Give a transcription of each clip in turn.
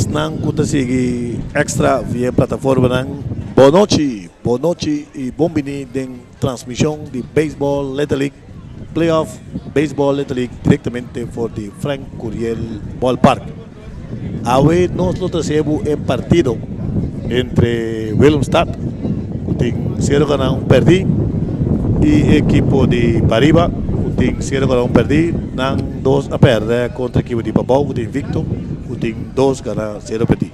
Esnan ku ta sigui Extra via plataformanan, bon nochi, bon nochi i bon bini den transmishon di Baseball Little League Playoff Baseball Little League direktamente for di Frank Curiel Ballpark. Awe nos lo trasé bo e partido entre Willemstad ku tin sero gana un pèrdí i ekipo di Pariba ku tin sero gana un pèrdí. Nan dos a pèrdè kontra ekipo di Pabou ku tin invicto ku tin dos gana sero pèrdí.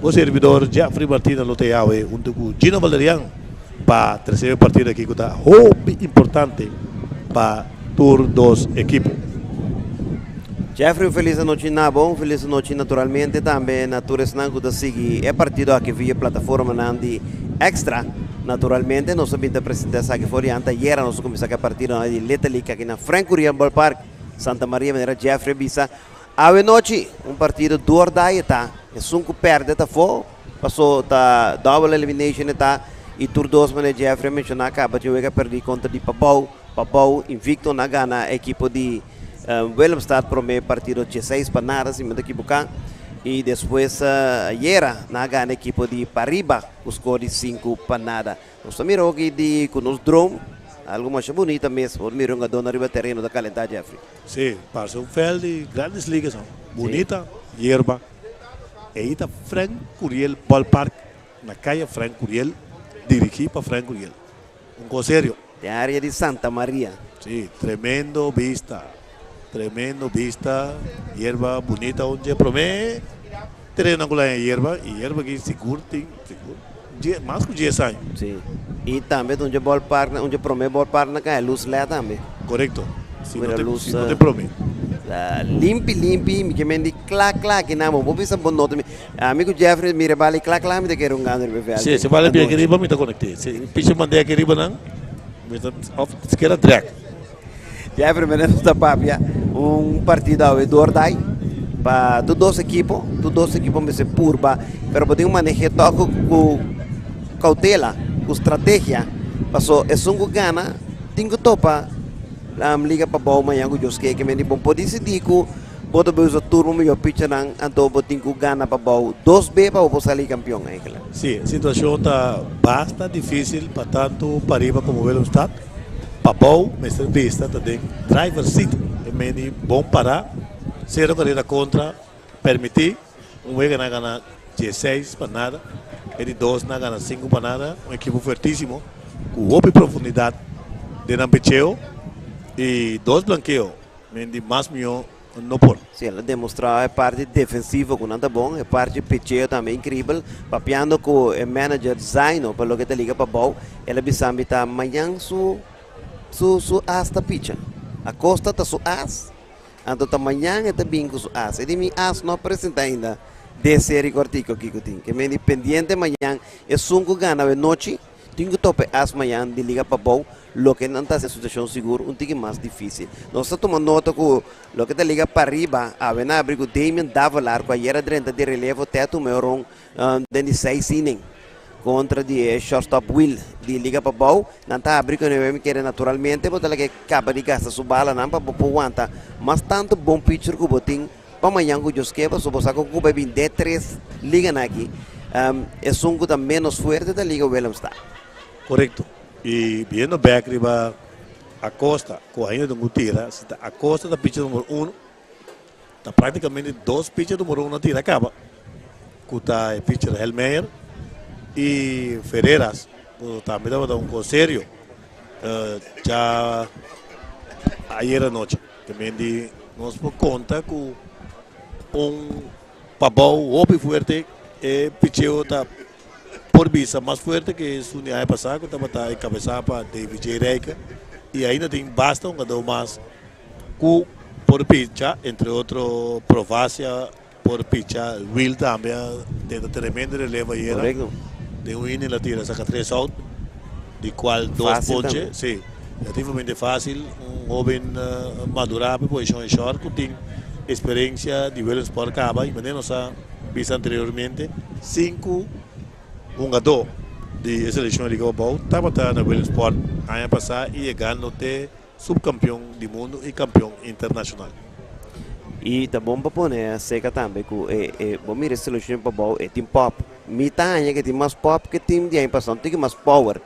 Bo servidor Jeffrey Martina lo ta e awe huntu ku Gino Valerian pa trasé e partido aki ku ta hopi importante pa tur dos ekipo. Jeffrey un felis anochi na bo, un felis anochi naturalmente tambe na tur esnan ku ta sigui e partido aki via plataformanan di Extra. Naturalmente nos a bin ta presenta esaki for di anteayera nos a kuminsá ku e partidonan di Little League aki na Frank Curiel Ballpark, Santa Maria manera Jeffrey a bisa. Awe nochi un partido dor dai e ta, esun ku pèrdè ta afó, paso ta double elimination e ta i tur dos manera Jeffrey a menshoná kaba tin wega pèrdí kontra di Pabou. Pabou invicto na gana ekipo di Willemstad prome partido 16-0 si mi no ta ekiboká i despues ayera nan a gana ekipo di Pariba ku skor di 5-0. Nos ta mira hoki di ku nos droom algu masha bunita mes por mira un gadona riba tereno ta kalentá, Jeffrey. Si, parse un veld di Grandes Ligas no. Bunita yerba. Ei ta Frank Curiel Ballpark na Kaya Frank Curiel dirigí pa Frank Curiel. Un kos serio. Den área di Santa Maria. Sí, tremendo bista. Tremendo bista. Yerba bunita un dje promé tereno ku la haña yerba i yerba aki sigur tin sigur dje mas ku dies aña. Sí. I tambe ta un dje ballpark un dje promé ballpark na kaya lus led tambe. Korekto. Si no te si no te promé. Limpi limpi mi ke men di kla kla kinan bo por bisa bo no ta Ami ku Jeffrey mira e bala i kla kla mi ta kere un gana riba e veld. Si, si bala bia aki riba mi ta konekt'é. Si picha mand'é aki riba nan mi ta of sikiera drèk. Jeffrey mene nos ta papia un partido awe dor dai pa tur dos ekipo, tur dos ekipo mester purba pero bo tin ku maneh'é tòg ku koutela, ku strategia paso esun ku gana tin ku topa liga pabou mañana ku Dios ke ke mende bo por disidí ku Bo ta bay usa tur bo mihor pichanan, anto bo tin cu gana pa bou dos be pa bo por sali campeon eigenlijk. Sí, e situacion ta basta dificil pa tanto Pariba como Willemstad. Pa bou mester bista ta den driver seat, e meni bon para, cero carera contra, permiti un wega nan gana 16-0, e di dos nan gana 5-0, un ekipo fuertisimo cu hopi profundidad den nan picheo y dos blankeo. Men di mas mihó no por. Sí, el a demostrá e parti defensivo ku nan ta bon, e parti picheo tambe inkribel. Papiando ku e manager Zaino pa loke ta liga pa bou, el a bisa mi ta mañan su su su as ta picha. Acosta ta su as, anto ta mañan e ta bin ku su as. E di mi as no a presentá ainda den seri kòrtiku aki ku tin. Ke men di pendiente mañan esun ku gana awe nochi. Tin ku topa e as mañan di Liga Pabou, loke nan ta hasi e situashon sigur un tiki mas difísil. Nos ta tuma nota ku loke ta Liga Pariba awe nan abri ku Damian Davelaar ku ayer a drenta di relevo te a tuma e oron den di seis inning kontra di e shortstop Will di Liga Pabou. Nan ta abri ku e mi kere naturalmente bo ta laga e kaba di gasta su balanan pa bo por wanta mas tantu bon pitcher ku bo tin Pa mañan ku Dios ke pasobra bo sa ku Cuba e bin den tres liganan aki, esun ku ta menos fuerte ta Liga Willemstad. Korekto. I biendo bek riba Acosta ku ainda tin ku tira, si ta Acosta ta picha numero uno, ta praktikamente dos picha numero uno a tira kaba, ku ta e picher Helmeyer i Ferreras ku tambe tabata un kos serio dja ayera nochi. También di nos por konta ku un pabou hopi fuerte e picheo ta por bisa mas fuerte ke esun di aña pasá ku tabata enkabesá pa David J. Rijke i ainda tin basta hungadó mas ku por picha entre otro Provacia por picha Will tambe a tenta tremendo relevo ayera den un inning la tira saka tres out di cual dos ponche si relativamente facil un hoben madura pa e posicion di short cu tin experiencia di Williamsport caba y manera nos a bisa anteriormente sinku hungador di e seleccion di Liga Pabao tabata na Williamsport aña pasa y yegando te subcampeon di mundo y campeon internacional. I ta bon pa pone seka tambe ku e bo mira e selekshon pabou e tin pop. Mi ta haña ku e tin mas pop ku e tim di aña pasá. No tin ku mas power.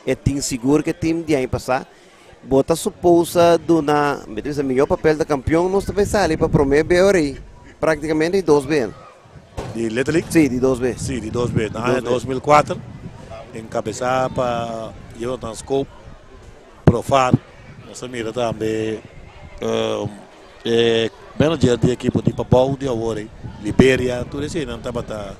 E tin sigur ku e tim di aña pasá. Bo ta suposa duna, mi ta bisa mihó papel ta kampion, nos ta bai sali pa promé be ora ei. Praktikamente di dos be. Di Little League? Sí, di dos be. Sí, di dos be. Na aña 2004, enkabesá pa Jonathan Scope, Profar. Nos a mira tambe e manager di ekipo di Pabou di awor ei, Liberia, tur eseinan tabata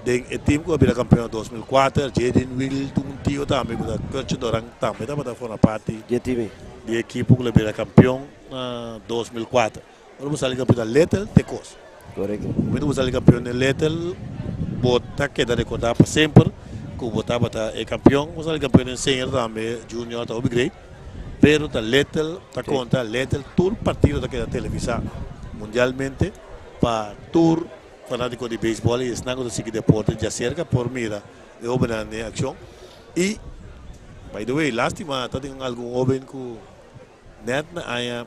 den e team ku a bira kampeon na 2004. Jaden Will tin un tio tambe ku ta Kurtje Doran tambe tabata forma parti di e ekipo ku lo bira kampeon na 2004. Ora bo sali kampeon ta Little te kos. Korekto. Momento bo sali kampeon den Little bo ta keda rekordá pa semper ku bo tabata e kampeon. Bo sali kampeon den Senior tambe, Junior ta hopi great. Pero ta Little ta konta, Little tur partido ta keda televisá mundialmente pa tur fanátiko di beisbòl i esnan ku ta sigui deporte djaserka por mira e hóbennan den akshon. I by the way lástima ta tin algun hóben ku. Net na aña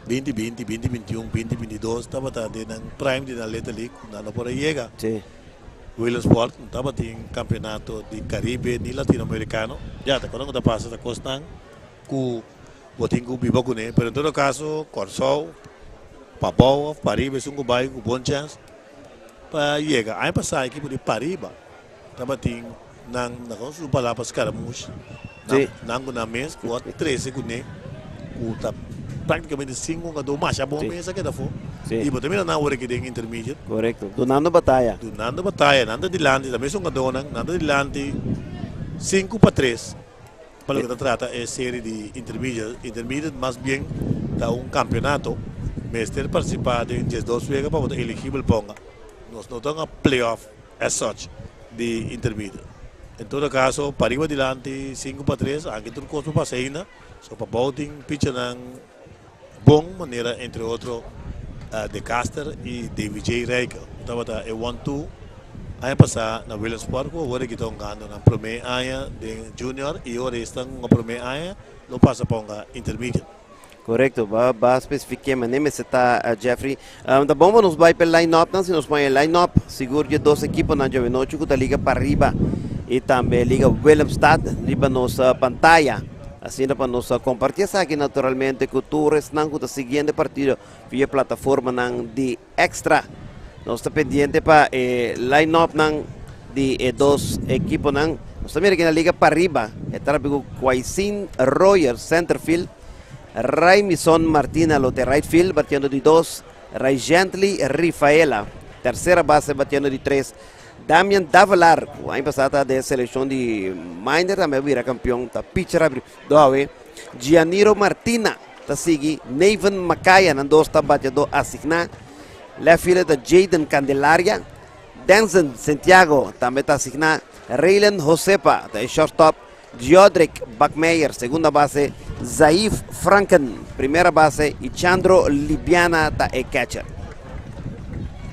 2020, 2021, 2022 tabata den nan prime di nan Little League, nan no por a yega. Williamsport no tabatin campeonato di Caribe ni Latinoamericano. Ya, ta cuando cu ta pasa ta cosnan cu bo tin cu biba cune. Pero en todo caso, Corsou, pabou of pariba esun cu bay cu bon chance pa yega. Aña pasa ekipo di pariba Tabatin nan, nan con su palabra Scaramouche, nan, nan cu nan mes cu a trece cune, cu ta practicamente sin hungador masha bon mes a keda afo. Y bo ta mira nan awor aki den intermediate. Correcto, dunando bataya. Dunando bataya, nan ta dilanti, ta mes hungadornan, nan ta dilanti 5-3 pa loke ta trata e serie di intermediate. Intermediate mas bien ta un campeonato, mester participa den 12 wega pa bo ta eligibel pa hunga. Nos no ta hunga playoff. As such di intermediate. En todo caso pariba dilanti 5-3 anke tur cos por pasa ainda. So pa bou tin pitchernan bon manera entre otro De Caster y Davy J. Rijke. Tabata e 1-2 aña pasa na Williamsport cu awor aki ta hungando nan prome aña den junior y ora esnan hunga prome aña lo pasa pa hunga intermediate. Korekto, ba ba spesifiké manera mester ta Jeffrey. Ta bon pa nos bai pa e line-up nan, si nos pon e line-up sigur dje dos ekiponan djawe nochi ku ta liga Pariba i tambe Liga Willemstad riba nos pantaya. Asina pa nos kompartí esaki naturalmente ku tur esnan ku ta siguiendo e partido via plataformanan di Extra. Nos ta pendiente pa e line-up nan di e dos ekiponan. Nos ta mira aki na Liga Pariba e ta rapi ku Kwaisin Royer centerfield, Raimison Martina lo te right field batiendo di dos, Raigently Rifaela tercera base batiendo di tres, Damian Davelar ku aña pasá ta den selekshon di minor tambe a bira kampion ta pitcher abri dowe, Gianiro Martina ta sigui Neven Makaya nan dos ta bateadó asigná, left fielder ta Jayden Candelaria, Denzen Santiago tambe ta asigná, Raylan Josepa ta e shortstop, Giodrick Bakmeyer segunda base, Zaif Franken primera base y Chandro Libiana ta e catcher.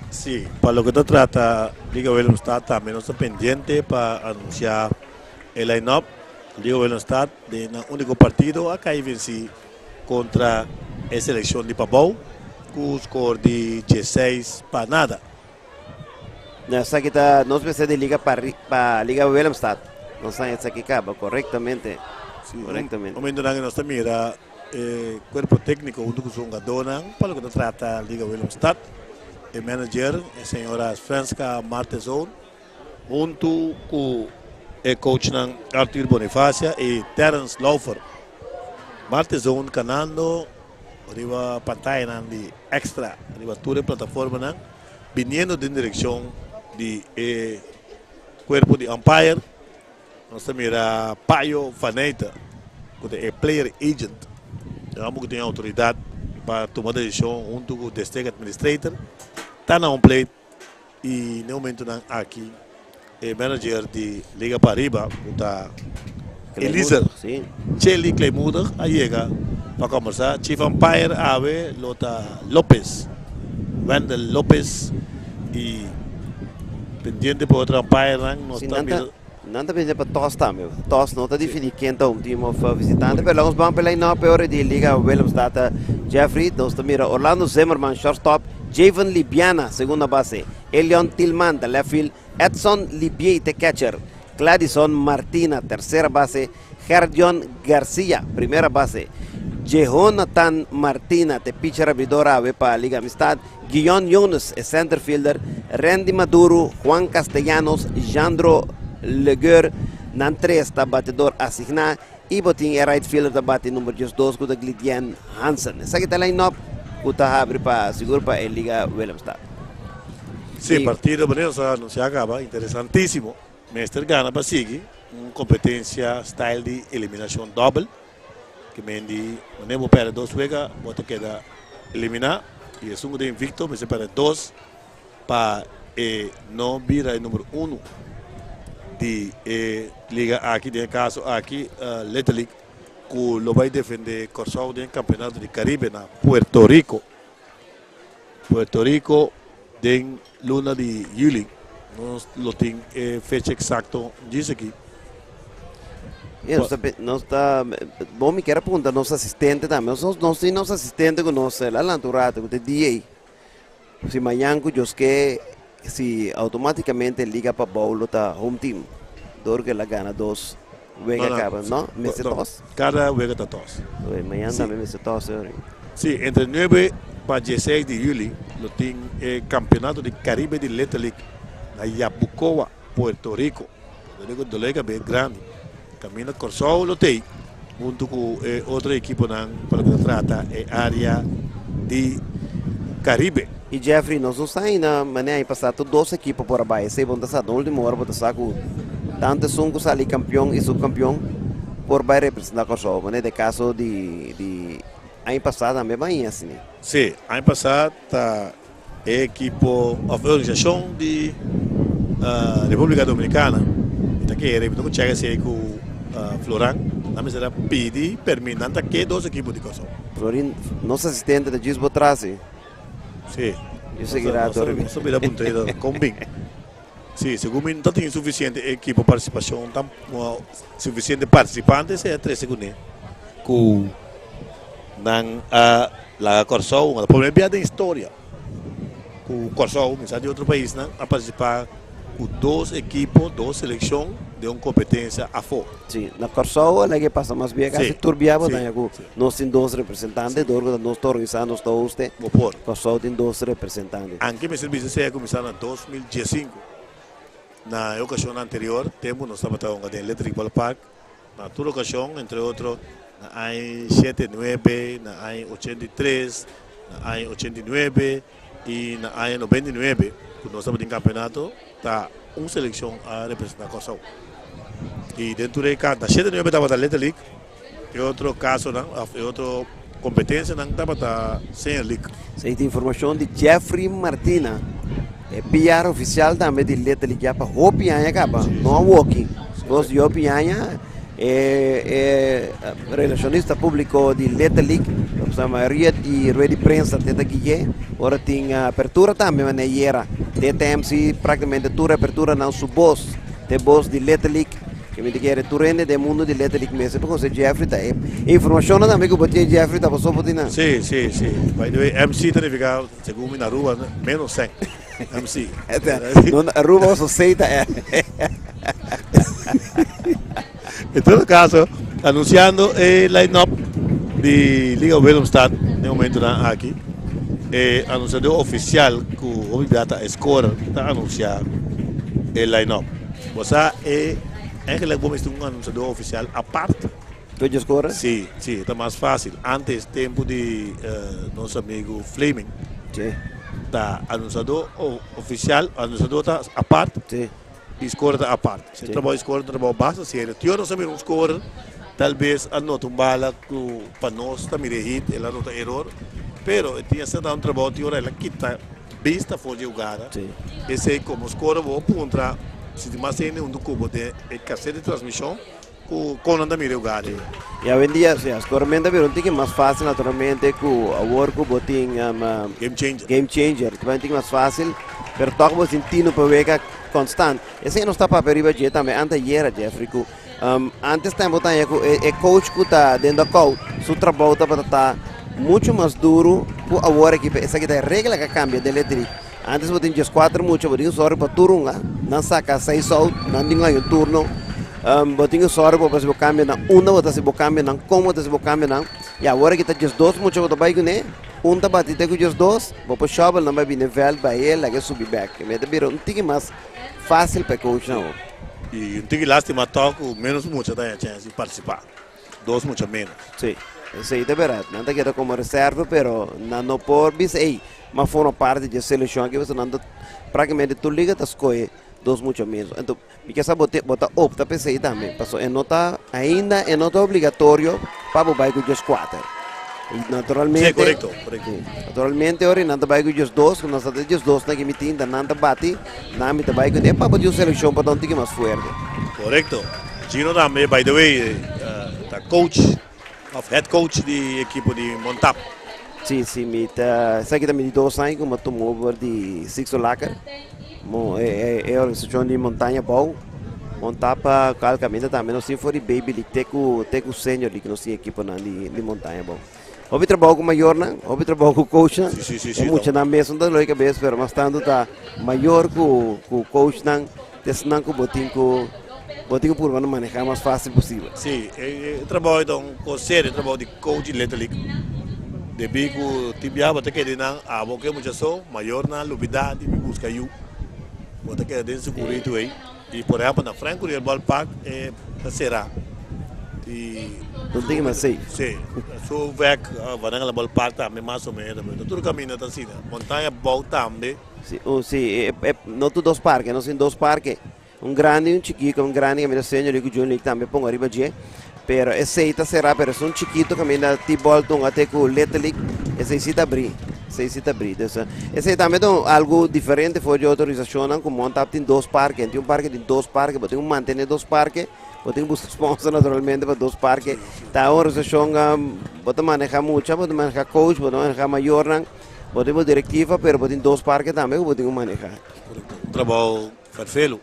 Sí, pa loke ta trata Liga Willemstad tambe nos ta pendiente pa anuncia e line-up. Liga Willemstad den nan unico partido a cay venci contra e seleccion di Pabou cu score di 16-0. No, esaki ta nos mester di liga pa pa Liga Willemstad. Nos a esaki kaba korektamente. Sí, Korektamente. Momentonan ku nos ta mira e kuerpo tékniko huntu ku su hungadónan pa loke ta trata Liga Willemstad. E manager, e señora Svenska Martezon, huntu ku e coachnan Arthur Bonifacia i Terence Laufer. Martezon kanando riba pantayanan di Extra, riba tur e plataformanan. Biniendo den direccion di e cuerpo di umpire, nos ta mira Payo Vaneita, cu ta e player agent. E homber cu tin autoridad pa tuma decision hunto cu district administrator, ta na home plate y n'e momentonan aki e manager di Liga Pariba, cu ta Eliezer Chely Kleinmoedig a yega pa combersa. Chief umpire awe lo ta Lopez, Wendell Lopez y pendiente pa otro umpirenan nos ta mira. Nan ta pensa pa toss tambe. Toss no ta defini ken ta home team of visitante, pero nos ban pa line-up e ora di Liga Willemstad. Jeffrey, nos ta mira Orlando Zimmerman, shortstop, Javen Libiana, segunda base, Elion Tilman, ta left field, Edson Libier, te catcher, Gladison Martina, tercera base, Gerdion Garcia, primera base, Jehonathan Martina, te pitcher abridor awe pa Liga Amistad, Guion Jones, e center fielder, Randy Maduro, Juan Castellanos, Jandro Leguer, nan tres ta batedor asigná i bo tin e right fielder ta bati number 12 ku ta Glidien Hansen. Esaki ta line-up ku ta habri pa sigur pa e Liga Willemstad. Sí, partido manera nos a anunsiá kaba, interesantísimo. Mester gana pa sigui un kompetensia style di eliminashon dòbel. Ke men di manera bo pèrdè dos wega bo ta keda eliminá i esun ku ta invicto mester pèrdè dos pa e no bira e number uno di e liga aki, den e kaso aki Little League ku lo bai defendé Kòrsou den kampeonato di Karibe na Puerto Rico. Puerto Rico den luna di juli. Nos lo tin e fecha eksakto djis aki. Yeah, nos ta, nos ta, bon mi kier a punta nos asistente tambe. Nos, nos, nos tin nos asistente ku nos el a lanta un rato ku ta DA. Si mañan ku Dios ke, si automáticamente Liga Pabou lo ta home team. Dor ku el a gana dos wega No, no, kaba, no? Mester no, tos? Kada wega ta tos. Oye, mañan tambe mester tos, hoor. Sí, entre 9 pa 16 di juli lo tin e Campeonato di Caribe di Little League na Yabucoa, Puerto Rico. Puerto Rico dolé kabes grandi. Kaminda Kòrsou lo tei huntu ku e otro ekiponan pa loke ta trata e área di Karibe. I Jeffrey, nos no sa ainda manera aña pasá tur dos ekipo por a bai. Esei bo no ta sa. Na último ora bo ta sa ku tantu esun ku sali kampion i supkampion por bai representá Kòrsou. Manera ta e kaso di di aña pasá tambe bai asina. Sí, aña pasá ta E ekipo of e organisashon di Republika Dominikana mi ta kere, mi ta ku chèk esei ku Floran, nan mester a pidi permit, nan ta ke dos ekipo di Kòrsou. Florin, nos asistente ta djis bo tras si. Si. Yo sigui rato riba. Nos ta bira puntra kon bin. Si, segun mi no ta tin sufisiente ekipo partisipashon, sufisiente partisipante esei a trese kuné ku nan a laga Kòrsou. Ta promé bia den historia ku Kòrsou, mi sa di otro paisnan, a partisipá ku dos ekipo, dos selekshon den un kompetensia afó. Si, na Kòrsou a laga e pasa mas bia, kasi tur bia bo ta ku nos tin dos representante, dor ku ta nos ta organisá, nos ta hoste. Bo por. Kòrsou tin dos representante. Anke mester bisa esei a kuminsá na 2015. Na e okashon anterior, tempu nos tabata hunga den Little League Ballpark, Na tur okashon, entre otro na aña 79, na aña 83, na aña 89 i na aña 99 ku nos tabatin kampeonato, ta un selekshon a representá Kòrsou. I den tur e ka, na 79 tabata Little League, e otro kasonan òf e otro kompetensianan tabata Senior League. Esei ta informashon di Jeffrey Martina, e PR ofisial tambe di Little League ya pa hopi aña kaba, no awoki. Nos di hopi aña e e relashonista públiko di Little League, la mayoria di rueda di prensa te ta gui'é, ora tin apertura tambe manera ayera te ta MC práktikamente tur aperturanan su bos, te bos di Little League. Ke mi ta kere tur hende den mundu di Little League mester pa conoce Jeffrey ta e informacionnan tambe ku bo tin Jeffrey ta paso bo tin nan. Sí, sí, sí. By the way, MC ta nifica, segun mi na Aruba, menos cen. MC. No, na Aruba paso C ta E. En todo caso, anunciando e line-up di Liga Willemstad den momentonan aki, e anunciador oficial cu hopi bia ta e scorer ta anuncia e line-up. Bo sa e eigenlijk bo mester un anunciador oficial apart. Tur dje scorer? Sí, sí, ta mas fácil. Antes, tempo di nos amigo Fleming. Sí. Ta anunciador oficial, anunciador ta apart. Sí. Y scorer ta apart. Si trabou di scorer ta trabou basta serio. Tio nos a mira un scorer, tal bes a nota un bala cu pa nos ta mira e hit, el a nota error. Pero e tin a sa un trabou tin ora el a kita bista for dje hugada. Sí. Esey como scorer bo puntra si tin mas hende hunto cu bo den e cassette di transmision cu con nan ta mira e hugada. Sí. Y awendia, sí, scoremento a bira un tiki mas facil naturalmente cu awor cu bo tin Game changer. Game changer. Ta un tiki mas facil. Pero tòg bo tin tinu pa wega konstant. Esei nos ta papia riba dje tambe anteayera, Jeffrey, ku antes tempu ta haña ku e coach ku ta den dugout su trabou tabata ta muchu mas duru ku awor aki. Esaki ta e regla ku a kambia den Little League. Antes bo tin dieskuater mucha, bo tin sòru pa tur un, nan saka seis out, nan tin haña un turno. Bo tin ku sòru pa bo hasi bo kambionan, unda bo ta hasi bo kambionan, kon bo ta hasi bo kambionan. I awor aki ta diesdos mucha bo ta bai kuné, un ta bati te ku diesdos, bo por shòbel nan bai bini vèlt bai el laga e subi bèk. E ta bira un tiki mas fásil pa e coachnan awor. I un tiki lástima tòg ku ménos mucha ta haña chèns di partisipá, dos mucha ménos. Sí, esei ta bèrdat. Nan ta keda komo reserva, pero nan no por bisa, ey, m'a forma parti dje selekshon aki, pasobra nan ta práktikamente tur liga ta skohe dos mucha ménos. Anto Mi ke sa bo te bo ta opta p'esei tambe, paso e no ta ainda e no ta obligatorio pa bo bai ku 14. I naturalmente Sí, korekto, korekto. Sí, naturalmente ora nan ta bai ku 12, ku nos ta 12 na ki mi tin, ta nan ta bati, nan mi ta bai ku e pa bo tin un selekshon pa ta un tiki mas fuerte. Korekto. Gino tambe, by the way, ta coach of head coach di ekipo di Montap. Sí, sí, mi ta, esaki ta mi di dos aña ku mi a tuma over di Sixto Laker. Mo e e organisashon di Montaña Bou. Montap kal kaminda tambe nos tin for di Baby League te ku te ku Senior League nos tin ekiponan di di Montaña Bou. Hopi trabou ku mayornan, hopi trabou ku coachnan. Sí, sí, sí, E sí, muchanan mes no ta loe kabes, pero mas tantu ta mayor ku ku coachnan. Esnan ku bo tin ku bo tin ku purba na manehá mas fásil posibel. Sí, e trabou ei ta un kos serio, e trabou di coach di Little League. Debí ku tin biaha bo ta keda di nan abo ke mucha so, mayornan a lubidá di bin buska yu. Bo ta keda den seguritu ei. I por ehèmpel na Frank Curiel Ballpark e ta será. I Bo tin mas safe. Sí, su vèk Van Engelen Ballpark tambe mas o menos. Tur kaminda ta asina. Montaña Bou tambe. Si, oh, si, e, e, no tur dos parke, nos tin dos parke. Un grandi y un chikito, un grandi caminda senior y cu junior league tambe pongo ariba dje. Pero esey ta cera, pero esun chikito caminda T-ball tunga te cu Little League, esey si ta abri. Esey si ta abri. Dus, esey tambe ta un algo diferente for di otro organisacionnan cu Montap tin dos parke. Tin un parke tin dos parke, bo tin cu mantene dos parke, bo tin cu busca sponsor naturalmente pa dos parke. Ta un organisacion, bo ta maneha mucha, bo ta maneha coach, bo ta maneha mayornan. Bo tin bo direktiva pero bo tin dos parke tambe ku bo tin ku maneha. Korekto. Un trabou ferfelu.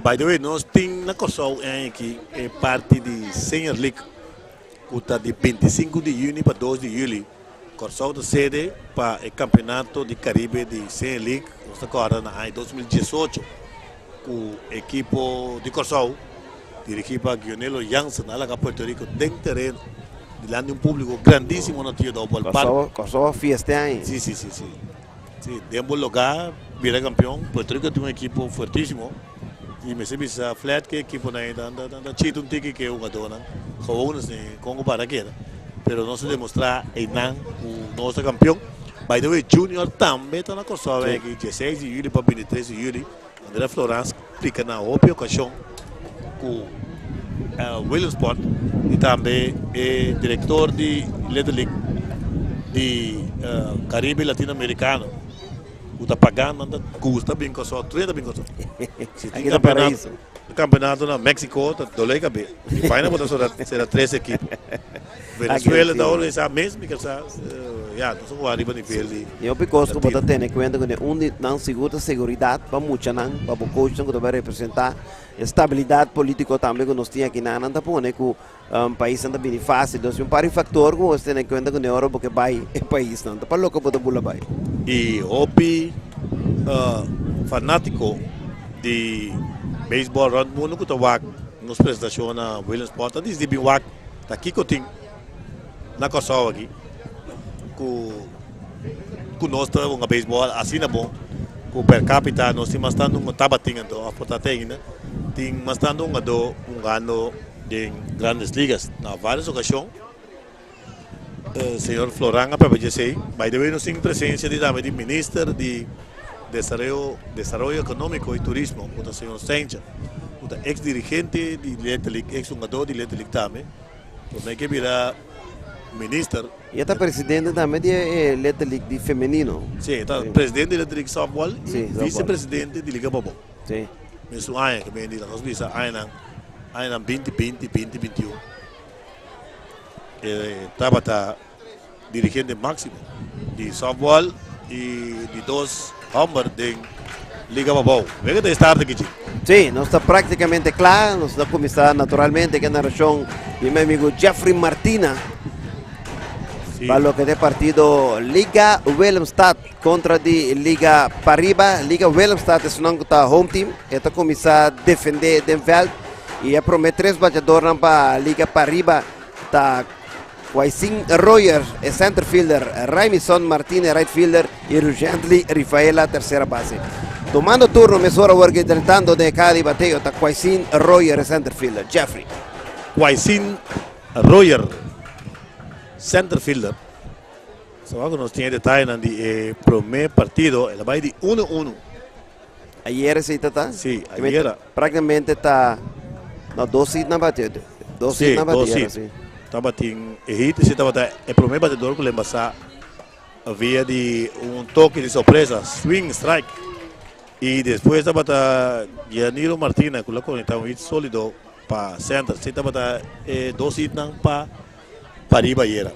By the way, nos tin na Kòrsou e aña aki e parti di Senior League ku ta di 25 di yüni pa 2 di yüli. Kòrsou ta sede pa e kampeonato di Karibe di Senior League. Nos ta kòrda na aña 2018 ku ekipo di Kòrsou dirigí pa Gionelo Jansen a laga Puerto Rico den tereno dilanti di un públiko grandísimo na Tio Dou Ballpark. Kòrsou, Kòrsou a fiesta aña. Sí, sí, sí, sí. Sí, den bo lugá bira kampeon. Puerto Rico tin un ekipo fuertísimo i mester bisa flat ku e ekiponan ei ta ta chita un tiki ku e hugadónan gewoon asina kon ku para keda. Pero nos a demostrá einan ku nos ta kampeon. By the way, Junior tambe ta na Kòrsou aña aki, dieseis di yüli pa bintitres di yüli. Andrea Florans splika na hopi okashon ku Williamsport i tambe e direktor di Little League di Karibe Latino Amerikano ku ta paga nan ta gusta bin Kòrsou, tur hende ta bin Kòrsou. Si tin kampeonato kampeonato na Mexico ta dole kabes. I faina bo ta sera tres ekipo. Venezuela ta organisa mes mi sa ya nos a wak riba nivel di. E hopi kos ku bo ta tene kuenta kuné. Un di nan sigur ta seguridat pa muchanan, pa bo coachnan ku ta bai representá. E stabilidat polítiko tambe ku nos tin aki nan, nan ta pone ku paisnan ta bini fásil. Entonces un par di faktor ku bo mester tene kuenta kuné ora bo ke bai e paisnan. Ta pa loke bo ta bula bai. E hopi fanátiko di beisbòl rònt mundu ku ta wak nos presentashon na Williamsport ta disidi bin wak ta kiko tin na Kòrsou aki ku ku nos ta hunga beisbòl asina bon ku per capita nos tin mas tantu un tabatin anto òf por ta te ainda tin mas tantu hungadó hungando den Grandes Ligas na vários okashon señor Floran a papia dje esei. By the way nos tin presensia di tambe di minister di desaroyo desaroyo ekonómiko i turismo ku ta señor Stencher ku ta eks dirigente di Little League eks hungadó di Little League tambe. Promé ke bira minister. I e ta presidente tambe di e Little League di femenino. Sí, e ta presidente di Little League Softball i vicepresidente di Liga Bobon. Sí. Mesun aña ke bini, nos bisa añanan, añanan binti binti, binti bintiun. E tabata dirigente máksimo di softball i di dos. Homber den Liga Pabou. Wega ta start aki, Jim. Sí, nos ta práktikamente kla. Nos ta kuminsá naturalmente ku e narashon di mi amigu Jeffrey Martina. Sí. Pa loke ta e partido Liga Willemstad kontra di Liga Pariba. Liga Willemstad esunnan ku ta home team. E ta kuminsá defendé den vèlt i e promé tres bachadornan pa Liga Pariba ta Waisin Royer, e center fielder, Raimison Martínez, right fielder, y Rugently Rifaela, tercera base. Tomando turno mesora awor que drentando den e caha di bateo ta Kwaisin Royer, e center fielder. Jeffrey. Kwaisin Royer, center fielder. Sa cu nos tin e detayenan di e prome partido. El a bay di uno uno. Ayer esey ta ta? Sí, ayer. Prácticamente ta no dos hit na bati. Dos sí, hit na bati. Dos hit. Sí. Tabatin e hit ese tabata e prome batedor ku lembasá via di un toke di sorpresa, swing strike. I despues tabata Gianilo Martina ku la konekta un hit solido pa center. Si tabata e dos hitnan pa Pariba ayera.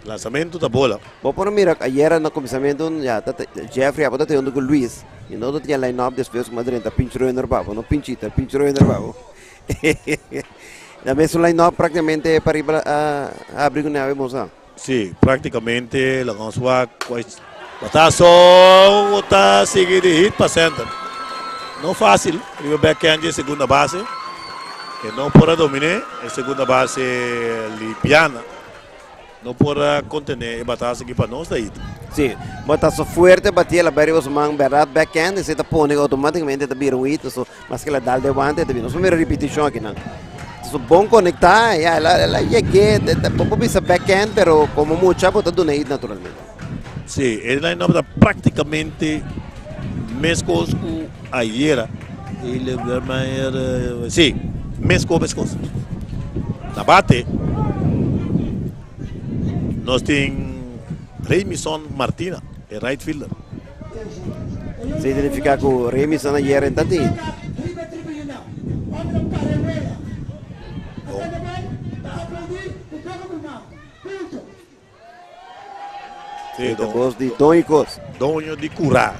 Lanzamento ta bola. Bo por a mira ayera na kuminsamentu ya ta Jeffrey abo ta te huntu ku Luis i no ta tin e line up despues ku Madrid ta pinch runner pa bo no pinch hitter pinch runner pa bo na mesun line up praktikamente Pariba a habri ku nave bo sa. Si, praktikamente laga nos wak ku bataso ku ta sigui di hit pa center. No fasil riba backhand dje segunda base. E no por a dominé e segunda base Libiana. No por a kontené e batasa aki pa nos ta hit. Sí, bataso fuerte bati el a bai riba su man berdad backhand esei ta pone ku automaticamente ta bira un hit so maske el a dal den wante ta bira. Nos por mira ripitishon akinan. So bon konektá ya el a el a yeg'é bo por bisa backhand pero komo mucha bo ta duna hit naturalmente. Sí, e line up ta práktikamente meskos ku ayera. Sí, meskos meskos. Na bate nos tin Remison Martina, e right fielder. Se identifica ku Remison ayer en tanti. Sí, don, Cos di Don y Cos. Doño di Curá.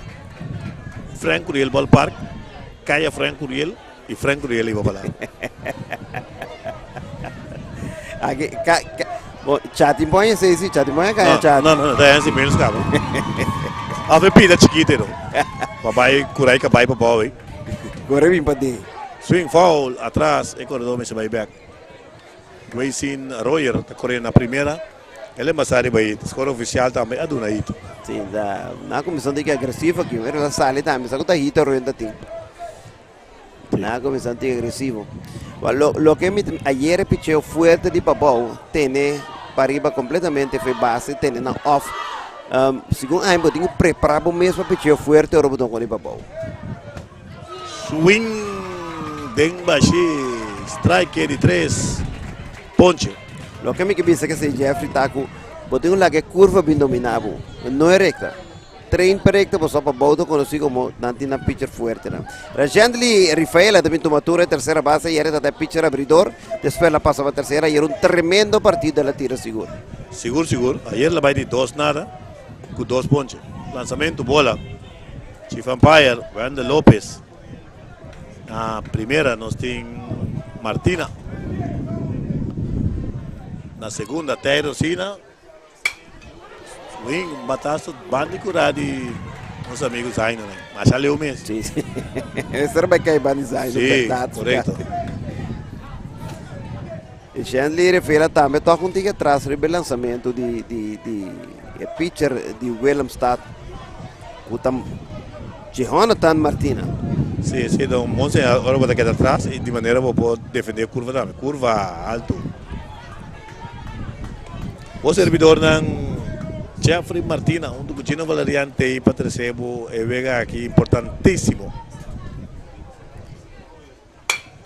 Frank Curiel Ballpark. Caya Frank Curiel y Frank Curiel iba para Aquí, ka, ka, bo, chatin pon sí, sí, chatin pon kaya chat. No, no, no, ta si menos cabo. Ave pida chiquito, no. Papai Curá y cabay pa boy. Corre bien pa ti. Swing foul atrás, e corredor me se bay back. Waysin Royer ta kore na primera. El embasa riba hit. Skor ofisial tambe a duna hit. Sí, ta na kuminsá un tiki agresivo aki. Pero el a sali tambe. Sa ku ta hit Royer ta tin. Na kuminsá un tiki agresivo. Lo, loke mi ayer e picheo fuerte di Pabou tene pariba kompletamente fe base tene nan off. Segun ami bo tin ku prepara bo mes pa picheo fuerte ora bo ta di Pabou. Swing den bashi strike di tres ponche. Loke mi ke bisa ke Jeffrey ta ku bo tin un laga e kurva bin domina bo. No e rekta. Train pa rekta bo so pa bou ta konosí komo nan tin nan pitcher fuerte nan. Rajendly Rifaela ta bin tuma tur e tersera base ayer e ta ta e pitcher abridor despues el a pasa pa tersera ayer un tremendo partido el a tira sigur. Sigur sigur ayer el a bai di dos nada ku dos ponche. Lansamento bola. Chief umpire Wendel Lopez. Na primera nos tin Martina. Na segunda Tei Rosina. Swing, un batazo bandi curá di nos amigo Zaino. Masha leu mes. Sí, sí. Ese era bij bandi Zaino. Sí, correcto. E Shandley Rivera tambe toch un tiki atras riba e lanzamento di, di, di e pitcher di Willemstad. Ku ta Jehonathan Martina. Sí, sí, ta un bon señal ora bo ta keda atras i di manera bo por defende e kurva tambe. Kurva altu. Bo servidornan Jeffrey Martina huntu ku Gino Valerian t'ei pa trese bo e wega aki importantísimo.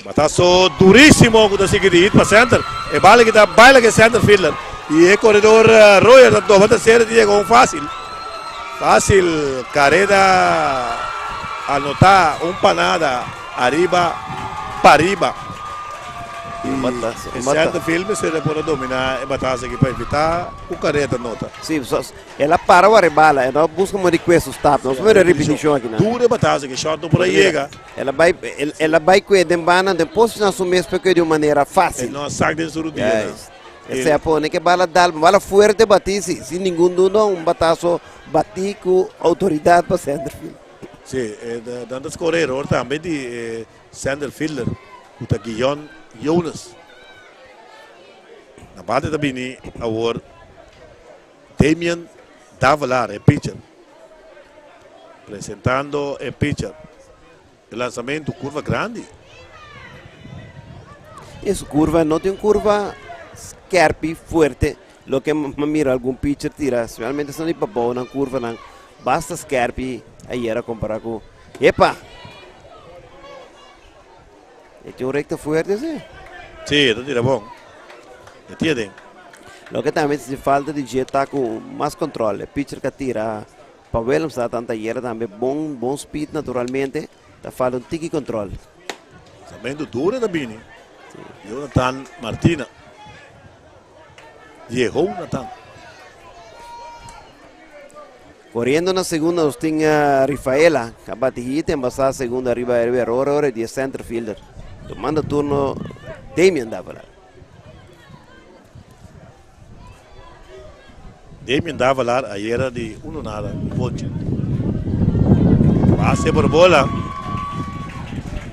Batazo durísimo ku ta sigui di hit pa center. E bala ki ta baila ku e center fielder. I e koredor Royer ta doba tercera di yega un fásil. Fásil kareda anotá un panada ariba pariba. Un batazo, E un batazo. center field mester por a domina e batazo aki pa evita cu careta nota. Si, so, el a para ware bala, e no a busca mo di kue su stap. Nos mira repeticion aki nan. Duro e batazo aki, short no por a yega. El a bai, el, el a bai kue den banda, den posiciona su mes pa kue di un manera E facil. no a sak den su rudia nan. Juist. Esei a pone ke bala dal, bala fuerte bati, si, sin ningun duda un batazo bati cu autoridad pa centerfield. Si, e nan ta score error tambe di e center fielder cu ta Guion Jonas. Na bate ta bini awor Damian Davelaar, e pitcher. Presentando e pitcher. E lanzamento, curva grandi. E su curva no tin un curva skerpi, fuerte, loke mi mira algun pitcher tira, specialmente esnan di pabou, nan curvanan basta skerpi ayera compara cu, epa! E tin un recta fuerte si. Si, e ta tira bon. E tin aden. Loke tambe si falta di dje ta cu mas control. E pitcher ka tira pa Willemstad tanta ayera tambe bon, bon speed naturalmente. Ta falta un tiki control. Lanzamento duro ta bini. Jonathan Martina. Jehonathan. Coriendo na segunda nos tin Rifaela a bati hit en basa segunda riba riba error ora di e center fielder. Tomando turno Damian Davalar. Damian Davalar ayera di uno nada un ponche. Pase por bola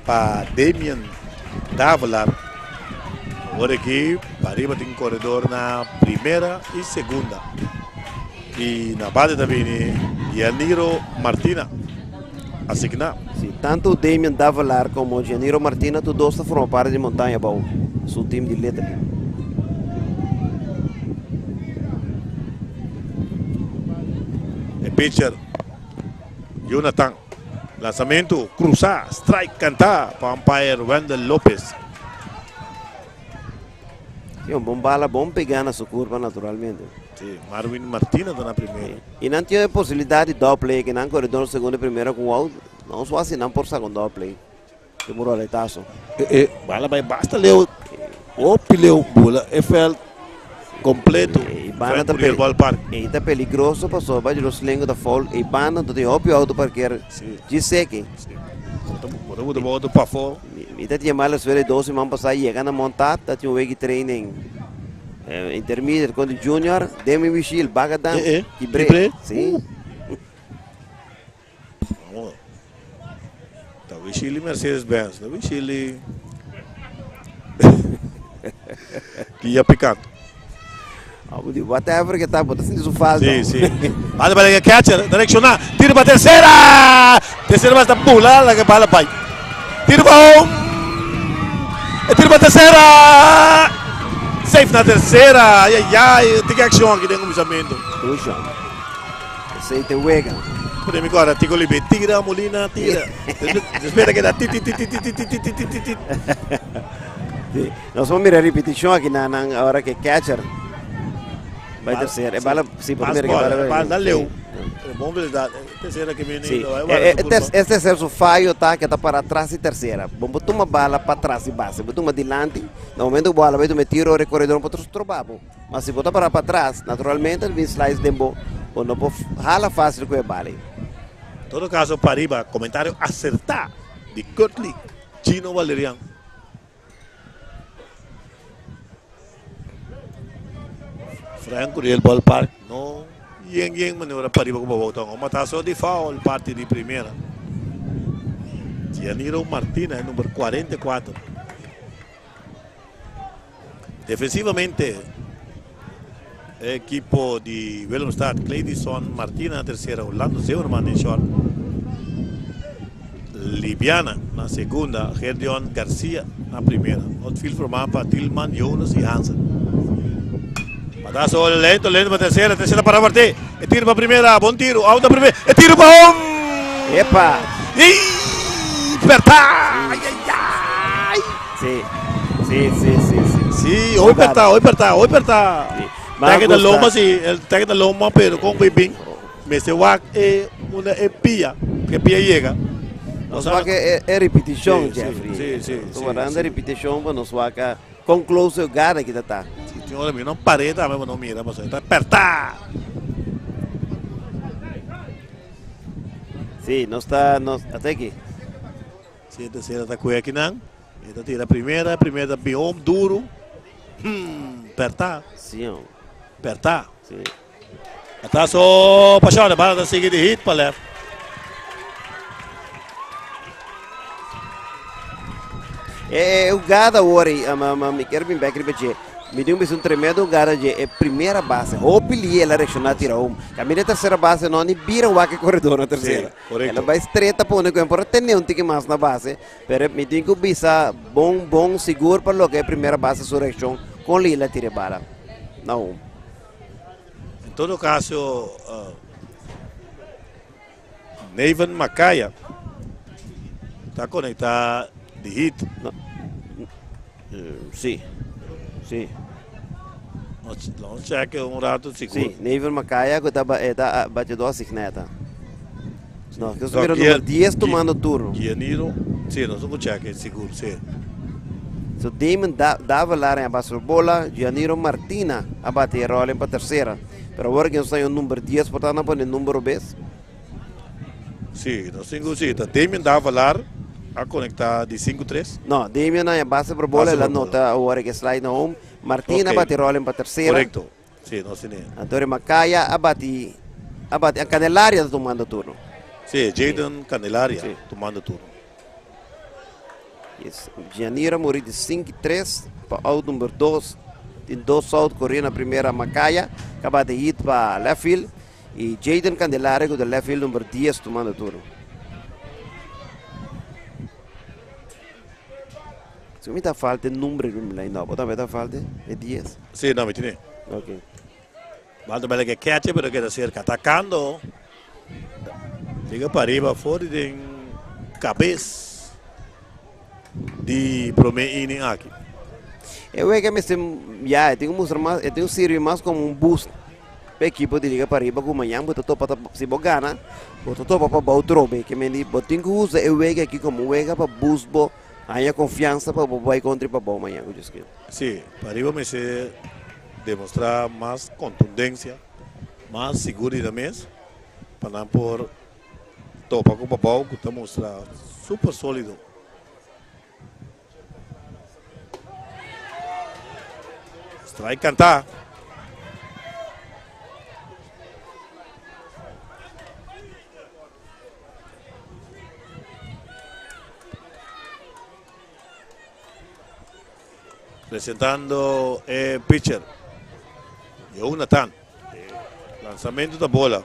pa Damian Davalar. Awor aki pariba tin corredor na primera y segunda. Y na bate ta bini Gianiro Martina asigna. Si, tanto Damian Davelaar como Gianiro Martina tur dos ta forma parti di Montaña Bou, su team di Little League. E pitcher Jonathan, lanzamento cruza, strike canta pa umpire Wendell Lopez. Sí, un bon bala, bon pegá na su curva naturalmente. Sí, Marvin Martina ta na primera. Sí. Y nan tiene posibilidad di double play, que nan corredor segundo y primera con out. No so así nan por saca un double play. De un roletazo. Eh, eh, bala bai basta leu. Hopi leu, bola e veld completo. Sí, y banda ta Curiel Ballpark. Y ta peligroso paso, bai los lengo ta foul. Y banda ta hopi auto parkeer. Sí. Giseki. Sí. Bota, bota, bota, bota pa fo. Mi ta yama la suerte dos siman pasá yega na Montat, ta tin un weki training intermediate kontra junior, den mi wishil, baga dan, Eh, eh, kibré. kibré? Sí. Vamos. Ta wishili Mercedes Benz, ta wishili Kia Picanto. Ah, bo di whatever ke ta, bo ta sinti su falta. Sí, sí. Bala para el catcher, direcciona, tiro para tercera. Tercera base ta bula, la que bala bai. Tiro pa home. E tiro pa tercera. Safe na tercera. Ay, ay, ay. Tin accion aki den cuminsamiento. Crucial. Esey te wega. Pone mi cora, Tico Libe, tira Molina, tira. Después ta keda ti ti ti ti ti ti ti ti ti ti ti. Sí. Nos vamos mira repetición aquí na nan ahora que catcher bai tercera. E bala sí, por mira que bala Bala da leu. Bon velocidad. Tercera que viene. Sí. E tercera su fallo ta que ta para atrás y tercera. Bon bo tuma bala pa atrás y base. Bo tuma dilanti. Na momento que bola bai tuma tiro recorredor por trobabo. Mas si bo ta para pa atrás, naturalmente el bin slice den bo. Bo no por hala fácil ku e bala. Todo caso pa riba comentario acertá di Curtly Chino Valerian. Frank Curiel Ballpark no yen yen maniobra pariba ku pabou ta un matazo di foul parti di primera. Gianiro Martina e number 44. Defensivamente e ekipo di Willemstad, Cledison Martina na tercera, Orlando Zimmerman den short. Libiana na segunda, Gerdion Garcia na primera. Outfield formá pa Tilman, Jonas y Hansen. Batazo lento, lento pa tercera, tercera para Marté. E tiro pa primera, bon tiro, out na primera, e tiro pa home! Epa! Y perta! Ay, ay, ay! Sí, sí, sí, sí, sí. Sí, hoy perta, hoy perta, hoy perta. Sí. Tanque de loma, sí, el tanque de loma, pero con Bibín. Mester wak e unda e pia, ke pia yega. Nos wak e, e repeticion, Sí, sí, Jeffrey. sí, sí, Nos sí, wak sí. repeticion pa nos wak. Kon close e gana ki ta ta. Si tin ora mi no par'é tambe pa no mira pasobra e ta pertá. Si, nos ta, nos, ata aki. Si e tercera ta kue akinan. E ta tira primera, primera ta bin home duru. Hmm, pertá. Si, hom. Pertá. Si. Ata so pa short, bala ta sigui di hit pa left. E hugada awor ei, mi kier bin bek riba dje. Mi tin un tremendo hugada dje e primera base. Hopi lié el a reacciona tira home. Caminda e tercera base no ni bira wak e corredor na tercera. Sí, correcto. El a bai streta pone cu e por a tene un tiki mas na base. Pero mi tin cu bisa bon bon sigur pa loke e primera base su reaccion con lié el a tira e bala na home. En todo caso, Neven Macaya ta conecta di hit. No. Sí, sí. Nos check un rato sigur. Sí, Neven Macaya cu ta e ta bateador asigna ta. No, nos mira numero 10 tomando turno. Gianiro, sí, nos un check sigur, sí. So Damon Davelaar a bate su bola, Gianiro Martina a bate e rolling pa tercera. Pero awor que nos ta number 10 por tanto pone numero bes. Sí, nos tin cu sí, ta Damien Davelaar a conecta di 5-3. No, Damien a base por bola, el a nota awor que slide na home. Martina a bate rolling pa tercera. Correcto. Sí, nos tin. Antonio Macaya a bati a bati a Candelaria ta tomando turno. Sí, Jaden Candelaria sí. Tomando turno. Yes. Gianira muri di 5-3 pa out number 2. Tin dos out corriendo na primera Macaya. Acaba de hit pa left field. Y Jaden Candelaria cu de left field number 10 tomando turno. Si mi ta falta e number di mi line up, tambe ta falta e 10. Sí, no, mi tiene. Ok. Balta bela que catch, pero queda cerca. Atacando. Liga para arriba, for di cabeza di prome inning aki. E wega mester ya, e tin ku mustra mas, e tin ku sirbi mas komo un boost pa e ekipo di Liga Pariba ku mañan bo ta topa ta si bo gana bo ta topa pa bou trobe. Ke men di bo tin ku usa e wega aki komo un wega pa boost bo haña konfiansa pa bo bai kontra i pa bou mañan ku Dios kier. Si, Pariba mester demostrá mas kontundensia, mas sigur di nan mes pa nan por topa ku Pabou ku ta mustra super sólido. Strike kantá. Presentando e pitcher Jonathan. Lanzamento da bola.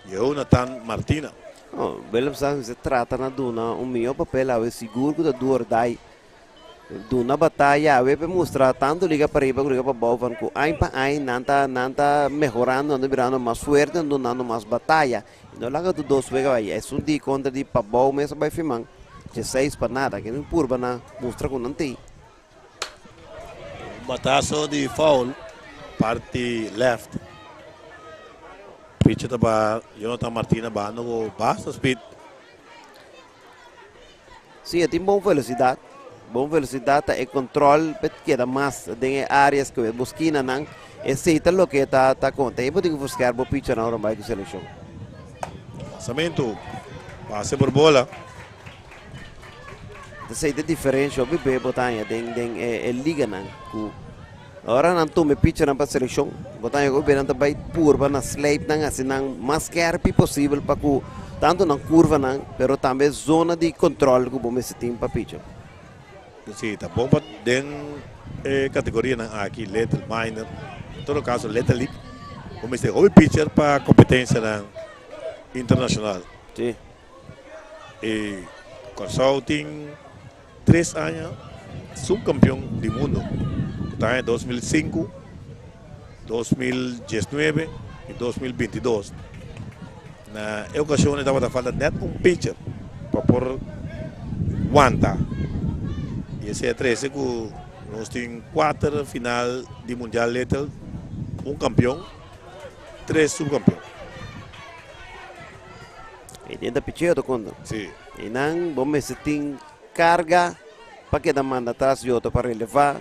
Jonathan Martina. Oh, Willemstad se trata na duna un mihó papel awe sigur ku ta do or die. Duna bataya awe pa mustra tantu liga pariba ku liga pabou van ku aña pa aña nan ta nan ta mehorando, nan ta birando mas fuerte, nan dunando mas bataya. I no laga tur dos wega bai. Esun di kontra di pabou mes a bai firman 16 pa nada. Ke nan purba na mustra ku nan tei. Un batazo di foul parti left. Pitcher ta ba Jonathan Martina bando ku basta speed. Sí, e tin bon velocidad. Bon velocidad ta e control pe keda mas den e areas ku e bo skinanan. Esei ta loke ta ta konta. E bo tin ku buscar bo pitchernan ora bai ku selekshon. Lanzamento, pase por bola. Esei ta diferensha hopi be bo ta haña den den e e liganan ku ora nan tuma e pitchernan pa selekshon bo ta haña ku hopi be nan ta bai purba na slijp nan hasi nan mas skerpi posibel pa ku tantu nan kurvanan pero tambe zona di kontrol ku bo mester tin pa pitcher. Si, ta bon pa den e kategorianan aki, Little, Minor, en todo kaso Little League, bo mester hopi pitcher pa kompetensianan internashonal. Si. E Kòrsou tin tres aña subkampion di mundo, ku ta aña 2005, 2019 i 2022. Na e okashon e tabata falta nèt un pitcher pa por wanta. I esei a trese ku nos tin kuater final di Mundial Little, un kampion, tres subkampion. E den ta picheo ta konta. Si. E nan bo mester tin karga pa keda manda tras di otro pa relevá.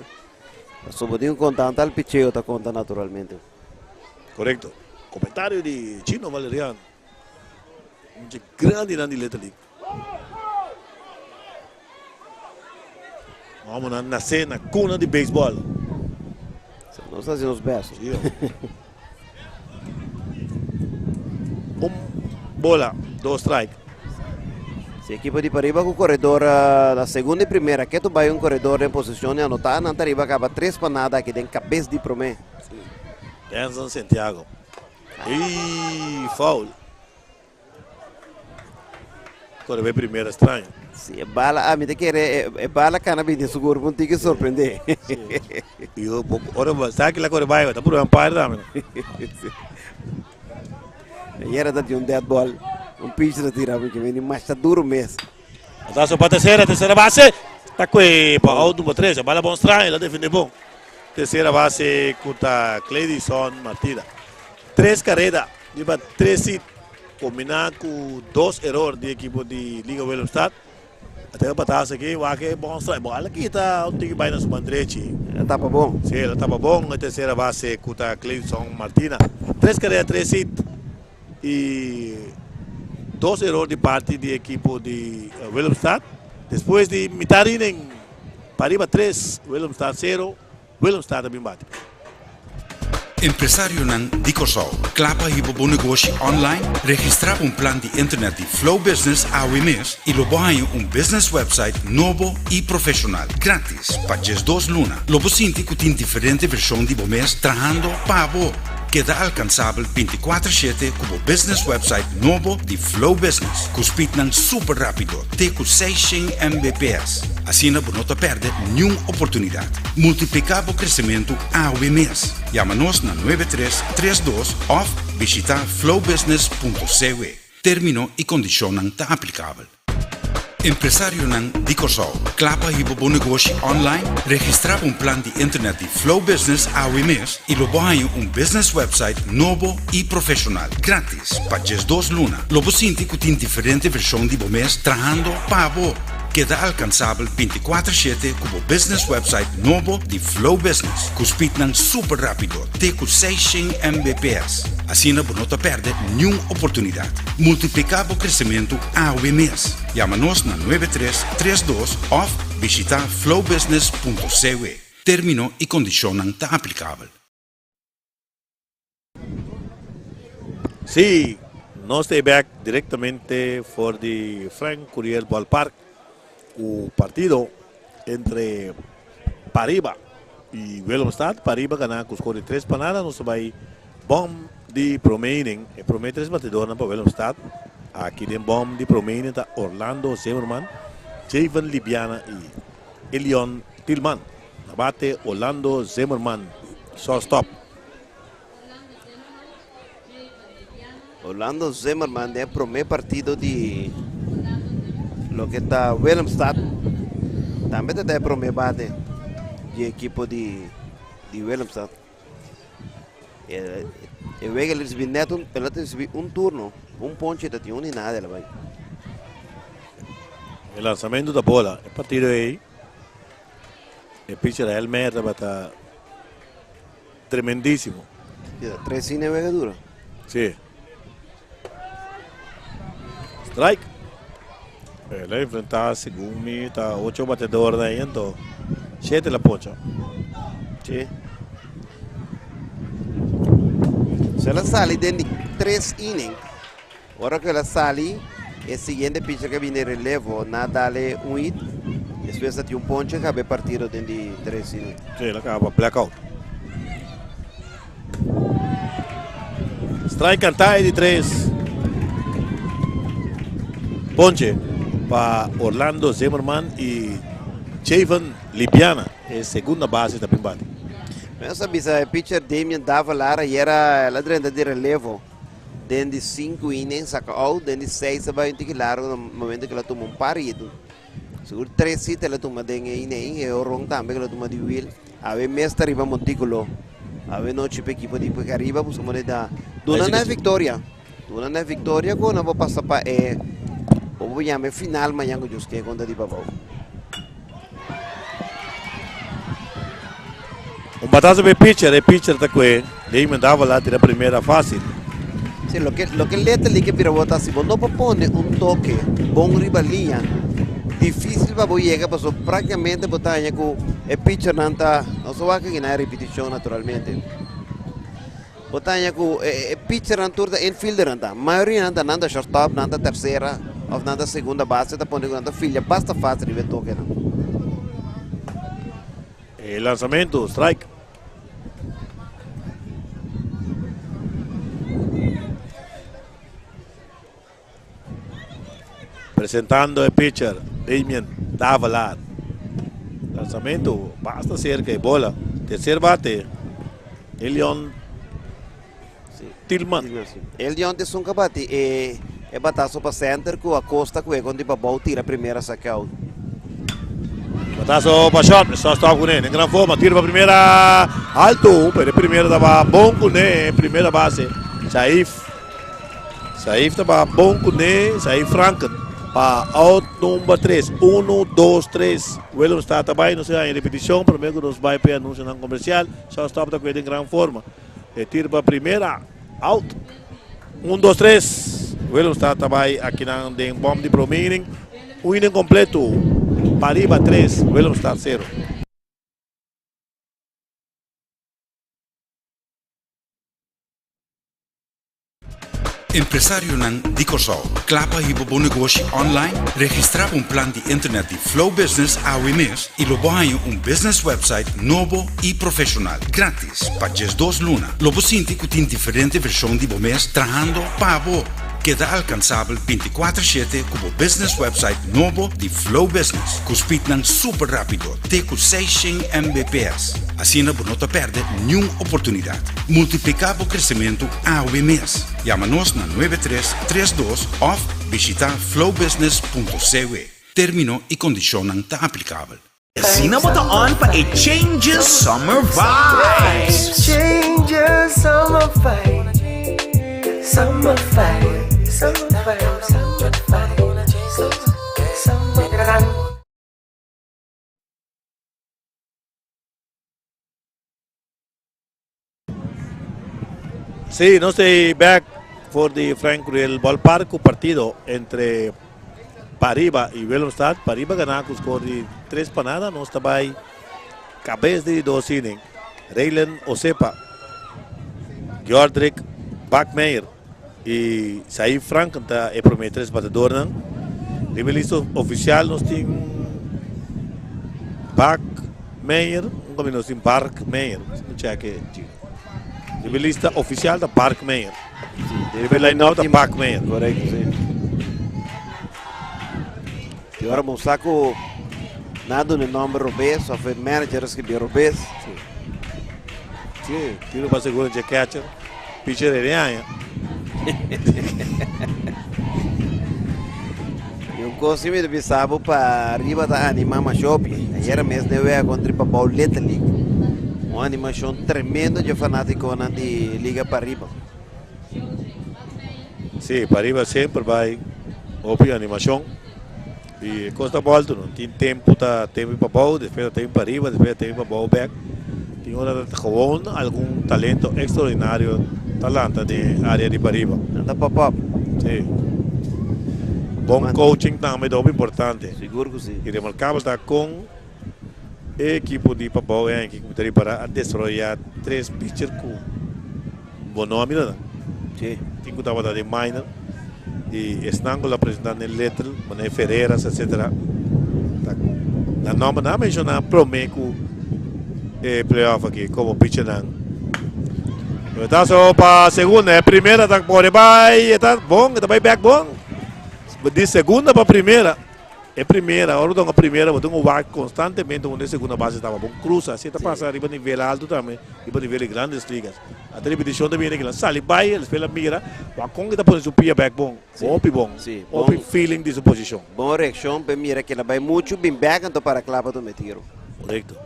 Pasobra bo tin ku konta antal picheo ta konta naturalmente. Korekto. Komentario di Chino Valeriano. Un dje grandinan di Little League. Homonan nase na kuna di beisbòl. Nos ta hasi nos bèst. Sí. Un bola, dos strike. Si ekipo di pariba ku koredor na segunda i primera ketu bai un koredor den posishon di anotá, nan ta riba kaba tres pa nada aki den kabes di promé. Denson Santiago. I foul. Kore bai primera straño. Si e bala, ah, mi ta kere e bala kana bini su kurpo un tiki sorprendé. Yo ora sa ki la kore bai, ta puru umpire tambe. Ayera ta tin un dead ball, un pitcher ta tira porque bini masha duro mes. Batazo pa tercera, tercera base. Ta kue pa out number 3. Bala bon straño, la defende bon. Tercera base ku ta Cledison Martina. Tres kareda riba tres hit kombiná ku dos eror di ekipo di Liga Willemstad. A tene batazo aki, wak e bon straño. Bon, ala kita un tiki bai na su man drechi. El a tapa bon. Sí, el a tapa bon e tercera base ku ta Cledison Martina. Tres kareda, tres hit. Y dos error di parti di equipo di Willemstad. Despues di mitad inning, pariba tres, Willemstad cero, Willemstad a bin bati. Empresarionan di Kòrsou, kla pa hiba bo negoshi online? Registrá pa un plan di internet di Flow Business awe mes i lo bo haña un business website nobo i profeshonal, grátis pa 12 luna. Lo bo sinti ku tin diferente vershon di bo mes trahando pa bo. Keda alkansabel 24 shete ku bo business website nobo di Flow Business ku speednan super rápido te ku 600 Mbps. Asina bo no ta pèrdè niun oportunidat. Multipliká bo kresementu awe mes. Yama nos na 9332 òf bishitá flowbusiness.cw. Término i kondishonnan ta aplikabel. Empresarionan di Kòrsou, kla pa hiba bo negoshi online? Registrá pa un plan di internet di Flow Business awe mes i lo bo haña un business website nobo i profeshonal, grátis pa 12 luna. Lo bo sinti ku tin diferente vershon di bo mes trahando pa bo. Keda alkansabel 24 shete ku bo business website nobo di Flow Business ku speednan super rápido te ku 600 Mbps. Asina bo no ta pèrdè niun oportunidat. Multipliká bo kresementu awe mes. Yama nos na 9332 òf bishitá flowbusiness.cw. Término i kondishonnan ta aplikabel. Sí, nos ta e bek direktamente for di Frank Curiel Ballpark ku partido entre Pariba i Willemstad. Pariba gana ku skor di tres pa nada. Nos ta bai bòm di promé inning. E promé tres batidornan pa Willemstad aki den bòm di promé inning ta Orlando Zimmerman, Javen Libiana i Elion Tilman. Na bate Orlando Zimmerman, shortstop. Orlando Zimmerman den e promé partido di loke ta Willemstad. Tambe ta e promé bate di ekipo di di Willemstad. E e wega el risibi net un el a risibi un turno, un ponche ta tin un di nada el a bai. E lansamento ta bola. E partido ei e pitcher Elmer tabata tremendísimo. Tres inning wega dura. Sí. Strike. El a enfrentá segun mi ta ocho batedor ahí anto shete la pocha. Sí. Se la sali den di tres inning. Ora ku el a sali, e siguiente pitcher ku a bini relevo na dale un hit. Despues a tin un ponche a kaba e partido den di tres inning. Sí, el a kaba blackout. Strike kantá e di tres. Ponche pa Orlando Zimmerman i Javen Libiana. E segunda base ta bin bati. Nos a bisa e pitcher Damian Davalar ayera el a drenta di relevo. Den di sinku inning saka out, den di seis a bai un tiki largo na momento ku el a tuma un par hit. Sigur tres hit el a tuma den e inning, e oron tambe ku el a tuma di Will. Awe mes ta riba montíkulo. Awe nochi pa ekipo di Cariba busca manera di duna nan e viktoria. Duna nan e viktoria ku nan por pasa pa e bo por yama e final mañan ku Dios ke kontra di Pabou. Un batazo pa e pitcher, e pitcher ta kue Damien Davala tira primera fácil. Sí, loke, loke letterlijk ke bira bo ta si bo no por pone un toke bon riba liña, difícil pa bo yega paso prácticamente bo ta haña ku e pitchernan ta, nos a wak aki na e repeticion naturalmente. Bo ta haña ku e pitchernan tur ta infieldernan ta. Mayoria nan ta nan ta shortstop, nan ta tersera òf nan ta segunda base ta pone ku nan ta filia basta fásil riba e tokenan. E lansamentu, strike. Presentando e pitcher Damien Davelaar. Lanzamento basta cerca e bola. Tercer bate. Elion Tilman. Elion te sun kabati e e batazo pa center ku Acosta ku e kon di pabou tira primera saca out. Batazo pa short, shortstop kuné den gran forma, tiro pa primera alto, pero e primera taba bon kuné, primera base. Saif Saif ta baha bon kuné, Saif Franken pa out number 3. 1, 2, 3. Willemstad ta bai, nos a haña repetishon promé ku nos bai pa e anunsionan komersial. Shortstop ta kué den gran forma. E tiro pa primera, out. 1, 2, 3. Willemstad ta bai akinan den bòm di promé inning. Un inning kompleto. Pariba 3, Willemstad 0. Empresarionan di Kòrsou, kla pa hiba bo negoshi online? Registrá pa un plan di internet di Flow Business awe mes i lo bo haña un business website nobo i profeshonal, gratis, pa 12 luna. Lo bo sinti ku tin diferente vershon di bo mes trahando pa bo. Keda alkansabel 24 shete ku bo business website nobo di Flow Business, ku speednan super rápido te ku 600 Mbps. Asina bo no ta pèrdè niun oportunidat. Multipliká bo kresementu awe mes. Yama nos na 9332 òf bishitá flowbusiness.cw. Término i kondishonnan ta aplikabel. Asina bo ta on pa e Changes Summer Vibes! Changes summer vibe, summer vibe, summer vibe, summer vibe, summer vibe. Sí, nos ta back for di Frank Curiel Ballpark ku partido entre Pariba y Willemstad. Pariba gana ku score di 3 pa nada. Nos ta bai kabes di dos inning. Raylan Osepa, Jordrick Bakmeyer y Saif Franken ta e prome tres batedornan. Riba e lista oficial nos tin Bakmeyer, un caminda nos tin Barkmeyer. Un check e chico. Riba e lista oficial ta Barkmeyer. Riba e line-up ta Bakmeyer. Correcto, sí. Y ahora vamos a cu nada un nombre robes of el manager escribió robes. Sí. Sí, tiro pa seguro en catcher. Pitcher de aña. Y un cosa mi ta bisa bo pa riba ta anima mashopi. Ayer mes ne wega contra Pabao Little League. Un animacion tremendo dje fanaticonan di Liga Pariba. Sí, Pariba semper bai hopi animacion. Y cos ta bolto, no tin tempo ta tempo pa bou, despues ta tempo pa riba, despues ta tempo pa bou bek. Tin ora ta gewoon algun talento extraordinario ta lanta den area di pariba. Nan ta pop up. Sí. Bon coaching tambe ta hopi importante. Sigur cu si. Y remarcabel ta con e ekipo di Pabou e aña aki cu mi ta ripara a desaroya tres pitcher cu bo no a mira nan. Sí. Tin cu tabata den minor y esnan cu lo a presenta den Little, manera Ferreras etcetera. Ta nan nomber nan a menciona prome cu e playoff aki como pitchernan. Pelotazo pa segunda, e primera ta pone bay, e ta bon, e ta bay back bon. Di segunda pa primera. E primera, ora bo ta primera bo tin ku wak konstantemente unda e segunda base tabata. Bon krusa, así ta pasa riba nivel alto tambe, riba nivel di Grandes Ligas. Ata repetishon ta bini kila sali bai, el spela mira, wak kon ke ta pone su pia bek bon, hopi bon, hopi feeling di su posishon. Bon reakshon pa e mira kila bai muchu, bin bek anto para kla pa tuma e tiro. Korekto.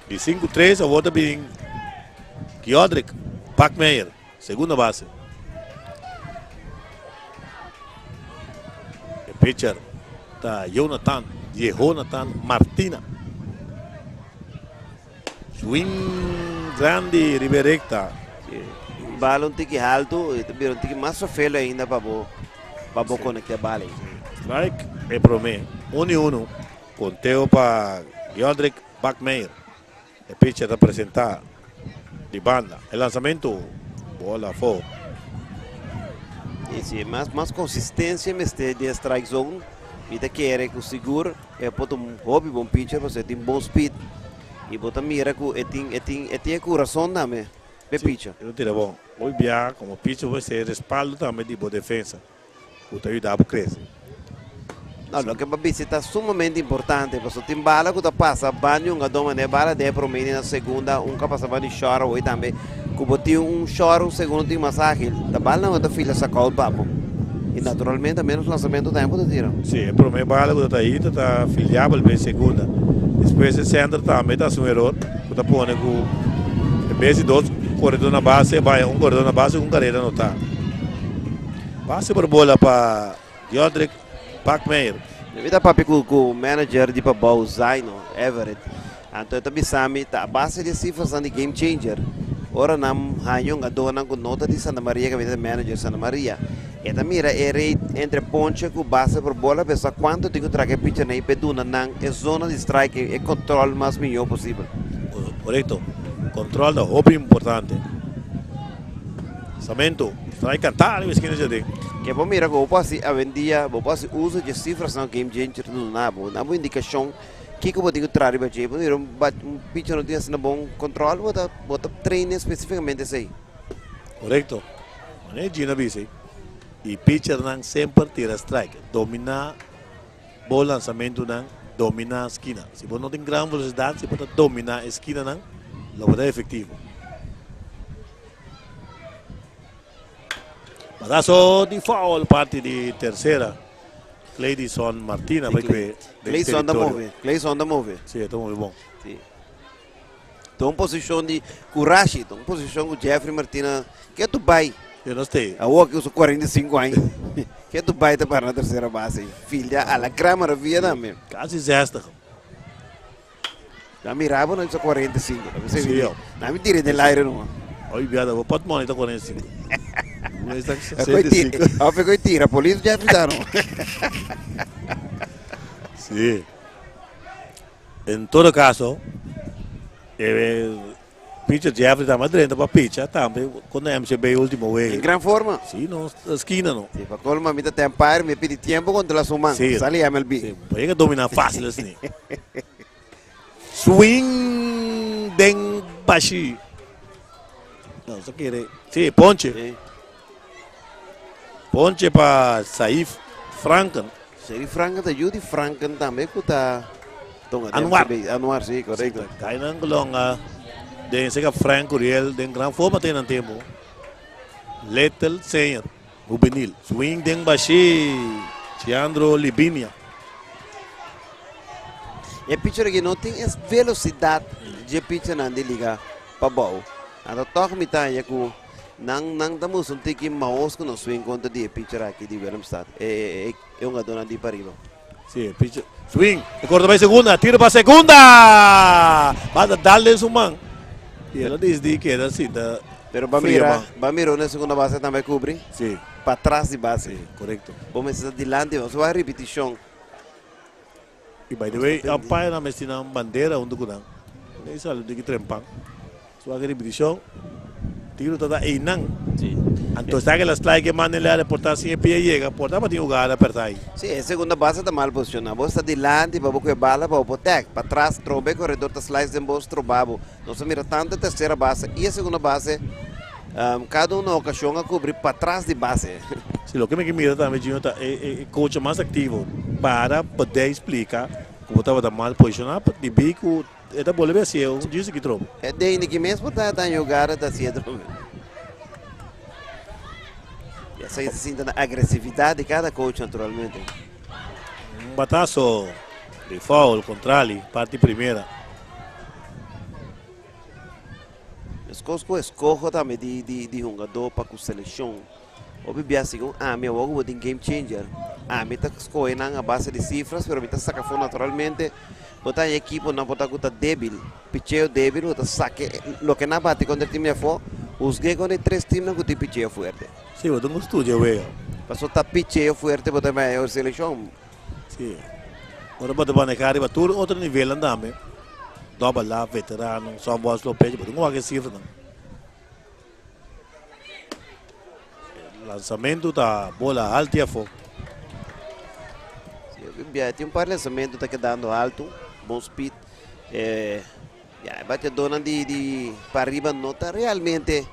Di 5-3 awor ta bin Giodrick Bakmeyer, segunda base. Pitcher ta Jonathan Jehonathan Martina. Swing grandi riba e recta. Si, bala un tiki haltu y ta bira un tiki mas sofelo ainda pa bo pa bo conecta e bala ey. Strike e prome. Un y uno. Conteo pa Geodrick Bakmeyer. E pitcher ta presenta di banda. E lansamento, bola afo. Y si mas mas consistencia mester den strike zone. Mi ta kere cu sigur e por ta un hopi bon pitcher pasobra e tin bon speed. Y bo ta mira cu e tin e tin e tin e curason tambe p'e pitcher. Si, e ta tira bon. Hopi bia como pitcher bo mester e respaldo tambe di bo defensa. Ku ta yuda bo krese. No, loke bo bisa ta sumamente importante, pasobra tin bala ku ta pasa ban di un gadó manera bala den e promé na segunda, un ka pasa ban di shòr awor tambe, ku bo tin un shòr un segundo tin mas ágil, ta bala nan ta fila sakout pa bo. I naturalmente ménos lansamentu tambe bo ta tira. Sí, e promé bala ku ta ta ahí ta ta filiabel pa e segunda. Despues e sènter tambe ta hasi un eror ku ta pone ku en bes di dos koredó na base, bai un koredó na base ku un karera anotá. Pase por bola pa Jodrick Bakmeyer. Mi ta papia ku ku manager di Pabou, Zaino Everett. Anto e ta bisa mi ta a base di e sifrasnan di Game Changer, ora nan haña un gadónan ku no ta di Santa Maria kaminda ta manager Santa Maria. E ta mira e rate entre ponche ku base por bola pa e sa kuantu tin ku traka e pichernan i pa e duna nan e zona di strike e control mas mihó posibel. Korekto. Control ta hopi importante. Samento, strike cantá riba esquina djadén. Ke bo mira ku bo por hasi awendia, bo por hasi uso dje sifrasnan ku Game Changer ta duna bo. Nan bo indikashon kiko bo tin ku traha riba dje. Bo mira un bat un picher no tin asina bon kontrol, bo ta bo ta train spesifikamente esei. Korekto. Manera Gino a bisa ei, i pichernan semper tira strike. Dominá bo lansamentunan, dominá skina. Si bo no tin gran velosidat, si bo ta dominá e skinanan, lo bo ta efektivo. Batazo di foul parti di tercera. Cleydison Martina bai kue den Cleydison ta territorio. move, Cleydison ta move. Sí, e ta move bon. Sí. Ta un posicion di curashi, ta un posicion cu Jeffrey Martina ke tu bai. Yo no stay. Awor cu su 45 aña, ke tu bai ta para na tercera base. Fildia a la gran maravilla tambe. Casi 60. Na mira bo no sa 45. Na mi Sí, yo. Na mi tira den aire no. Hoy biada bo pot money ta 45. No está Koy tira, 65. of koy tira, polis ya pita no. Sí. En todo caso, eh, Pitcher Jeffrey tambe a drenta pa picha tambe con MCB ultimo wega. En gran forma. Sí, no, esquina no. Sí, pa colmo mi ta te umpire, mi pidi tiempo contra la su man. Sí. Sali MLB. Sí, pa llega domina fácil así. Swing den bashi. No, se quiere. Sí, ponche. Sí. Ponche pa Saif Franken. Saif Franken ta yu di Franken tambe ku ta tonga den Anuar. MCB. Anuar, sí, korekto. Kainan ku longa den seka Frank Curiel den gran forma te nan tempo. Little Senior, juvenil. Swing den bashi Chiandro Libinia. E pitcher aki no tin e velosidat dje pitchernan di liga pabou. Anto tòg mi ta haña ku Nan nan ta mustra un tiki maos ku nos swing kontra di e pitcher aki di Willemstad, e e e hungadónan di pariba. Si, e pitcher swing, e korta bai segunda, tiro pa segunda! Basta dal den su man. I el a disidí keda sinta Pero ba fria mira, man. ba mira unda e segunda base tambe a kubri? Si. Patras di base. Si, korekto. Bo mester ta dilanti, nos wak ripitishon. I by the way, umpire nan mester nan bandera huntu ku nan. Nan sali un tiki trempan. Su wak ripitishon, tiro ta ta einan. Si. Anto sa ke la strike e manda el área por ta sin e pia yega, por ta batin hugada aperta ahi. Si, e segunda base ta mal posiciona. Bo sta dilanti pa bo ku e bala pa bo por tag. Patras trobe e koredor ta slice den bo stroba bo. Nos a mira tanto e tercera base i e segunda base, kada un na ocasion a cubri patras di base. Si, loke mi ke mira tambe Gino ta e e coach mas activo para poder splica ku bo tabata mal posiciona debí ku E ta bolbe hacié un djis aki trobo. E deine ki mes por ta ta yogada ta hacié trobo. Y esaki ta sinta na agresividad di cada coach naturalmente. Un batazo di foul contrali parti primera. Meskos ku eskoho tambe di di di hungadó pa ku selekshon. Hopi bia segun ami awor ku bo tin game changer. Ami ta scoge nan a base di cifras, pero mi ta saca afo naturalmente. Bo ta haña ekiponan por ta cu ta debil, picheo debil, bo ta saca loke nan a bati contra e team di afo, husgu'e contra e tres teamnan cu tin picheo fuerte. Si, bo ta un studia wega. Pasobra ta picheo fuerte bo ta mehor seleccion. Si, ora bo ta maneha riba tur otro nivelnan tambe, Double A, veterano, softball, slow pitch, bo tin cu wak e cifranan. Lanzamento ta bola alto y afo. Tin un par lanzamento ta kedando alto, bon speed. Ya, e bateadornan di di pariba no ta realmente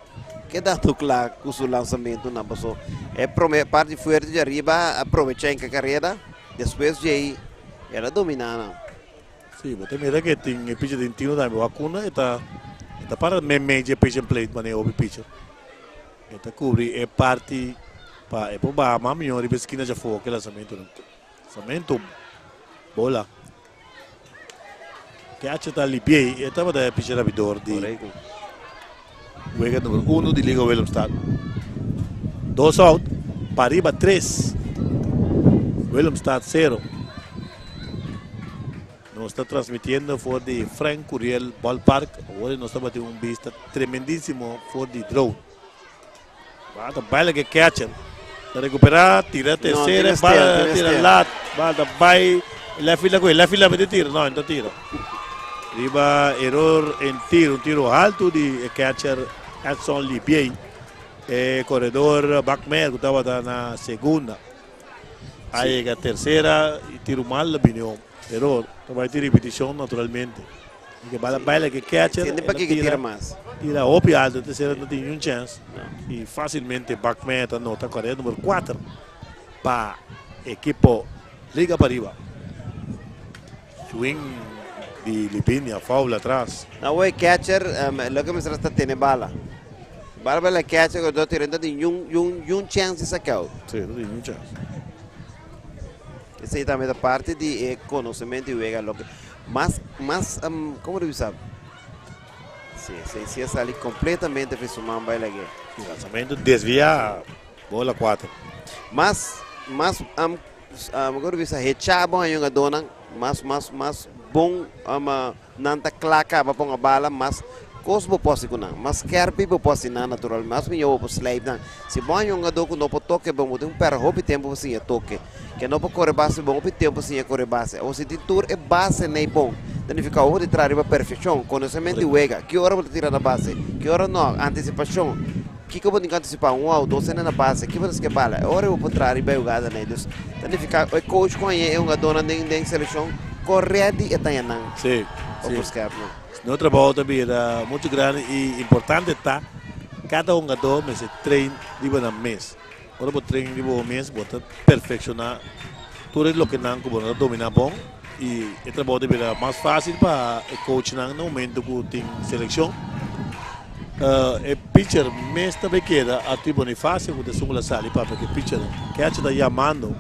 kedando kla ku su lanzamentonan paso e prome parti fuerte di ariba a aprovecha en kareda, despues di ei el a domina nan. Sí, bo ta mira ke tin e pitcher den tino tambe Wakuna e ta e ta para meimei dje pitching plate manera hopi pitcher. E ta kubri e parti pa e por baha mas mihó riba e skina djafó ke lansamentunan. Lansamentu bola. Catcher ta Libiey, e tabata e pitcher abidor di wega numero uno di Liga Willemstad. Dos out, pariba tres, Willemstad sero. Nos ta transmitiendo for di Frank Curiel Ballpark. Awor nos ta bati un bista tremendísimo for di drone. Bala ta baila ke catcher. Ta recupera, tira tercera, bala tira lat, bala ta bai left field la left field la mete tira, no, no tira. Riba error en tiro, un tiro alto di catcher Edson Libiey. E corredor Bakmer ku tabata na segunda. A yega tercera y tiro mal la bini om. Error. Ta bai tin repeticion naturalmente. Y ke bala baila ke catcher. Siente pa kiko tira mas. Tira hopi alto, tercera no tin niun chance. Y facilmente Bakmer ta nota carrera numero 4 pa equipo Liga Pariba. Swing di Libinia, foul atras. Awor e catcher loke mester ta tene bala. Bala bala catcher ku do tira no tin niun chance di saca out. Si, no tin niun chance. Esei tambe ta parti di e konosementu di wega loke mas mas komo ta bisa si esei si a sali kompletamente for su man bai lag'é. Lanzamento desviá bola 4. Mas mas komo ta bisa hechá bo haña hungadónan mas mas mas bon Nan ta kla kaba pon a bala, mas kos bo por hasi ku nan, mas skèrpi bo por hasi nan natural, mas mihó bo por slijp nan. Si bo haña un hungadó ku no por toke bon, bo tin ku pèrdè hopi tempu pa siña toke. Ke no por kore base bon, hopi tempu pa siña kore base. Awor si tin tur e base nei bon, ta nifiká bo por traha riba perfekshon, konosementu di wega, ki ora bo ta tira na base, ki ora no, antisipashon, kiko bo tin ku antisipá, un out, dos hende na base, ki bo ta ske bala. E ora bo por traha riba e hugada nei. Dus ta nifiká e coach ku haña e hungadónan den selekshon ko ready e ta haña nan pa por skèp nan. Nos trabou ta bira muchu grandi i importante ta kada hungadó mester train riba nan mes. Ora bo train riba bo mes bo ta perfekshoná tur e lokenan ku bo no ta dominá bon i e trabou ta bira mas fásil pa e coachnan na momento ku tin selekshon. E pitcher mes ta bay keda Arthur Bonifacio ku ta esun ku la sali papia ku e pitcher. Catcher ta yamando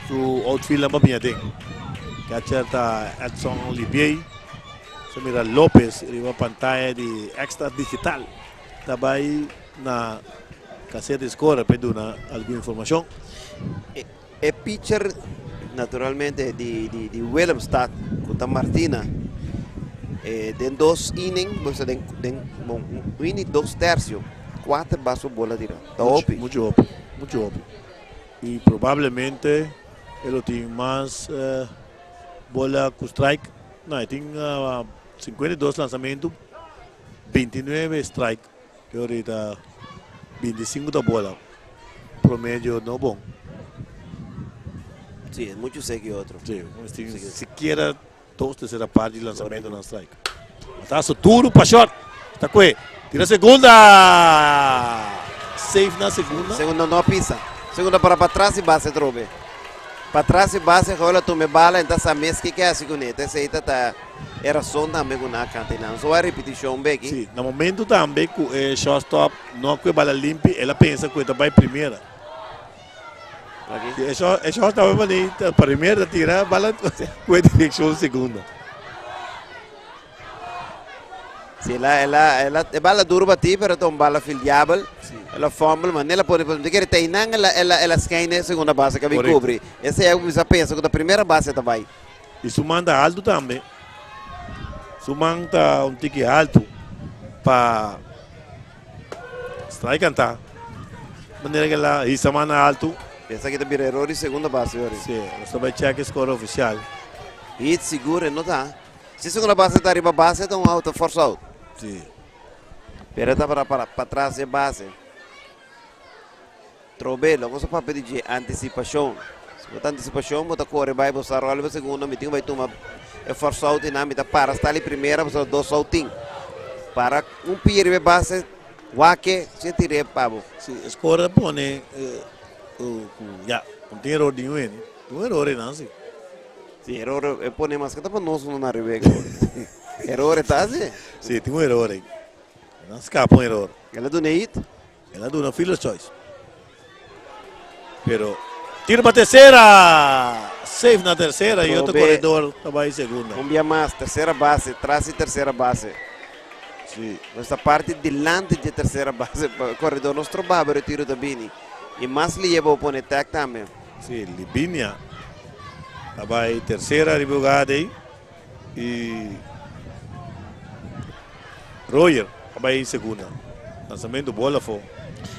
su outfielder pa bini aden. Catcher ta Edson Libiey. Sa mira Lopez riba pantaya di Extra Digital ta bay na caseta di score pa e duna algun informacion. E pitcher naturalmente di di Willemstad ku ta Martina e den dos inning bo bisa den den un inning dos tercio kuater bas bo bola tira ta hopi. Mucho hopi mucho hopi y probablemente e lo tin mas bola ku strike no e tin 52 lanzamento 29 strike. Te orita 25 ta bola. Promedio no bon. Sí, es mucho sek y otro. Sí, tin sikiera dos tercera parte di lanzamento nan strike. Batazo duro pa short. Ta kue. Tira segunda. Safe na segunda. Segunda no pisa. Segunda para patras y base trobe. Patras y base, Joel tome bala, entonces a mes que hace con él. Entonces ahí está E rason tambe ku nan a kanta einan. So a ripitishon beki. Sí, na momento tambe ku e shortstop no a kue bala limpi, el a pensa ku e ta bai primera. Aki. E short, e shortstop a mani ta primera ta tira bala ku e direkshon segunda. Si, el a, el a, el a, e bala duro batí, pero ta un bala fildiabel. El a fumble, ma nel a pone, mi ta kere ta einan el a, el a, el a skein e segunda base ku a bin Korekto. kubri. Esei a kuminsá pensa ku ta primera base ta bai. I su man ta altu tambe. Su man ta un tiki altu pa strike kantá. Manera ku el a hisa man na altu. Esaki ta bira eror di segunda base ori. Si, nos ta bai chèk e score ofisial. Hit sigur e no ta. Si segunda base ta riba base ta un out, ta force out. Si. Pero e tabata para patras di e base. Trobe, loke nos a papia di dje, antisipashon. Si bo ta antisipashon, bo ta kore bai, bo sa ròl riba segunda, mi tin ku bai tuma e force out einan, mi ta para sta li primera, pasobra dos out tin. Para un pia riba e base, wak-e, si e tir'é pa bo. Si, e score ta pone ku ya, no tin eror di un hende. Tin un eror einan si. Si, eror e pone mas ke ta pa nos no na riba e. Eror e ta si. Si, tin un eror ei. Nan skapa un eror. El a duna e hit. El a duna fielder's choice. Pero tiro pa tercera. Safe na tercera y otro corredor ta bay segunda. Un bia mas, tercera base, tras di tercera base. Si. Nos ta parti dilanti di tercera base. Corredor no stroba, pero e tiro ta bini. Y mas liye bo pone tag tambe. Si, Libinia ta bay tercera riba lugar dey y Royer a bay segunda. Lanzamento bola afo.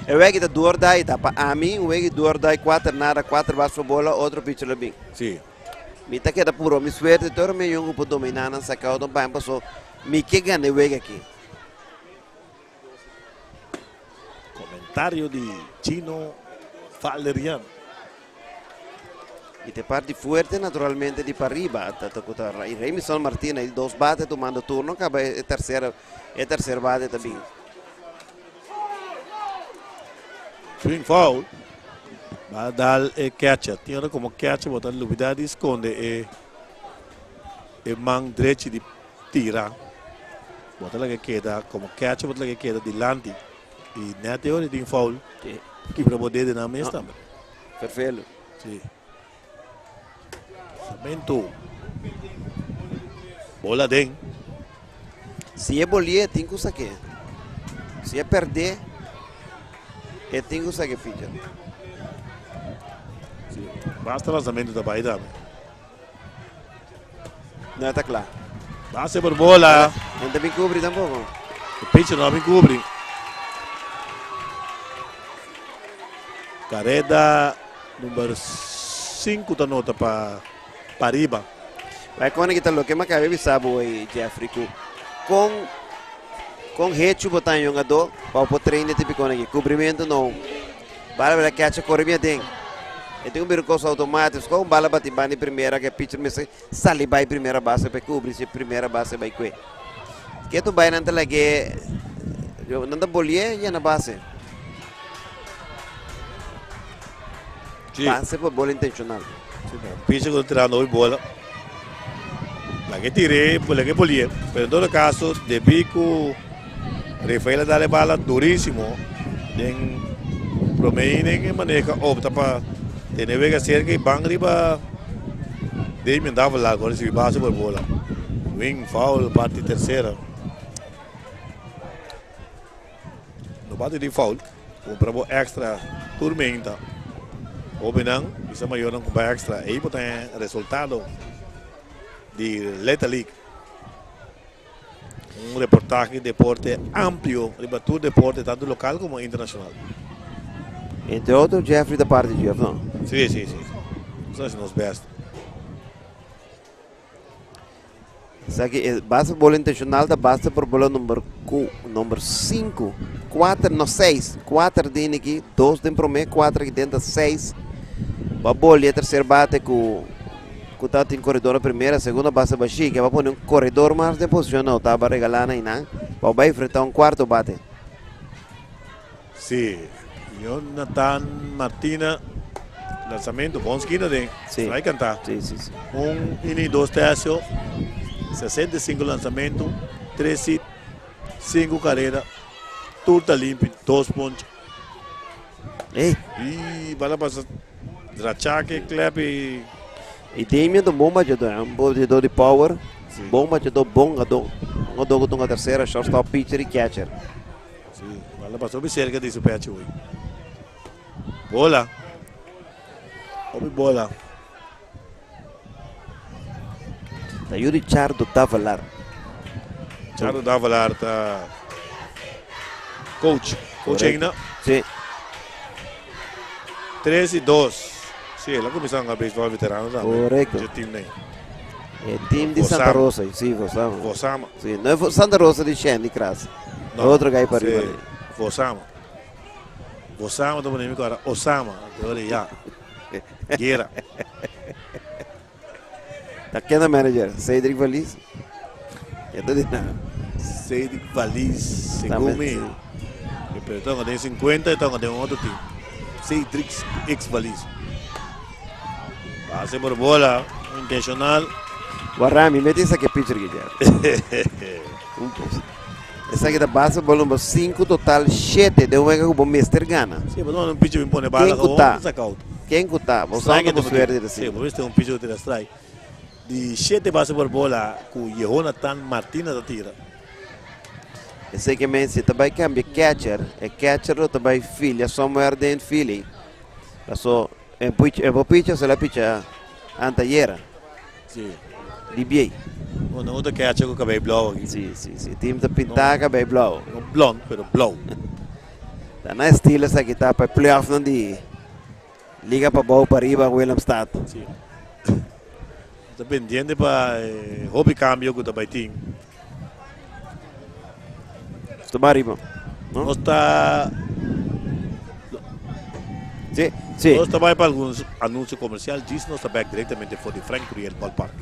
E wegi ta do or die ta pa ami, un wegi do or die kuater nada, kuater bas pa bola, otro pitcher lo bin. Si. Mi ta keda puro mi suerte tur mi yongu por domina nan saka otro ban paso mi ke gana e wega aki. Comentario di Chino Valerian. Y te parti fuerte naturalmente di pariba. Ta ta cu ta Remison Martina y dos bate tumando turno caba e tercer e tercer bate ta bin. Swing foul. Va dal e catcher. Tin ora como catcher bo ta lubida di sconde e e man drechi di tira. Bo ta laga keda como catcher bo ta laga keda dilanti. Y net e ora tin foul. Kibra bo dedenan mes tambe. Fervelo. Si. Lanzamento. Bola den. Si e bolié tin ku sak'é. Si e pèrdè e tin ku sak'é pitcher. Si. Basta lanzamento ta bai tambe. No ta kla. Base por bola. No ta bin kubri tampoko. E pitcher no a bin kubri. Careda number 5 ta nota pa Pariba. Bai kone kita loke mi a kabe bisa bo ei Jeffrey ku kon kon hechu bo ta yongadó pa bo por train de tipo kone aki kubrimentu no bala bira catcher kore bien aden e tin un bira kos outomatiko kon un bala bati banda di primera ke pitcher mester sali bai primera base pa e kubri si primera base bai kue ke tu bai nan ta lag'é nan ta bolié yena base. Sí. Base por bola intencional. Sí, pero picha cu ta tirando hopi bola. La que tiré, la que polié. Pero en todo caso, debí cu Rafael a dale bala durísimo. Den prome inning e maneha opta pa tene wega cerca y ban riba Damian Davila cu a recibi base por bola. Wing foul parti tercera. No bati di foul. Cumpra bo extra tur menta. Hobennan bisa mayornan cumpra extra. Ey bo ta e resultado di Leta League. Un reportahe di deporte amplio riba tur deporte tanto local como internacional. Entre otro Jeffrey ta parti dje of no? Si, si, si. Nos ta haci nos best. Esaki e base bola intencional ta base por bola number cu number 5, 4 no 6, 4 den aki, 2 den prome, 4 aki den ta 6. Ba boli e tercer bate cu cu ta tin corredor na primera, segunda base bashi, ke ba pone un corredor mas den posicion na octava regala na einan pa bai enfrenta un cuarto bate. Sí, Jonathan Martina, lanzamento, bon skina den, Sí. strike canta. Sí, sí, sí. Un inning dos tercio, 65 lanzamento, 3 hit, 5 carrera, tur ta limpi, 2 ponche. Ey. Y bala pasa Drachaque, klep y... Y Damien ta un bon bateador, un bateador di power, Sí. bon bateador, bon gador. Un hungadó ku ta hunga tersera, shortstop, pitcher i catcher. Si, bala pasa hopi serka di su pechi hoy. Bola. Hopi bola. Ta yu di Chardo Davalar. Chardo Davalar ta coach. Coach ainda. Si. 3 y 2. Si, el a cuminsa hunga baseball veterano tambe. Correcto. Dje team nei. E team di Santa Rosa, si, Vosama. Vosama. Si, no e Santa Rosa di Shandy Kras. No. Otro gai pa riba. Si, Vosama. Vosama ta pone mi kora Osama. Anto ya. Guera. Ta kenda manager? Cedric Valiz? E ta di nada. Cedric Valiz, segun mi. Pero tongo den 50 y tongo den otro team. Cedric X Valiz. Pase por bola, intencional. Warami, mete esa que pitcher que ya. Un post. Esaki ta base ball number 5 total 7 den un wega ku bo mester gana. Sí, pero un pitcher bin pone bala Ken ku ta? saca out. Ken ku ta? Bo sa Strike bo suerte ta Sí, bo mester un pitcher tira strike. Di 7 base por bola ku Jehonathan Martina ta tira. Esei ke men si ta bai kambia catcher, e catcher lo ta bai filia somewhere den Philly. Paso e bo pitcher se la picha antayera. Sí. Di biei. Bueno, no ta catcher ku kabei blauw aki. Sí, sí, sí. Team ta pintá kabei blauw. No blond, pero blauw. Ta na estilo esaki ta pa e playoffnan di Liga Pabou Pariba Willemstad. Sí. Ta pendiente pa e hopi cambio ku ta bai tin. Ta bai ariba. No? Nos ta Sí, sí. Nos ta bai pa algun anuncio comercial, djis nos ta bek directamente for di Frank Curiel Ballpark.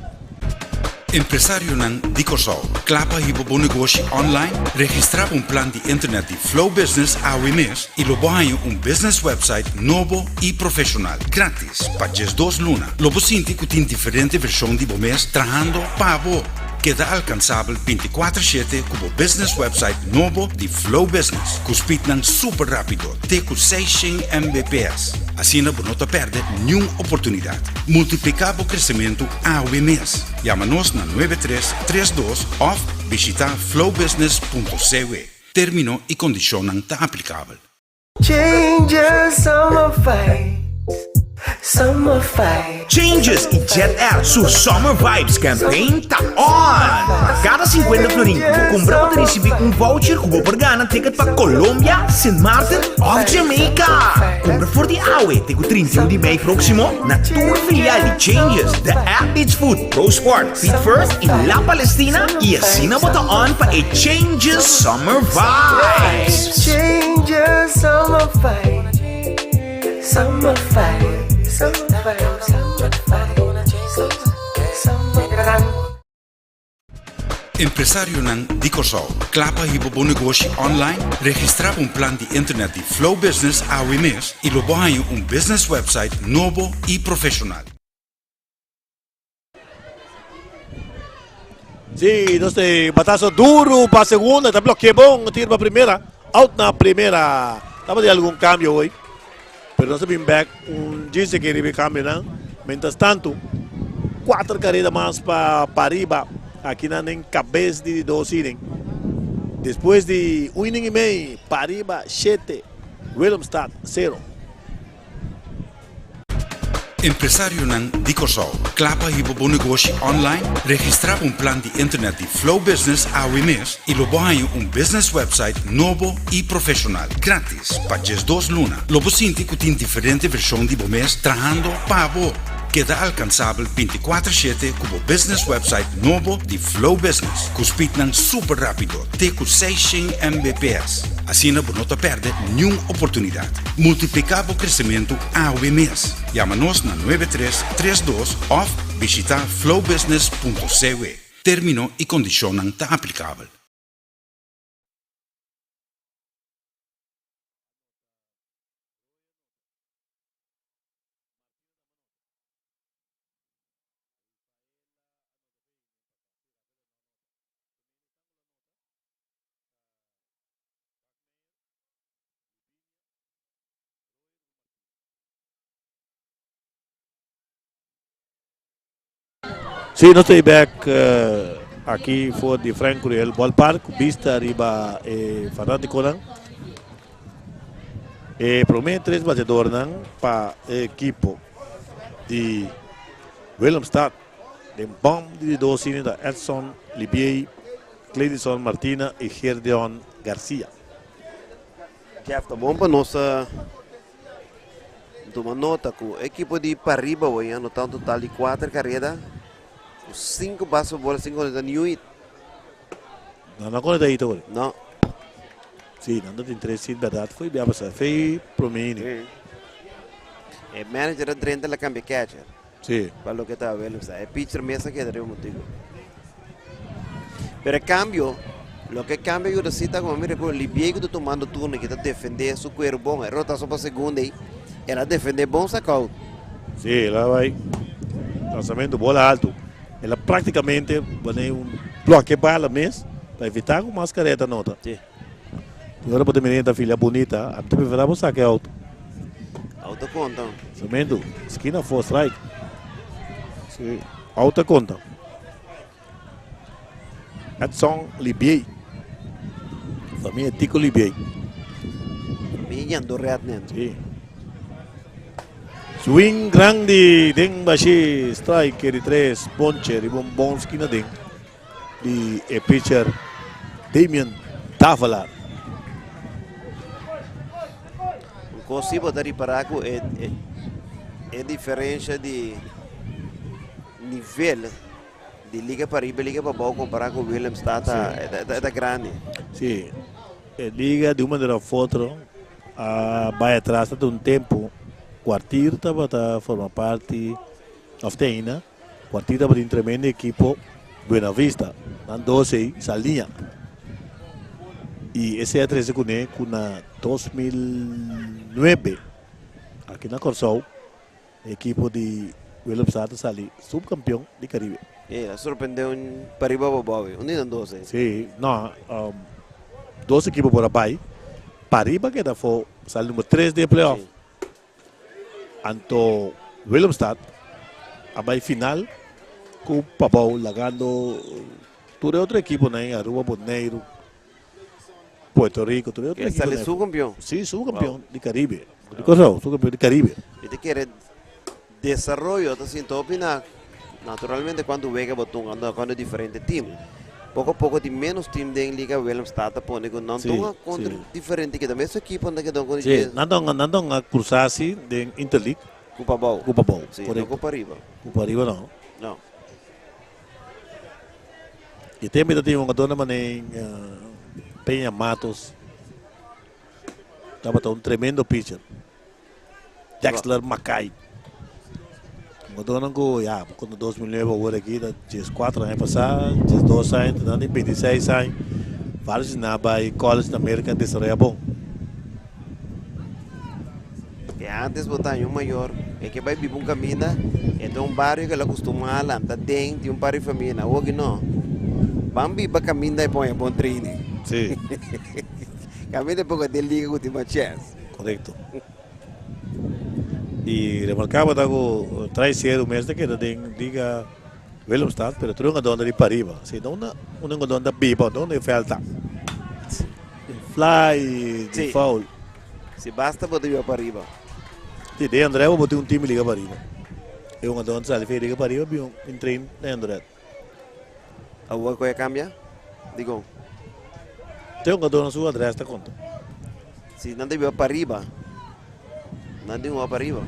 Empresarionan di Kòrsou, kla pa hiba bo negoshi online? Registrá pa un plan di internet di Flow Business awe mes i lo bo haña un business website nobo i profeshonal, gratis, pa 12 luna. Lo bo sinti ku tin diferente vershon di bo mes trahando pa bo. Keda alkansabel bintikuater shete ku bo business website nobo di Flow Business, ku speednan super rápido te ku 600 Mbps. Asina bo no ta pèrdè niun oportunidat. Multipliká bo kresementu awe mes. Yama nos na 9332 òf bishitá flowbusiness.cw. Término i kondishonnan ta aplikabel. Changes summer vibes, summer vibes. Changes y Jet Air su Summer Vibes campaign ta on! Pa cada 50 florin cu bo cumpra bo ta ricibi un voucher cu bo por gana ticket pa Colombia, Sint Maarten of Jamaica! Cumpra for di awe te cu 31 di mei proximo na tur filial di Changes, The Athlete's Foot, Pro Sport, Feet First y La Palestina y asina bo ta on pa e Changes Summer Vibes! Changes summer vibes, summer vibes, summer vibes, summer vibes, summer vibes. Empresarionan di Kòrsou, kla pa hiba bo negoshi online? Registrá pa un plan di internet di Flow Business awe mes i lo bo haña un business website nobo i profeshonal. Sí, nos te batazo duro pa segunda, ta bloquea bon, tiro pa primera, out na primera. Taba di algún cambio hoy, pero nos bin back un djise que riba cambio nan. Mientras tanto, cuatro carrera mas pa pariba, aki nan den cabez di dos inning. Despues di un inning y mei, pariba 7, Willemstad 0. Empresarionan di Kòrsou, kla pa hiba bo negoshi online? Registrá pa un plan di internet di Flow Business awe mes i lo bo haña un business website nobo i profeshonal, gratis, pa 12 luna. Lo bo sinti ku tin diferente vershon di bo mes trahando pa bo. Keda alkansabel bintikuater shete ku bo business website nobo di Flow Business, ku speednan super rápido te ku 600 Mbps. Asina bo no ta pèrdè niun oportunidat. Multipliká bo kresementu awe mes. Yama nos na 9332 òf bishitá flowbusiness.cw. Término i kondishonnan ta aplikabel. Sí, nos ta back. Aki for di Frank Curiel Ballpark, bista riba e fanátikonan. E promé tres bateadornan pa e ekipo di Willemstad den bòm di di dos inning ta Edson Libiey, Cledison Martina i Gerdeon Garcia. Jeff, ta bon pa nos tuma nota ku e ekipo di Pariba hoy a anotá un total di kuater kareda ku sinku base por bola, sinku konekta niun hit. Nan no konekta hit awor? No. Si, nan ta tin tres hit bèrdat. Fo'i bia pasá, fo'i promé inning. E manager a drenta el a kambia catcher. Si. Pa loke ta Willemstad. E pitcher mes a keda riba motibu. Pero e kambio, loke kambia yuda si ta ku mi recuerdo Libiey ku ta tumando turno ki ta defende su kueru bon. E rotason pa segunda ei, el a defende bon sakout. Si, el a bai lansamento bola alto. El a praktikamente pone un bloke bala mes pa evita ku mas kareta nota. Si. Y ora bo ta mira e ta filia bunita, a mi ta prefera bo saca e auto. Auto conta. Lansamento, skina for strike. Si, auto conta. Edson Libiey. Famia Tico Libiey. Famia Yando Rednen. Si. Swing grandi den bashi strike di tres ponche riba un bon skina den di e pitcher Damian Davelaar. Un kos si bo ta ripara ku e e diferensha di nivel di liga pariba y liga pabou compara cu Willemstad ta ta grandi. Si, e liga di un manera of otro a bay atras ta un tempo Kwartier tabata forma parti of te ainda Kwartier tabatin tremendo ekipo Buena Vista nan dos ey Saliña y esey a trece cune cu na 2009 aki na Corsou E ekipo di Willemstad ta sali subkampion di Karibe. E a sorprende un pariba pa Bobby. Un di nan dos ei. Si, no, dos ekipo por a bai. Pariba keda afó, sali number tres den e playoff. Anto Willemstad a bai final ku Pabou lagando tur e otro ekiponan, Aruba, Boneiru. Puerto Rico, tur e otro equipo. Sali su campeón. Sí, su campeón di Caribe. Di Curaçao, su campeón di Caribe. Mi ta kere desaroyo ta sinta hopi na naturalmente cuanto wega bo tunga ando cuando diferente team. Poco a poco tin menos team den Liga Willemstad ta pone cu nan tunga contra diferente equipo. Mesun equipo nan ta keda con Sí, nan ta nan ta cruza asi den Interleague. Cu pabou. Cu pabou, Sí, no cu pariba. Cu pariba no. No. E tempo ta tin un jugador na mané Peña Matos. Tabata un tremendo pitcher. Dexler Mackay. Jugadornan ku ya konta 2009 awor aki ta 14 aña pasá, 12 aña, ta nan tin 26 aña. Varios di nan a bai college na Merka desaroyá bon. E antes bo ta un mayor, e ke bai biba un kaminda, e ta un bario ke el a kustumá lanta den, tin un par di famia na awoki no. Ban biba kaminda e pon e bon training. Sí. Kaminda e poko den liga ku tin mas chèns. Korekto. I remarká bo ta ku Traiseru mes ta keda den liga Willemstad, pero tur un adonda di pariba. Si no un adonda biba, donde e vèlt ta? Fly di foul. Si basta bo ta biba pariba. Si den André bo tin un team liga pariba. E un adon sali fe liga pariba bin un train den André. Awor ku e cambia? Dikon? Te un adon su adres ta konta. Si nan ta biba pariba. Nan tin un pariba.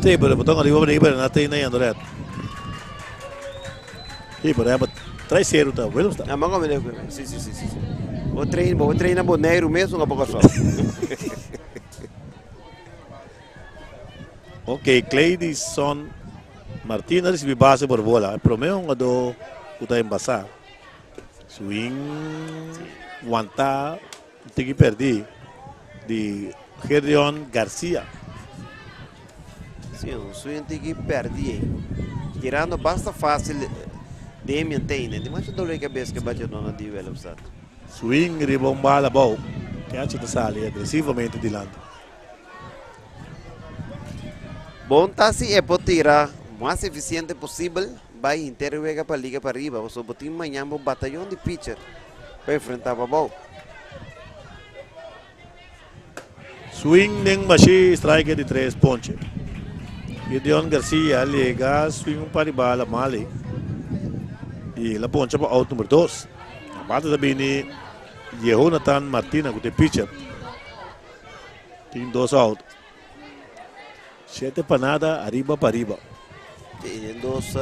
Si, pero bo ta ariba pariba pero nan ta train den André. Si, por ehempel, trae seru ta Willemstad. Ah, manga mene. Si, si, si, si. Bo train, bo train na Boneiru mes un poco so. Ok, Cleidison Martina recibi base por bola. E prome hungador ku ta embasá. Swing wantá tiki perdí di Gedeon Garcia. Sí, un swing tiki perdí. Tirando basta fácil Damian Tane. Di masha dolor di cabeza ke bateadornan di Willemstad. Swing riba un bala abou. Catcher ta sali agresivamente dilanti. Bon ta si e por tira. Mas efisiente posibel bai henter e wega pa Liga Pariba pasobra bo tin mañan bo batayon di pitcher pa enfrenta Pabou. Swing den bashí strike di tres ponche. Gideon Garcia a lega swing un par di bala mali y el a poncha pa out number dos. Na bate ta bini Jehonathan Martina cu ta e pitcher. Tin dos out. Shete pa nada, ariba pa ariba. Sí, den dos,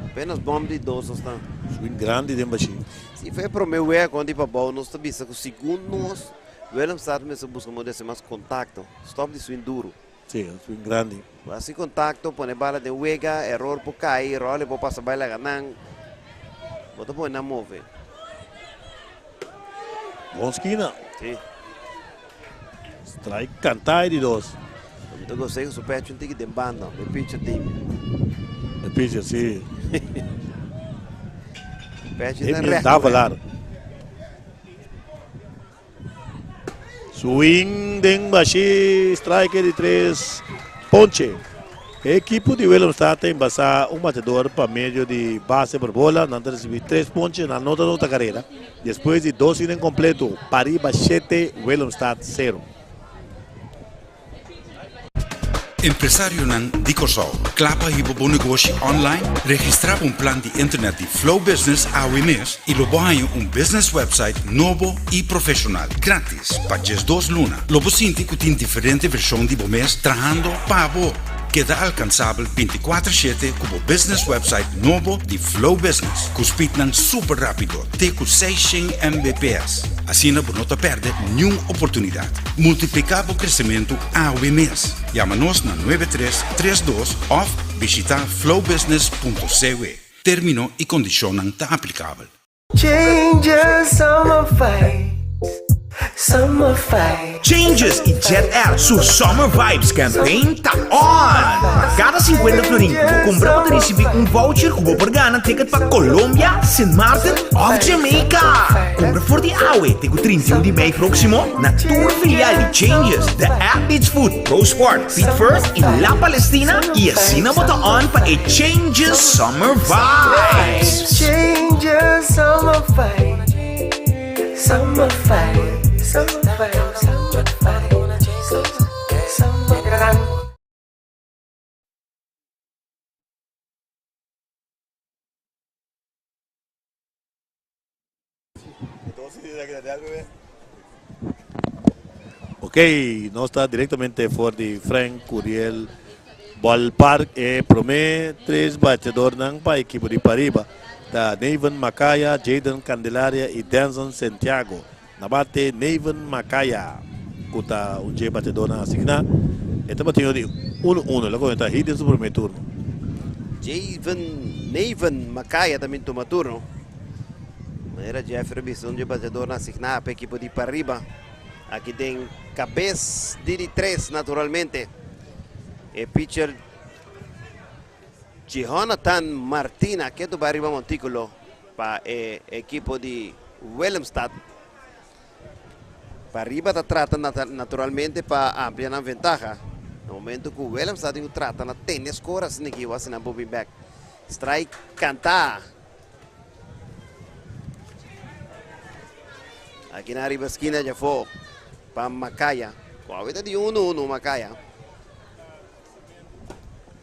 apenas bom di dos nos ta. Swing grandi den bashí. Si fue e prome wega kon di pabou nos ta bisa ku segun nos Willemstad mester buska modo di hasi mas kontakto. Stop di swing duru. Sí, un swing grandi. Hasi kontakto, pone bala den wega, eror por kai, ròle por pasa bai laga nan. Bo ta pone nan move. Bon skina. Sí. Strike canta e di dos. Mi ta gos'é ku su pecho un tiki den banda. E pitcher tin. E pitcher si. Pecho den Damian recht. Davelaar. Swing den bashi strike di tres ponche. E ekipo di Willemstad ta embasá un batedor pa medio di base por bola. Nan ta risibí tres ponche, nan no ta nota karera. Despues di dos inning kompleto, Pariba shete, Willemstad sero. Empresarionan di Kòrsou, kla pa hiba bo negoshi online? Registrá pa un plan di internet di Flow Business awe mes i lo bo haña un business website nobo i profeshonal, gratis pa 12 luna. Lo bo sinti ku tin diferente vershon di bo mes trahando pa bo. Keda alkansabel bintikuater shete ku bo business website nobo di Flow Business ku speednan super rápido te ku 600 Mbps. Asina bo no ta pèrdè niun oportunidat. Multipliká bo kresementu awe mes. Yama nos na 9332 òf bishitá flowbusiness.cw. Término i kondishonnan ta aplikabel. Changes summer vibes, summer vibes. Changes y Jet Air su Summer Vibes Campaign ta on! Cada 50 florin cu bo cumpra bo ta ricibi un voucher cu bo por gana ticket pa Colombia, Sint Maarten of Jamaica! Cumpra for di awe te cu 31 di mei proximo na tur filial di Changes, The Athlete's Foot, Pro Sport, Feet First y La Palestina y asina bo ta on pa e Changes Summer Vibes! Changes summer vibes, summer vibes, summer vibes, summer vibes, summer vibes. Ok, nos ta directamente for di Frank Curiel Ballpark. E prome tres bateadornan pa ekipo di Pariba ta Neven Macaya, Jaden Candelaria y Denson Santiago. Na bate Neven Macaya cu ta un dje bateadornan asigna. E ta batiendo di 1-1. Lo comenta hit den su prome turno. Javen Neven Macaya tambe tuma turno. Manera Jeffrey bisa un dje bateadornan asigná pa ekipo di Pariba. Aki den kabes di di tres naturalmente. E pitcher Jehonathan Martina ketu bai riba montíkulo pa e ekipo di Willemstad. Pariba ta trata naturalmente pa amplia nan ventaha. Na momento ku Willemstad tin ku trata na tene skor asina ki wasi nan por bin bek. Strike kantá. Aki na riba skina djafó pa Makaya. Ku awe ta di 1-1 Makaya.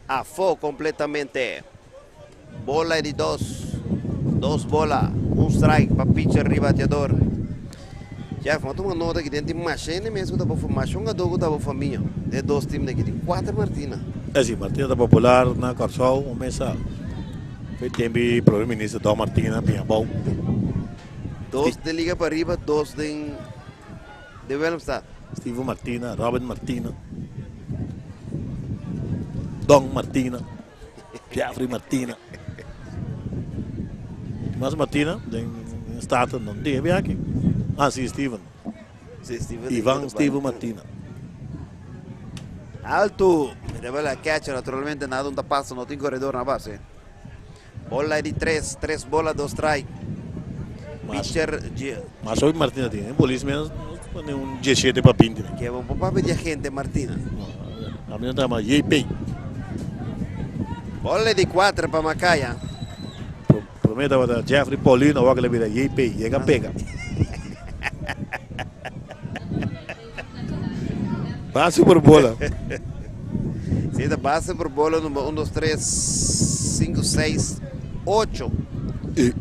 Afó kompletamente. Bola e di dos. Dos bola, un strike pa pitcher riba bateador. Jeff, m'a tuma nota ki den tin masha hende mes ku ta bo masha hungadó ku ta bo famia. Den dos team aki tin kuater Martina. E si, Martina ta popular na Kòrsou. Un mesa fe tempi Prome Minister Don Martina bin abou. Dos den Liga Pariba, dos den den Willemstad. Steven Martina, Robin Martina, Don Martina, Jeffrey Martina. Mas Martina den Staten no tin e aki. Ah si, Steven. Si, Steven. Ivan Steven Martina. Alto. Mira bala catcher naturalmente nada un ta pasa, no tin corredor na base. Bola di tres, tres bola, dos strike. Pitcher Mas hoy Martina tin, polis menos pone un 17 pa 20. Que bo papá di agente Martina. A mí no ta llama JP. Bola di 4 pa Macaya. Promé tabata Jeffrey Paulino, awor el a bira JP, yega pega. Base por bola. Si, ta base por bola number 1, 2, 3, 5, 6, 8. E.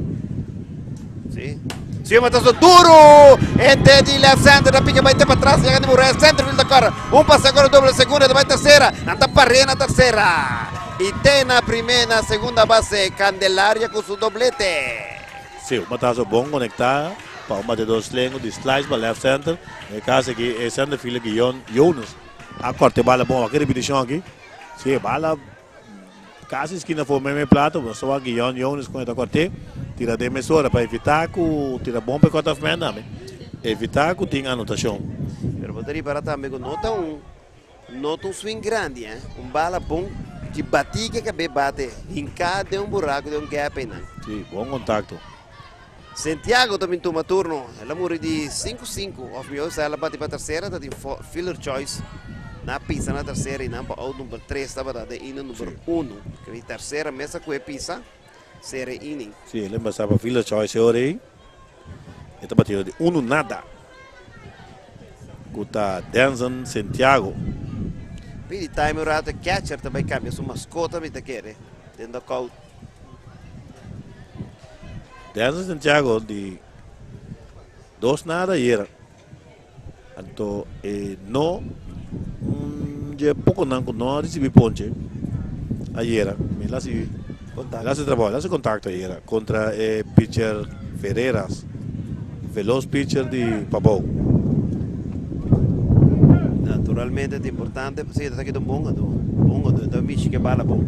Si. Si, matazo duro. Ente di left center, ta pica bai te patras, yega di muraya, center field ta corre. Un pase corre doble segunda, ta bai tercera. Nan ta paré na tercera. Y te na primera, na segunda base, Candelaria cu su doblete. Si, un matazo bon conecta pa un batedor slengo di slice pa left center. Den e caso aki e center fielder Guion Jonas a corta e bala bon. Wak e repeticion aki. Si, e bala casi esquina for meme plato, pero so wak Guion Jonas con e ta corte. Tira den mesora pa evita cu tira bon pa e cut off man tambe. Evita cu tin anotacion. Pero bo ta ripara tambe cu no ta un no ta un swing grandi, eh. Un bala bon di bati ke cabe bate hinca den un buraco den un gap einan. Si, bon contacto. Santiago ta bin tuma turno. El a muri di 5-5. Of mihor sa el a bati pa tercera, ta tin fielder choice. Na pisa na tercera y nan pa out number 3 tabata den inning number 1. Kri tercera mesa cu e pisa, cera e inning. Si, el a empezá pa fielder choice e ora ei. E ta batido di uno nada. Cu ta Denson Santiago. Pidi time un rato e catcher ta bay cambia su mascota mi ta kere den dugout. Denson Santiago di dos nada ayera. Anto e no un dje poconan cu no a ricibi ponche ayera. Mi la haci la haci trabao, la haci contacto ayera contra e pitcher Ferreras, veloz pitcher di Pabou. Naturalmente ta importante, si esaki ta un bon ado, bon ado, ta mishi ke bala bon.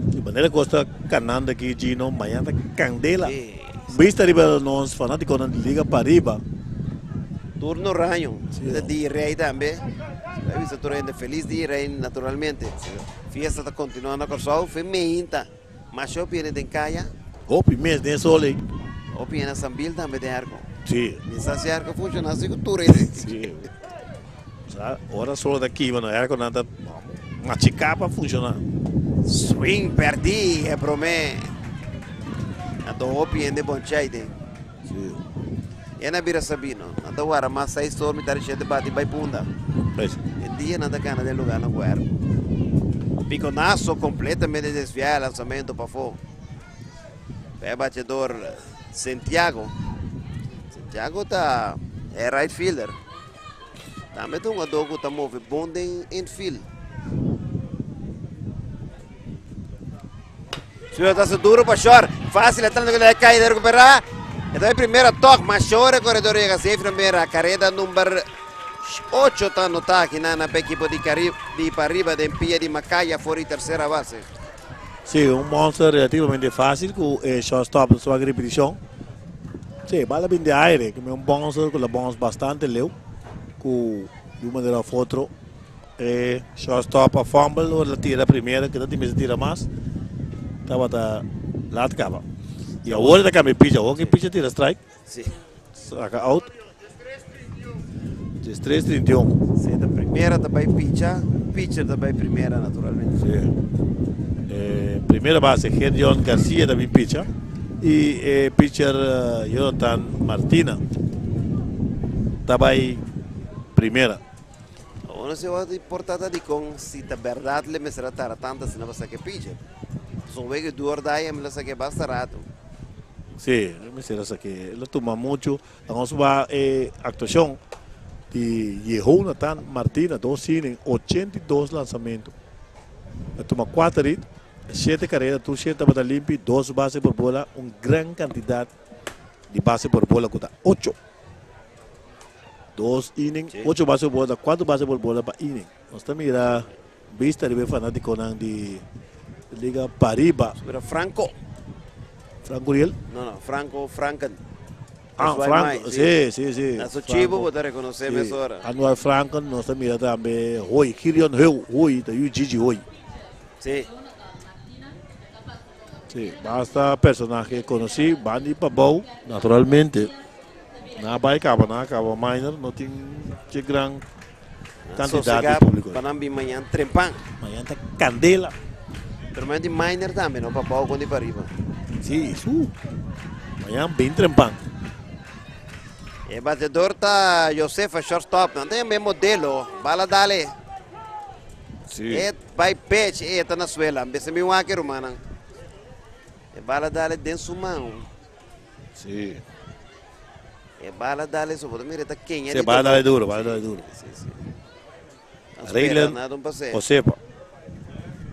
Di manera cos ta canando aki Gino, mañana ta candela. Bista riba nos fanaticonan di Liga Pariba. Turno raño ta di Rey tambe. Bai bisa tur hende felis di Rey naturalmente. Fiesta ta continua na Corsou. Fe meinta masha hopi hende den caya. Hopi mes den sol ey. Hopi hende na Sambil tambe den airco. Si. Mi sa si airco funciona asi cu tur hende. Si. Sa ora sol ta kima no airconan ta machica pa funciona. Swing perdi e prome. Anto hopi hende bonchai den. Si. E na bira sabino. Nan ta wara mas seis or mitar di shete bati bai punda. Pues. E dia nan ta gana den lugar nan ku airco. Piconazo completamente desvia e lanzamento pafo. Pa e bachedor Santiago. Santiago ta e right fielder. Tambe ta un hungador ku ta move bon den infield. Suelta duro pa short. Fácil, atrás de la caída recuperar. Entonces primera toque, mas short, corredor llega safe primera. Carrera número 8 ta anotá aki na na equipo di Caribe di Pariba den pia di Macaya for di tercera base. Si, un monster relativamente fácil cu e shortstop su repeticion. Si, bala bin di aire, cu un bouncer cu la bounce bastante leu, cu di un manera of otro e shortstop a fumble ora la tira primera, cu no tin mester tira mas, tabata laat caba. Y awor ta cambia pitcher, awor cu pitcher tira strike, saca out. 13:31. Si, ta primera ta bay picha, pitcher ta bay primera naturalmente. Si. Primera base Gedeon Garcia ta bin picha y e pitcher Jonathan Martina ta bay primera. Awor no se wak di portada di con si ta berdad le mester a tarda tanto asina pa saca e pitcher. Pasobra un wega di duor dai a mi lo saca basta rato. Si, mester a saca. Lo tuma mucho. Nos ba e actuacion di Jehonathan Martina, dos inning, 82 lanzamento. A tuma 4 hit, 7 carrera, tur 7 tabata limpi, 2 base por bola, un gran cantidad di base por bola cu ta 8. Dos inning, 8 base por bola, 4 base por bola pa inning. Nos ta mira bista riba e fanaticonan di Liga Pariba. Mira Franco. Franco Uriel? No, no, Franco Franken. Ah, Franco, si, si, si. Na su chibo bo ta reconoce mesora. Anuar Franken, nos ta mira tambe Hoy, Girion Heu, Hoy, ta yu Gigi Hoy. Si. Si, basta personahe conoci, bandi pabou, naturalmente. Na bay caba, na caba minor, no tin che gran cantidad di publico. Pa nan bin mañan trempan. Mañan ta candela. Pero mañan tin minor tambe, no? Pabou con di pariba. Si, su. Mañan bin trempan. E bateador ta Josefa, shortstop. Nan tin e modelo. Bala dale. Si. Hit by pitch. E ta na suela. Bese mi wak, rumannan. E bala dale den su man. E bala dale so. Mira, ta Kenya. Si, bala dale duro, bala dale duro. Si. Raylan Nada un pase. Josefa.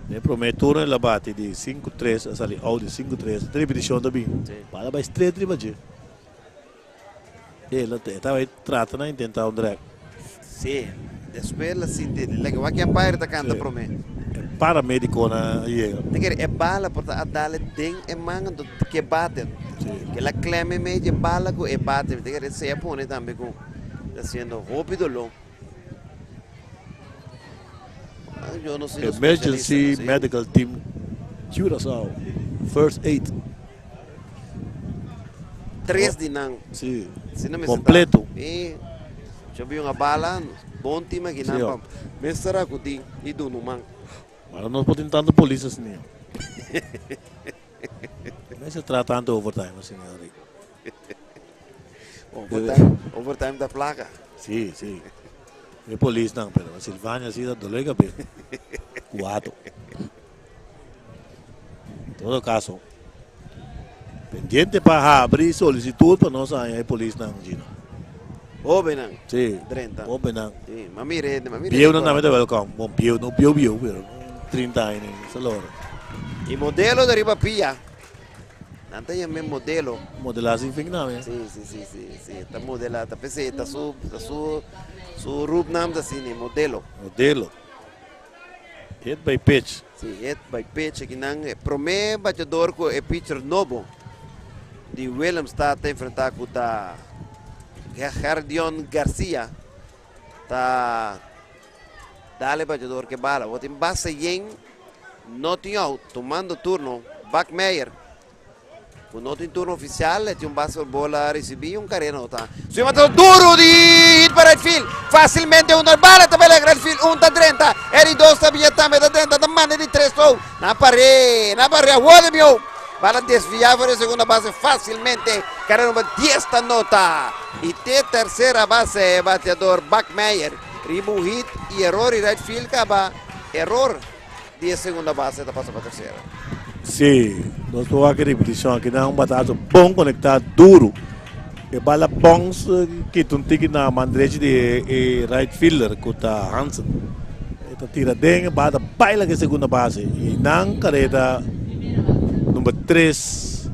Den prome turno el a bati di 5-3, a sali out di 5-3. Repeticion tambe. Bala bay straight riba dje. El tabata trata di intenta un drag. Si. Despues el a sinti. Like, wak umpire ta canta prome. Paramedico a yega. Te kere e bala por ta a dale den e man do cu bate. Cu el a klem medio e bala cu e bate. Te kere sea pone tambe cu ta haciendo hopi dolor. Ah, yo no soy Emergency especialista, no sé. Medical Team Curaçao. First Aid. Tres di nan. Si no me Completo. E yo vi un bala, bon team aki nan ó. pa. Me será cu tin y do no man. Ma no por tin tanto polis asina. No se trata tanto overtime asina, Rick. Overtime, overtime da placa. Si. E polis no, pero Silvania si ta dolor di cabes. Cuatro. En todo caso, pendiente pa habri solicitud pa nos e polis nan, Gino. Hobennan. Si. 30. Hobennan. Si, ma mire, ma mire. Bieu no ta welcome. Bon, bieu, no bieu bieu, pero 30 aña, solo. E modelo di riba pia. Nan ta yama modelo. Modela sin fin no, eh? Si. Ta modela, ta p'esey, ta su roepnaam ta asina, modelo. Modelo. Hit by pitch. Si, hit by pitch aki nan. Prome bateador cu e pitcher nobo di Willemstad ta enfrenta cu ta Gerdion Garcia. Ta dale bateador cu bala. Bo tin base yen, no tin out, tumando turno, Backmeyer. Cu no tin turno oficial, tin un base bola recibi un carrera nota. Swing duro di hit pa right field. Facilmente un bala tambe right field. Un ta 30. E di dos tambe tambe ta 30. Ta manda di tres oh. Na pare, na pare. Awor meu. Bala desvia pa segunda base facilmente. Carrera number 10 ta nota. Y te tercera base bateador Backmeyer. Riba un hit y error y right field caba. Error di segunda base ta pasa pa tercera. Si, nos por wak repeticion aki na un batazo bon conecta duro. E bala bounce kita un tiki na man derecho di e right fielder cu ta Hansen. E ta tira den, bala baila cu segunda base. Y nan carrera number 3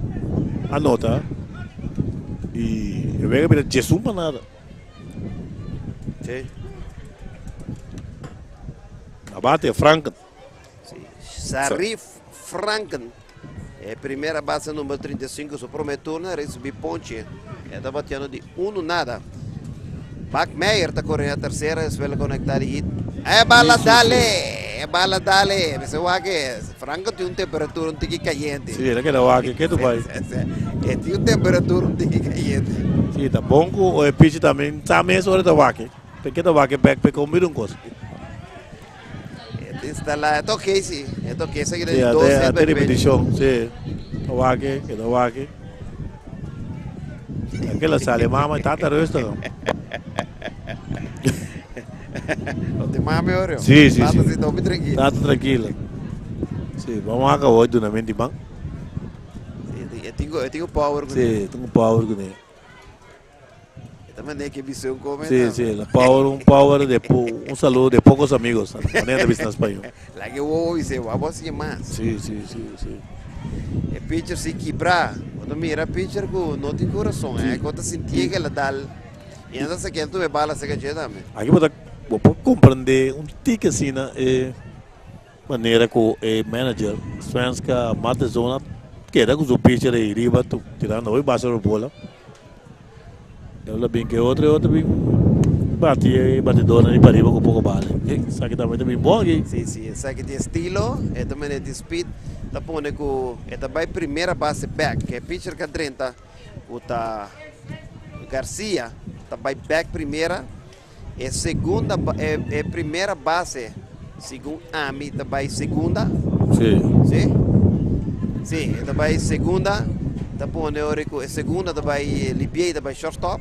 anota. Y e wega bira 11-0. Abate Franken. Si. Sarif Franken. E primera base number 35, su prome turno, recibi ponche. Ta batiendo di 1-0. Backmeyer ta core na tercera, despues conecta hit. E bala dale, e bala dale. Bo wak, Franken tin un temperatura un tiki cayente. Si, el a keda wak, kico bay? E tin un temperatura un tiki cayente. Si, ta bon cu e pitch tambe, tambe sobre ta wak. Pakico ta wak back pa comer un cos. Instala, ta ok, si. Ta ok, esaki Si, dos ate repeticion, si. Ta wak, ta wak. Aquela sale mama, tata rustig. No tin mami, Oreo. Si. Tata, Si. si, ta trankil. Tata trankil. Si, ban acabar di dunamento di ban. Si, e tin power cu Si, tin un power cu ne. Tambe cu vision come. Si, la power, un power de un saludo de pocos amigos, manera di bisa na spaño. La cu wowo dice, vamos asina mas. Si. E pitcher si kibra. Cuando mira pitcher cu no tin curason, cu ta sinti cu el a dal. Y ainda se kier tu bala se que tambe. Aki bo por comprende un tiki asina, e manera cu e manager Svenska Matezona keda cu su pitcher ey riba tirando hoy base di bola. El a bin cu otro otro bin bati batidor ey pariba cu poco bala. Esaki tambe ta bin bon aki. Si, esaki tin estilo, e tambe tin speed. Ta pone cu e ta bay primera base back, cu e pitcher cu 30, cu ta Garcia, ta bay back primera. E segunda, e primera base, segun ami, ta bay segunda. Si. Si? Si, e ta bai segunda, ta pone ora ku e segunda ta bai Libier ta bai shortstop.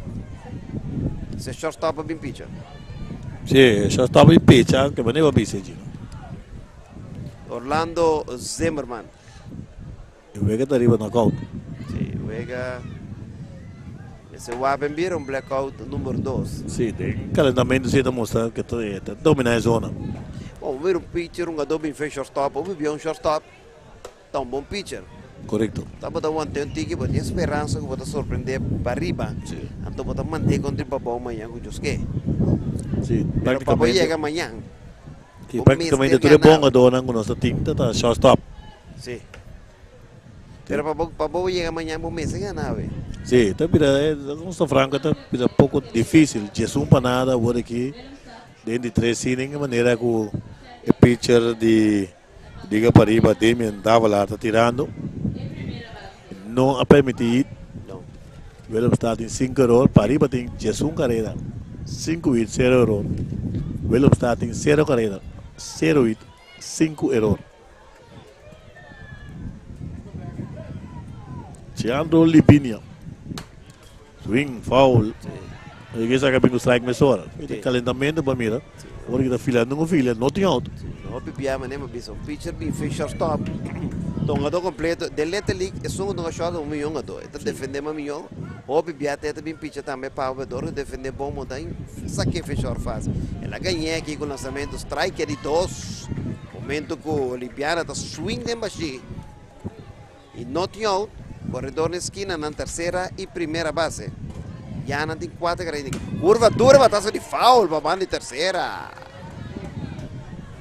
Se shortstop a bin picha. Si, e shortstop a picha, ke manera bo a bisa Gino? Orlando Zimmerman. E wega ta riba knockout. Si, wega mester wak ben bira un blackout number dos. Si, den calentamento si e ta mustra ke ta e ta domina e zona. Bon, bo mira un pitcher, un gadó bin fe shortstop, bo bibia un shortstop, ta un bon pitcher. Korekto. Tabata want'é un tiki, bo tin speransa ku bo ta sorprendé pariba. Si. Anto bo ta manté kontra i pabou mañan ku Dios ke. Si, Pero pa bo praktikamente. yega mañan. Si, praktikamente tur e bon gadónan ku nos ta tin ta ta shortstop. Si. Pero pa bo pa bo yega mañan bo mester gana awe. Si, ta bira nos ta franco ta bira poko dificil. Djesun pa nada awor aki den di tres inning e manera ku e pitcher di Liga Pariba Damian Davelaar ta tirando. No a permiti hit. No. Willemstad tin sinku eror, Pariba tin djesun kareda, sinku hit, sero eror. Willemstad tin sero kareda, sero hit, sinku eror. Cheandro Libinia. Swing, foul. E ke saka bin ku strike mesora. E kalentamento pa mira. Ora ki ta filando un fila, no tin out. No hopi bia manera mi bisa un pitcher bin fe shortstop. Tongadó completo. Den Little League esun ku tonga short un miyon gadó. E ta defende mas miyon. Hopi bia te ta bin pitcher tambe pa hubador ku defende bon bo ta sake fe short fácil. El a gañ'é aki ku lansamento strike di dos. Momento ku Libiana ta swing den bashí i no tin out, koredor na eskina nan tersera i primera base. Ya nan tin kuater kareda den kurva duro bataso di foul pa banda di tersera.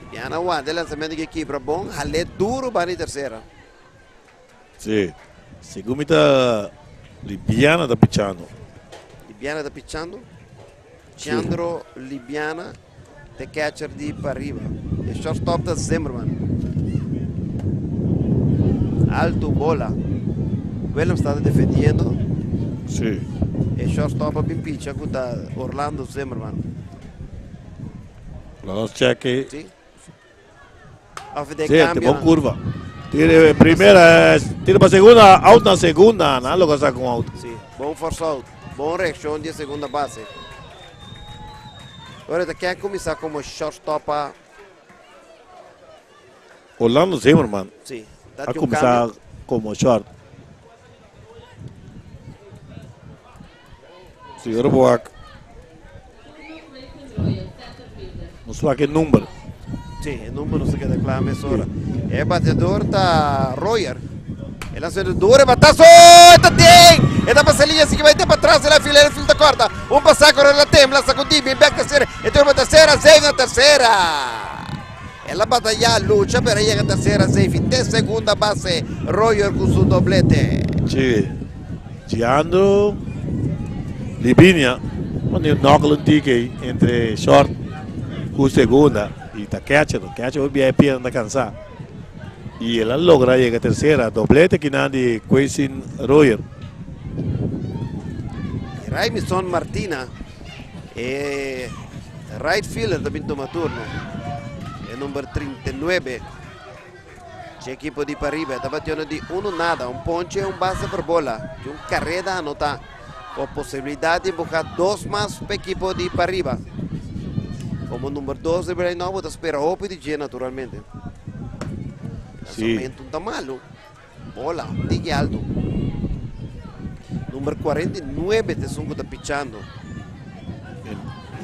Libiana wanta e lansamento ku e kibra bon hal'é duro banda di tersera. Sí, segun mi ta Libiana ta pichando. Libiana ta pichando. Chandro Libiana te catcher di pariba. E shortstop ta Zimmerman. Alto bola. Willems ta defendiendo. Sí. E shortstop a bin picha ku ta Orlando Zimmerman. Laat ons check. Sí. Of de Sí, te cambio. bon curva. Tira primera, tira pa segunda, out na segunda, na logra saca un out. Sí, bon force out. Bon reaccion di segunda base. Ahora ta ken cuminsa como shortstop pa Orlando Zimmerman Sí, a dat un cuminsa cambio. como short. Sí, ora bo wak. Nos wak e number. Sí, e number no se keda kla mesora. E bateador ta Royer. E lanzador duro, e batazo! E ta den! E ta pasa liña, así que vai ter para trás, el fila, el fila ta corta. Un pasa, corre la tembla, sacudí, bien back tercera, e turma tercera, safe na tercera. El a batalla, lucha, pero llega tercera, safe, de segunda base, Royer con su doblete. Sí. Giandro Libinia pone un knuckle un tiki entre short ku segunda y ta catcher. Catcher hopi bia e pierna ta cansa y el a logra yega tercera. Doblete kinan di Quasin Royer. Raimison Martina e right fielder ta bin tuma turno. E number 39. Dje ekipo di Pariba ta batiendo di uno nada, un ponche, un base por bola y un carrera anota con posibilidad di empuja dos mas pa ekipo di Pariba. Como number 2 di Brian Nobo ta spera hopi di dje naturalmente. Sí. Lanzamento ta malo. Bola, un tiki alto. Number 49 ta esun ku ta pichando.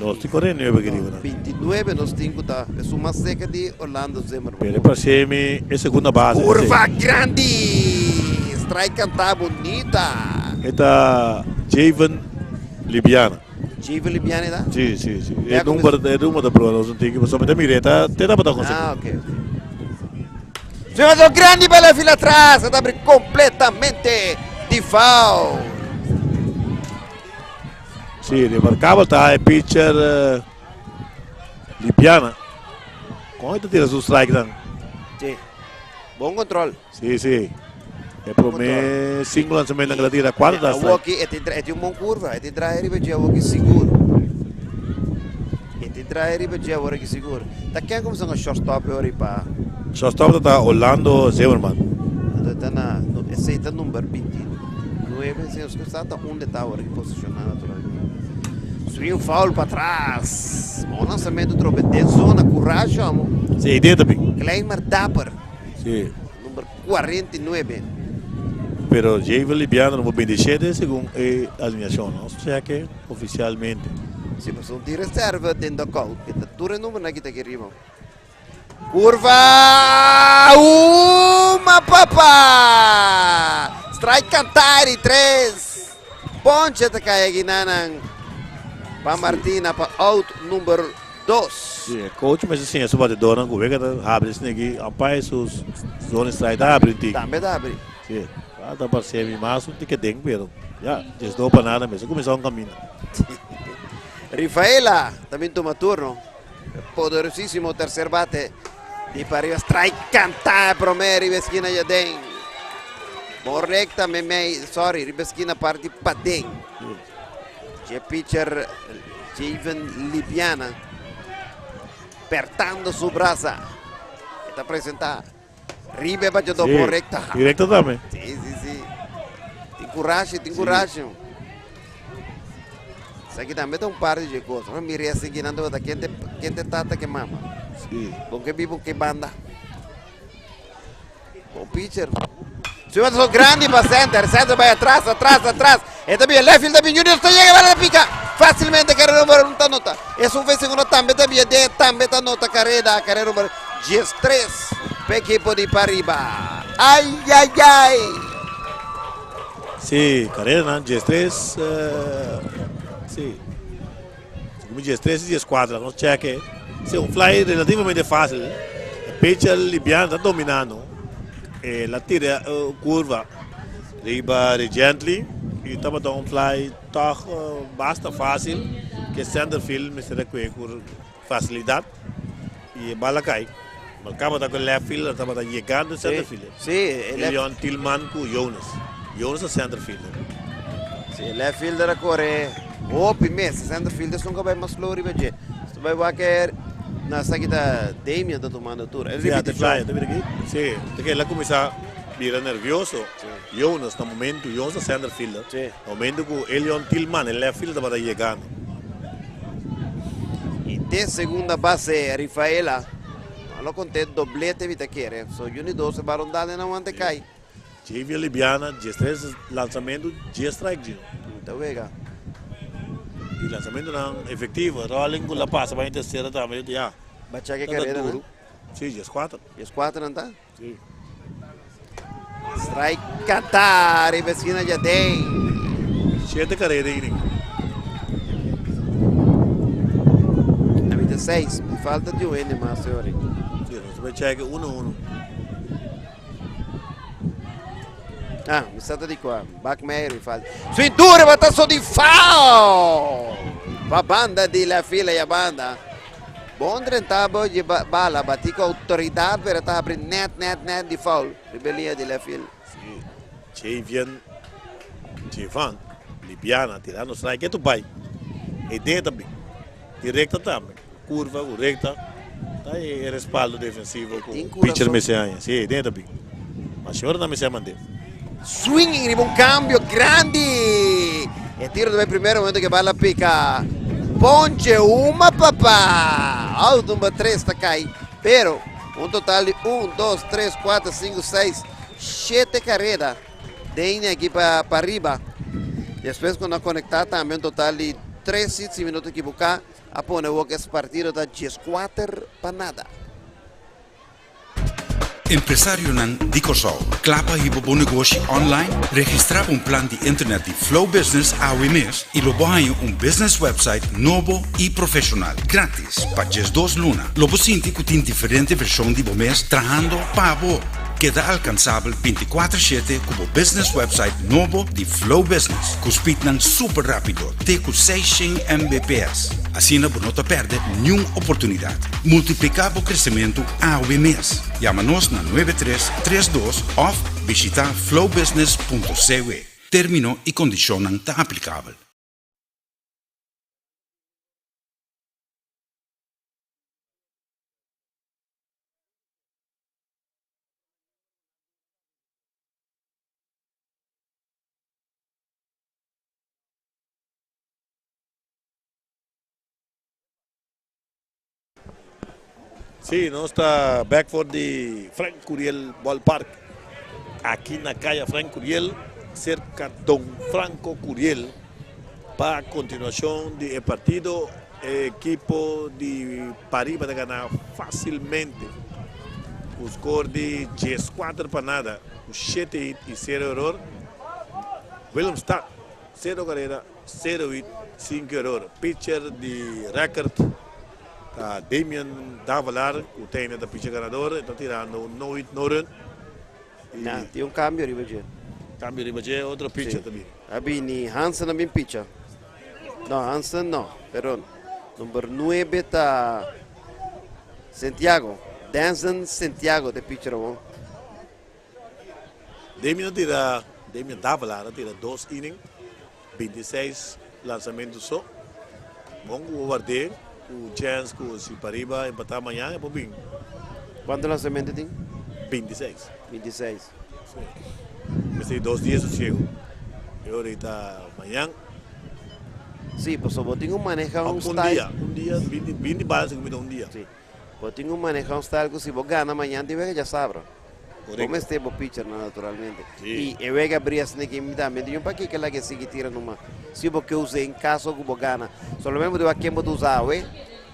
Nos tin 49 ki riba nan. 29 nos tin ku ta esun mas seka di Orlando Zimmerman. Pero e parse mi e segunda base. Curva grandi! Strike kanta bunita. E ta Javen Libiana. Javen Libiana e ta? Si, si, si. E number, e number ta proba nos un tiki, pasobra mi ta mira e ta te tabata con Ah, ok. Jugador grandi pa la fila atras, ta abri completamente di foul. Si, remarcabel ta e pitcher eh, Libiana. Con ta tira su strike dan. Si. Bon control. Si, si. E prome cinco lanzamento que la tira, cuatro ta strike. Awoki, e tin un bon curva, e tin trae riba dje awoki sigur. E tin trae riba dje awor aki sigur. Ta ken kuminsá ku shortstop e ora i pa. Shortstop ta ta Orlando Zimmerman. Anto ta na esei ta number 29 si nos sa ta unda ta awor aki posishoná naturalmente. Swing foul patras. Bon lansamentu trobe den zona. Kurashi amo. Si, idea ta bin. Klein maar dapper. Si. Number 49. Pero Javier Libiano number 27 segun e alineacion. No cheque oficialmente. Si, pasobra tin reserva den dugout. E ta tur e numbernan aki ta aki riba. Curva! Uma papa! Strike cantari, tres. Ponche ta cai aki nanan. Pa Martina pa out number 2. Si, e coach mester siña su batedornan cu wega ta habri sneki umpire su zona strike ta habri un tiki. Tambe ta habri. Si, ta parse mi mas un tiki den pero ya, 12 pa nada mester cuminsa un camino. Rifaela ta bin tuma turno. Poderosísimo tercer bate. Di pariba strike canta prome riba esquina Jaden. Bon recta memei, sorry, riba esquina parti paden. Dje pitcher Javen Libiana pertando su brasa. E ta presenta riba e bachador Sí, bon recta. Directo tambe. Sí, sí, sí. Tin coraje, tin coraje. Esaki tambe ta un par di cos. No mira así que nan tabata ken te ken te tata ke mama. Sí. Con ke bibo ke banda. Bon pitcher. Swing grandi pa center. Center bay atras, atras, atras. E ta bin left field, ta bin Junior ta yega, bala pica. Facilmente carrera number 1 ta nota. Es un segundo tambe ta bin de tambe ta nota carrera, carrera number 13. Pa equipo di Pariba. Ay, ay, ay. Sí, carrera nan 13, sí. Como 13 y 14, nos cheque. Sí, un fly relativamente fácil. E pitcher Libiano ta dominando. El a tira curva riba Regently y tabata un fly toch basta fácil que center field mester a coge cu facilidad y e bala cay. Maar caba ta cu left fielder tabata yegando center fielder. Sí, e left Leon Tillman cu Jonas. Jonas ta center fielder. Sí, e left fielder a core hopi mes. Center fielder nunca bay mas slow riba dje. Sto bay wak na sa kita Damian ta tomando tur. El Sí, repeticion. fly, ta mira aki. Sí, te que el a cuminsa bira nervioso. Jonas na momento, Jonas ta center fielder. Na momento cu Elion Tillman, el left fielder tabata yegando. Y de segunda base, Rafaela. No lo conté doblete mi ta kere. So Juni 12 barondade na aguante cai. Javier Libiana, 13 lanzamento, 10 strike, Gino. Ta wega. Y lanzamento nan efectivo. Rolling con la pasa pa tercera tambe, ya. Bacha que Ta carrera, duro. no? Sí, 14. 14 no ta? Sí. Strike canta, riba esquina Jaden. Siete carrera inning. A 26, mi falta di un N mas, sorry. Sí, nos bay check 1-1. Ah, mi sa di qua. Bakmeyer mi falta. Cintura batazo di foul. Pa banda di la fila y a banda. Bon rentabo di bala, bati cu autoridad, pero ta habri net, net, net di foul. Riba liña di left field. Sí. Javian Jevan Libiana tirando strike tu bay. E idea tambe. Directa tambe. Curva, recta. Ta e respaldo defensivo cu Tin pitcher corazón. mester aña. Sí, idea tambe. Mas awor no mester mande. Swinging riba un cambio grandi. E tiro di promé momento cu bala pica. Ponche uma papa. Out number 3 ta cay. Pero un total di 1, 2, 3, 4, 5, 6, 7 carrera. Den aki pa Pariba. Despues cu conecta tambe un total di 3 hits y minuut ekivoca. A pone e partido ta 14 pa nada. Empresarionan di Kòrsou. Kla pa hiba bo negoshi online? Registrá un plan di internet di Flow Business awe mes i lo bo haña un business website nobo i profeshonal. Gratis, pa 12 luna. Lo bo sinti ku tin diferente vershon di bo mes trahando pa bo. Keda alkansabel 24/7 ku bo business website nobo di Flow Business. Ku speednan super rápido, te ku 600 Mbps. Asina bo no ta pèrdè ningun oportunidat. Multipliká bo kresementu awe mes. Yama nos na 9332 òf bishitá flowbusiness.cw. Término i kondishonnan ta aplikabel. Si, nos ta back for di Frank Curiel Ballpark. Aki na Caya Frank Curiel, cerca Don Franco Curiel. Pa continuacion di e partido, ekipo di Pariba ta gana facilmente. Cu score di 14-0, cu 7 hit y 0 error. Willemstad, 0 careda, 0 hit, 5 error. Pitcher di record ta Damian Davalar, cu tin e pitcher ganador, ta tirando un no hit no run. No, tin un cambio riba dje. Cambio riba dje, otro pitcher tambe. A bini Hansen tambe pitcher. No, Hansen no, pero number 9 ta Santiago. Danson Santiago ta pitcher bon. Damian tira, Damian Davalar tira 2 inning, 26 lansamento so. Bon cu warda, e chance cu si Pariba empata mañan, e por bin. Cuanto lansamento tin? 26. 26. Si. Mester 2 dia sosiego. Y awor mañan. Si, pasobra bo tin cu maneha un Un style. dia, un dia, 20, 20 balas cu un dia. Si. Bo tin cu maneha un style cu si bo gana mañan, tin cu ya sabi. Correcto. Como este bo pitcher, no, naturalmente. Si. Y e wega brias ne que tambe tin un pa cu la cu sigui tira numa. Si bo kier usa en caso cu bo gana. Solamente bo ken bo usa, we.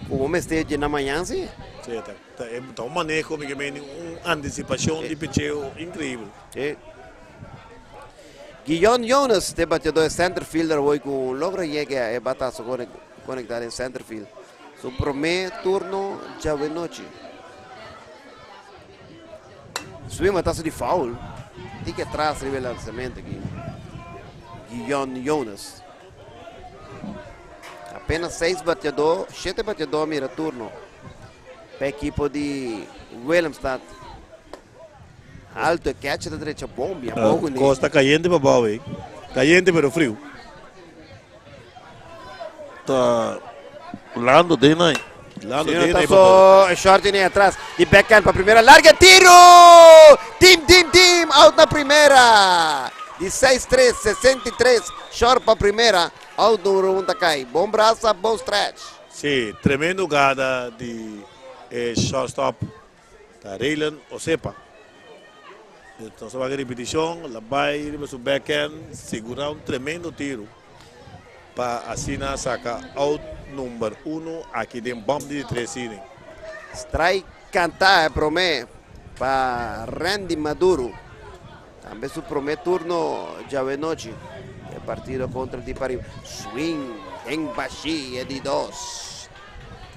Como mester di na mañan, si. Si, ta un maneho, mi un anticipacion di picheo increibel. Si. Guillon Jonas, e bateador center fielder, awe cu logra yega e batazo conecta den center field. Su prome turno djawe nochi. Swing batazo di foul. Tin cu atras e lansamento aki. Guillon Jonas. Apenas seis bateador, siete bateador mira turno. Pa e ekipo di Willemstad. Alto, catch di drecha, bomba, Uh, costa cayente pa bou, eh? Cayente pero friu. Ta lando den ey. Lando Sim, den ta ey. so short ey atras. Di backhand pa primera. Larga tiro! Team, team, team! Out na primera. Di 6-3, 63. Short pa primera. Out number 1 ta cay. Bon brasa, bon stretch. Si, tremendo hugada di shortstop. Ta Raylan Osepa. Anto, bay ripeticion, el a bay riba su backhand, sigura un tremendo tiro. Pa asina saca out number 1 aki den bom di 3 inning. Strike canta e prome pa Randy Maduro. Tambe su prome turno djawe nochi. E partido contra di Pariba. Swing den bashi di 2.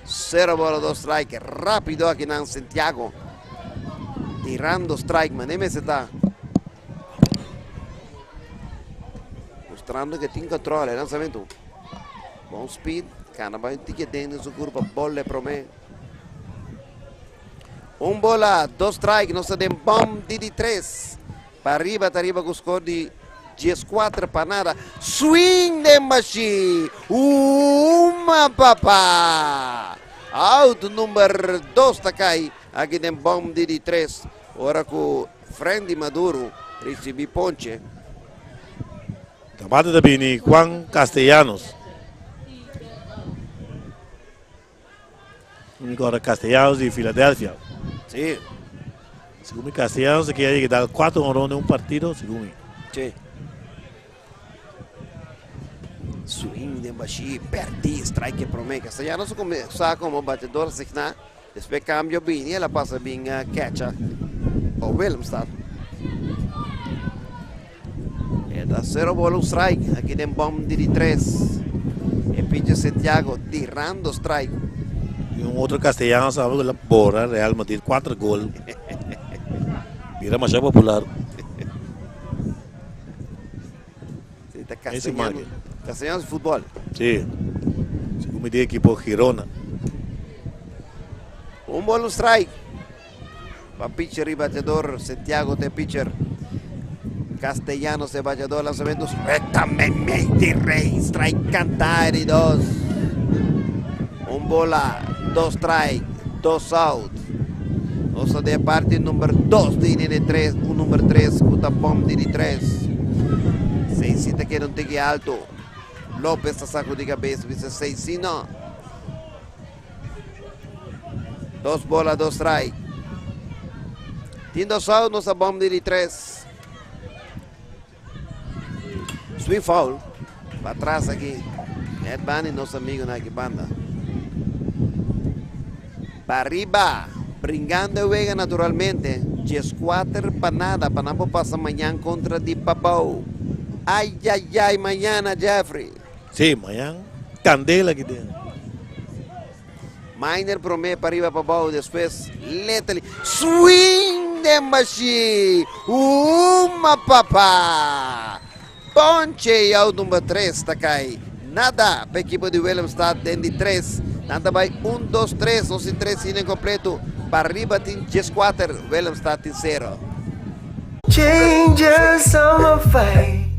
0 bola, 2 strike. Rapido aki na Santiago. Tirando strike, man. ta. Mostrando cu tin control. Lansamento. Bon speed. Cana bay tiki den su curva. Bola prome. Un bola, 2 strike, nos ta den bom di 3. Pariba, ta ariba cu score di 14-0. Swing den bashi. Uma papa. Out number 2 ta cay. Aki den bom di 3. Ora cu Frendy Maduro ricibi ponche. Tabata ta bini Juan Castellanos. Awor Castellanos di Philadelphia. Si. Segun Castellanos cu a yega 4 honron den un partido, segun mi. Si. Swing den bashi, perdi, strike prome. Castellanos cuminsa como bateador asigna. Despues cambio bini, el a pasa bin catcher. O Willemstad. E ta 0 bola, un strike. Aki den bom di 3. E pitcher Santiago tirando strike. Y un otro Castellanos, sabe cu el a bora Real Madrid 4 gol. Bira mas popular. Si, ta Esse Castellanos. marca. Castellanos di futbol. Si. Segun mi di ekipo Girona. Un bola, un strike. Pa pitcher y bateador Santiago ta pitcher. Castellanos e bateador, lansamento recta meimei rey, strike canta y 2. Un bola, 2 strike, 2 out. Nos ta den parti number 2 di inning 3, un number 3, cu ta bom di 3. 6 ta keda un tiki alto. Lopez ta sacudi cabes, bisa 6 no. Dos bola, dos strike. Tin dos out, nos a bom di di tres. Swing foul. Patras aki. Ed Bani, nos amigo na aki banda. Pariba. Bringando e wega naturalmente. 14 pa 0 pa nan por pasa mañan kontra di Pabou. Ai, ai, ai, mañana, Jeffrey. Si, mañan kandela aki den. Miner promé pariba pabou, despues Letterly. Swing the machine. Uma papa. Ponche out number 3 ta kai. Nada pa ekipo di Willemstad den di 3. Nan ta bai 1, 2, 3. Nos tin 3 inning kompleto. Pariba tin 14. Willemstad tin 0. Changes, summer fight.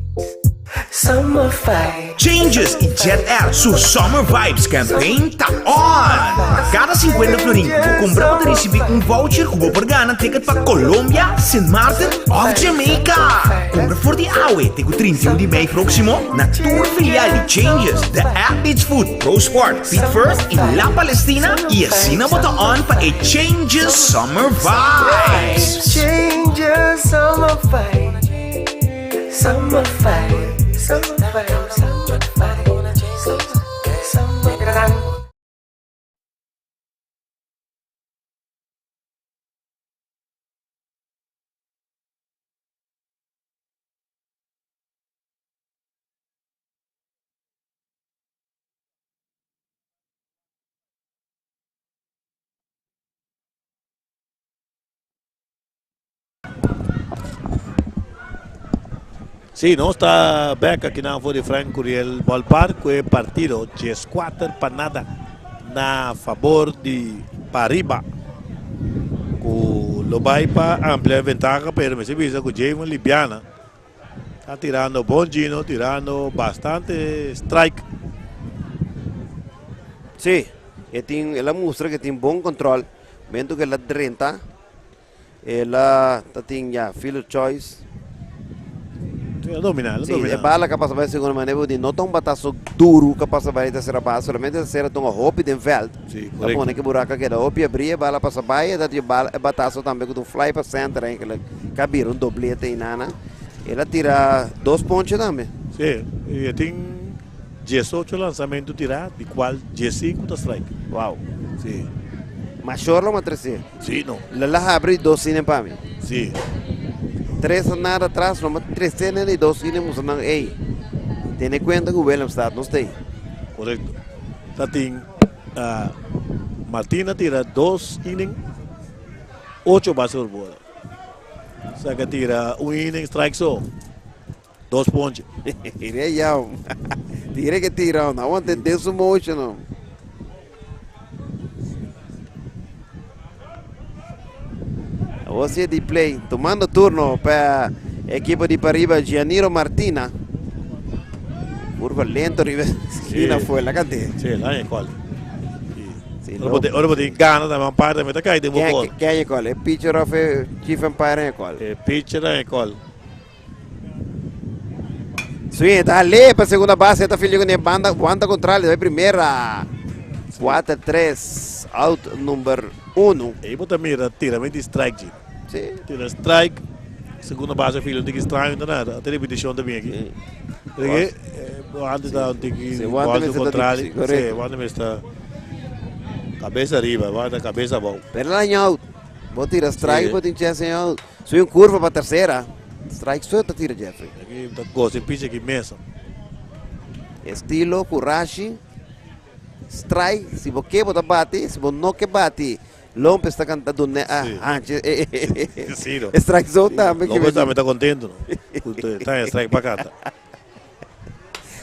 Summer fight. Changes i Jet Air su Summer Vibes Campaign ta on! Kada 50 florin ku bo kumpra, bo ta risibí un voucher ku bo por gana ticket pa Colombia, Sint Maarten òf Jamaica. Kumpra for di awe te ku 31 di mei próksimo na tur filial di Changes, The Athlete's Foot, Pro Sport, Feet First i La Palestina i asina bo ta on pa e Changes Summer Vibes. Changes, summer fight. Summer fight. Summer fight. Summer fight. Summer fight. Si, nos ta back aki na for di Frank Curiel Ballpark ku e partido 14 pa 0 na fabor di Pariba. Ku lo bai pa amplia ventaha, pero mi bisa ku Javon Libiana ta tirando bon gino, tirando bastante strike. Si, el a mustra ku tin bon kontròl. Momento ku el a 30, el a tin ya field choice. Si, el a dominá, el a Si, dominá. e bala ku a pasa bai segundo manera, di no ta un batazo duru ku a pasa bai tersera base, solamente tersera ta un hopi den veld. Ta pone ku buraku keda hopi abrí, e bala pasa bai, dat e bala e batazo tambe ku un fly pa center eigenlijk, ku a bira un doblete inana. El a tira dos ponche tambe. Si, i tin 18 lansamentu tirá, di kual 15 ta strike. Si. Mashor lo ma trese. Si, no. El a habri dos inning pa mi. 3-0 atras, lo ma trese i dos inning musa nan, ei. Tene kuenta ku Willemstad no stay. Korekto. Ta tin Martina tira dos inning, ocho base por bola. Saka tira un inning strike so. Dos ponche. Tira ya. Tira ku tira. No want this motion. No. Awor di play, tumando turno pa ekipo di Pariba, Gianiro Martina. Kurva lento, riba skina foi la kante. Si, la e kual. Si, Ora bo gana tambe un parte, mi ta kai den Ken gol. ken e call? E pitcher of e chief umpire e call? E pitcher e call. Si, ta le pa segunda base, ta filho ku banda, banda kontrali, bai primera. 4-3, out number 1. Ei bo ta mira, tira di strike, G. Si. Tira strike. Segunda base filho, tin ku straño, no nada. Te repetishon tambe aki. Pasobra antes da tin ku Si, bola wante do ta kontrali. si, korekto. Si, wante ta kabes ariba, wante kabes abou. Pero la out. Bo tira strike, Si. bo tin chance en out. Sui un kurva pa tersera. Strike so ta tira Jeffrey. Aki ta gosta pitch aki mes. Estilo, kurashi. Strike, si bo ke bo ta bati, si bo no ke bati. Lompe ta kantando ne ah, anche. Si, no. Strike zone tambe. Lopez tambe ta kontentu, no? Ta en strike pa kanta.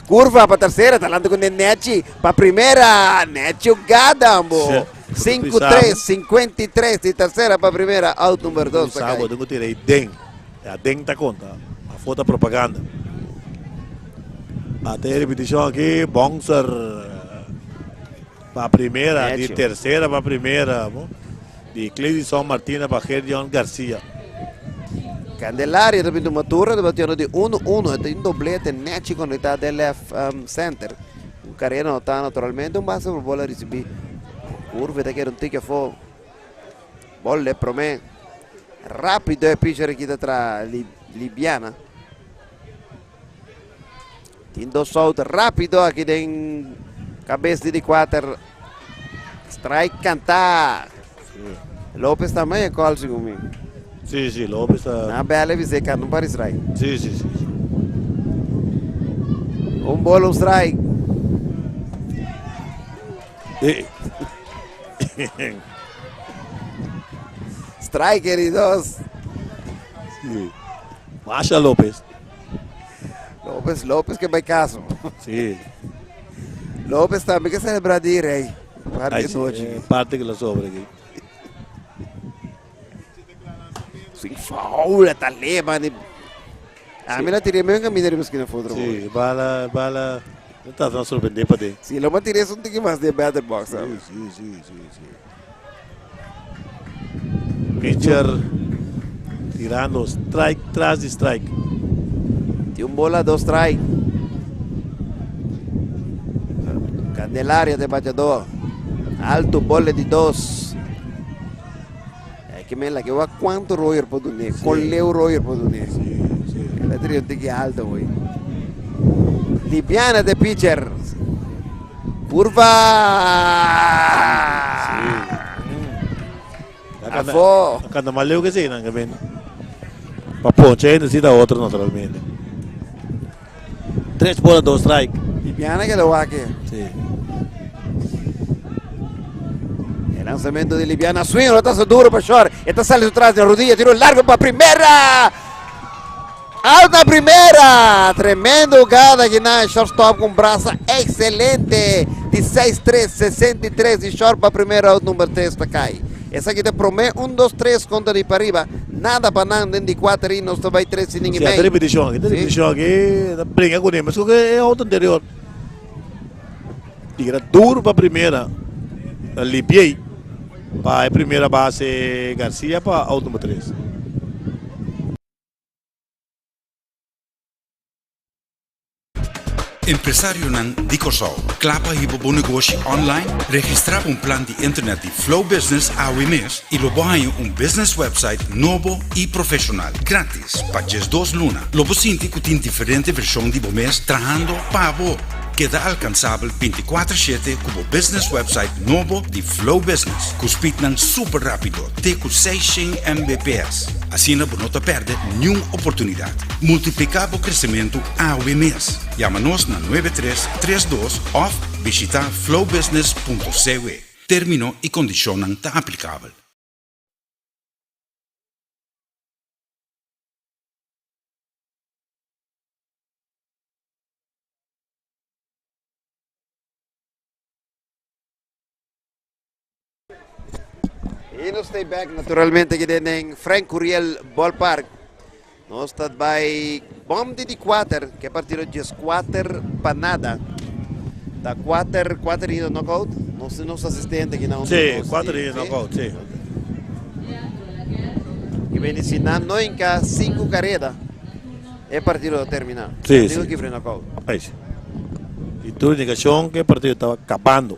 Kurva pa tersera, talando ku Nechi pa primera. Nechi Gadambo. 5-3, 53 di tersera pa primera, out number 2. Sabo, tengo tirei den. A den ta konta. A foto propaganda. Ate repetishon aki, bouncer pa primera, di Nechi. tersera pa primera, no? Di Cledison Martina pa Gerion Garcia. Candelaria tambe di Matura, batiendo di 1-1, tin un doblete, Nechi konektá di left center. Un karera anotá naturalmente, un base por bola risibí. Kurva, ta kere un tiki afó. Ball e promé. Rápido e pitcher aki ta tra Libiana. Tin dos out rápido aki den kabes di di kuater. Strike kantá. Lopez tambe e call segun mi. Sí, sí, Lopez ta. Na bel e bis'é kanta un par di strike. Sí, sí, sí. Un ball, un strike. Eh. Strike di dos. Sí. Masha Lopez. Lopez, Lopez ke bai kaso. Sí. Lopez tambe ke celebra di rey. Parte Ay, nochi. Parte ke la sobra aki. Sin foul, ta lema ni. A mi la tiré medio camino riba esquina foto. Sí, bala, bala. No ta tan sorprendé pa de. Sí, lo ma tiré un tiki mas de better box. Sí, sí, sí, sí, sí. Pitcher tirando strike tras di strike. Tin un bola, dos strike. Candelaria de bateador. Alto bola di dos. Hay que mela que va cuánto Roger por dune. Sí. Con Leo Roger por dune. Sí, sí. El tiro un tiki alto, güey. Liviana de pitcher. Curva. Afó. Canta más lejos que sí, nan, que ven. Pa ponche necesita otro naturalmente. Tres bolas, dos strike. Liviana que lo wak. Sí. E lanzamento di Liviana. Swing, lo ta duro pa short. E ta sali tras di rudia. Tiro largo pa primera. Out na primera. Tremendo hugada aki na shortstop cu brasa excelente. Di 6-3, 63 di short pa primera out number 3 ta cay. Esaki ta prome 1, 2, 3 contra di pariba. Nada pa nan den di 4 y nos ta bay 3 inning y Sí, mey. repeticion aki, Sí. repeticion aki, brinca cu ne, mas cu e out anterior. Tira duro pa primera. Lipiei pa e primera base Garcia pa out number 3. Empresarionan di Kòrsou, kla pa hiba bo negoshi online? Registrá pa un plan di internet di Flow Business awe mes i lo bo haña un business website nobo i profeshonal, grátis, pa 12 luna. Lo bo sinti ku tin diferente vershon di bo mes trahando pa bo. Keda alkansabel 24 shete ku bo business website nobo di Flow Business, ku speednan super rápido te ku 600 Mbps. Asina bo no ta pèrdè niun oportunidat. Multipliká bo kresementu awe mes. Yama nos na 9332 òf bishitá flowbusiness.cw. Término i kondishonnan ta aplikabel. Y nos ta back naturalmente aki den Frank Curiel Ballpark. Nos ta bay bom di 4, cu e partido 4 pa nada. Ta 4, 4 y knockout. Nos nos asistente aki no. Sí, 4 y knockout, sí. Y bin si nan no hinca 5 careda, e partido ta termina. Sí. Digo cu knockout. Ey, sí. Y tur indicacion cu e partido tabata cabando.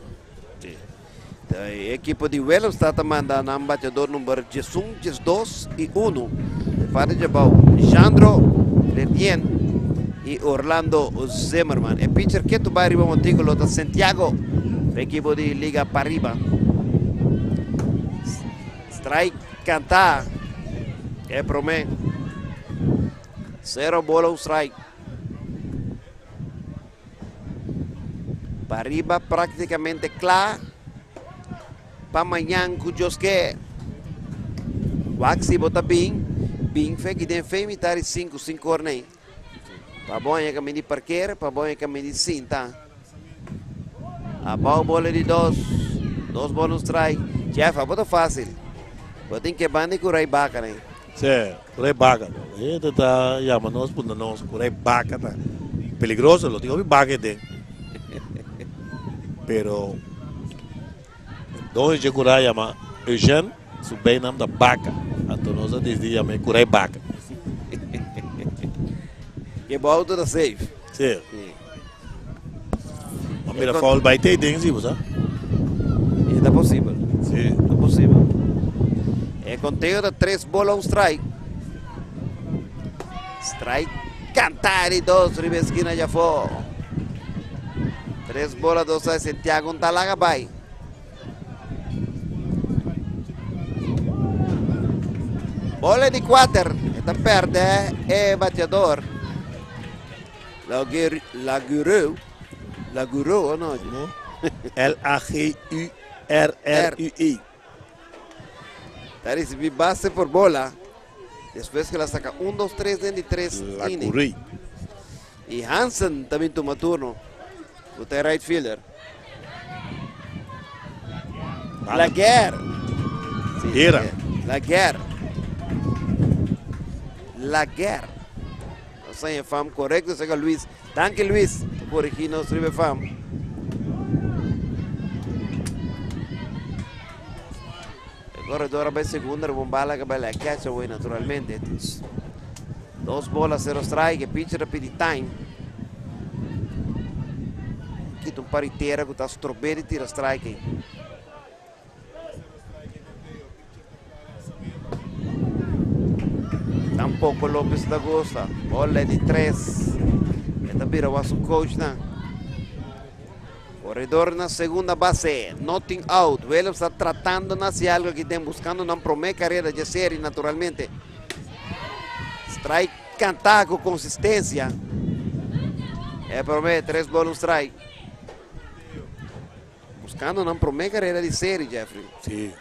E ekipo di Willemstad ta manda nan bateador number 11, 12 y 1. Di parti di abou, Jandro Retien y Orlando Zimmerman. E pitcher cu ta bay riba monticulo ta Santiago, ekipo di Liga Pariba. Strike canta. E prome. 0 bola, un strike. Pariba practicamente cla pa mañan cu Dios kier. Waxi bota bin, bin fe que den fe mitar e 5, 5 or nee. Pa bon e caminho de parquear, pa bon e caminho de cinta. Abou bola di dos, dos bola un strike. Jeff, bota facil. Bo tin cu banda cu Ray Baca, ne? Sí, Ray Baca. E ta yama nos, punda nos, Ray Baca ta peligroso, lo digo Baca den. Pero doño di cura yama Eugene, su bijnaam ta Baca. Anto nos a desde yama Curay Baca. Cu bou ta safe. Sí. Maar mira foul bij te ding, zie je, Ta posibel. Sí. Ta posibel. conteo ta tres bola un strike. Strike canta di dos riba esquina djafó. Tres bola dos strike Santiago no ta laga bai. Bola di kuater e ta perde e bateador. Lagureu, Lagureu o no? L-A-G-U-R-R-U-E. Ta ricibi base por bola. Despues cu el a saca un, dos, tres den di tres inning. Lagureu. Y Hansen ta bin tuma turno. Cu ta e right fielder. Laguerre. Sí, Era. Laguerre. Laguerre. Nos a fam correcto, señor Luis. Danki Luis, corrigi nos riba fam. E corredor a bay segunda, riba un bala que bay la catch away naturalmente. Dos bola, cero strike, e pitcher a pidi time. Kita un par di tera ku ta strob'é di tira strike ei. Tampoco Lopez ta gusta. Bola di tres. E ta bira wak su coachnan. Corredor na segunda base. Nothing out. Williams ta tratando na haci algo aki den buscando nan prome carrera dje serie naturalmente. Strike canta cu consistencia. E prome tres bola un strike. Buscando nan prome carrera di serie Jeffrey. Si.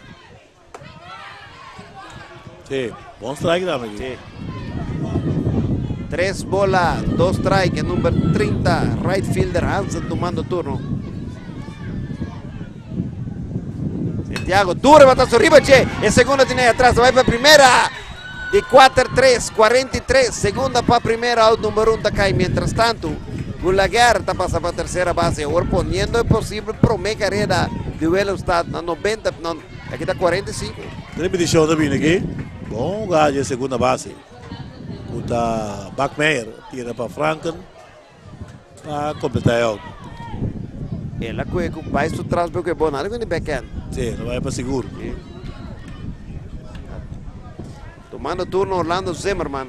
Si, bon strike tambe aki. Si. Tres bola, dos strike, e number 30, right fielder Hansen tumando turno. Santiago duro batazo riba dje, e segundo tiene atras, bai pa primera. Di 4-3, 43, segunda pa primera, out number 1 ta kai. Mientras tanto, Gulaguer ta pasa pa tercera base, awor poniendo e posible prome carrera di Willemstad na 90, no, aki ta 45. Repeticion ta bini aki. Bon jugada dje segunda base. Ku ta Bakmeyer tira pa Franken pa completa e out. El a kohe ku bai su tras pero ku e bon nada ku di backhand. Si, el a bai pa sigur. Si. Tomando turno Orlando Zimmerman.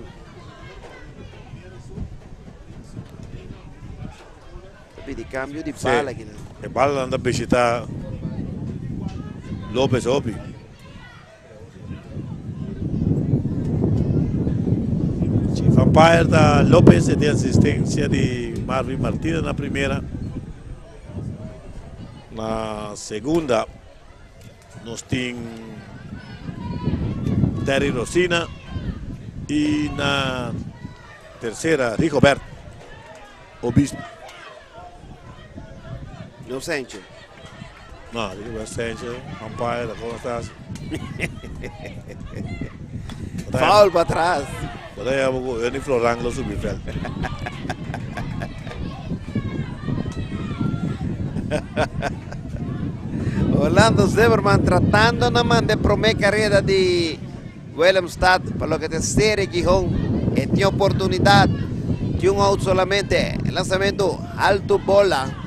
Ta pidi cambio di bala aki. E balanan ta bishita Lopez hopi. Chief umpire ta Lopez e tin asistencia di Marvin Martinez na primera. Na segunda nos tin Terry Rosina y na tercera Rigobert Obispo. No Sánchez. No, Rigobert Sánchez, umpire, la cosa está así. Foul para atrás. Por ahí Ernie Florán lo subi veld. Orlando Zimmerman tratando na manda e prome carrera di Willemstad pa loke ta e serie Gijón. E tin oportunidad di un out solamente. E lanzamento alto bola.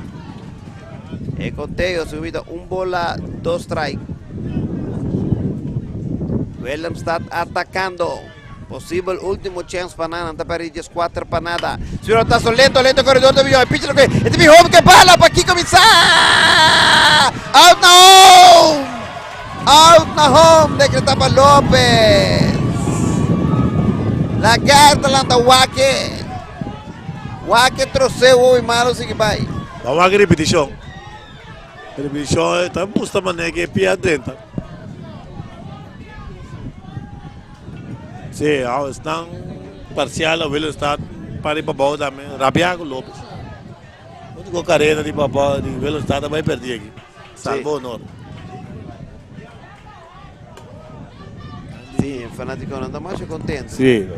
E conteo subida un bola, dos strike. Willemstad atacando. Posibel ultimo chens pa nan, nan ta perde 14 pa nada. Surotazo lento, lento, corredor ta bihó, pitcher lo e ta bihó ke bala pa Kiko Misa! Out na home! Out na home, decreta pa Lopez. Lagarde ta lanta wake. Wake troceo hopi malo sigui bai. Ban wak repeticion. Repeticion ta busta manera ke pia drenta. Sí, esnan parcial a Willemstad pa riba abou tambe. Rabia ku Lopez. Único carrera riba abou di Willemstad a bai perdi aki. Salvo honor. Sí, e fanaticonan ta masha contento. Sí,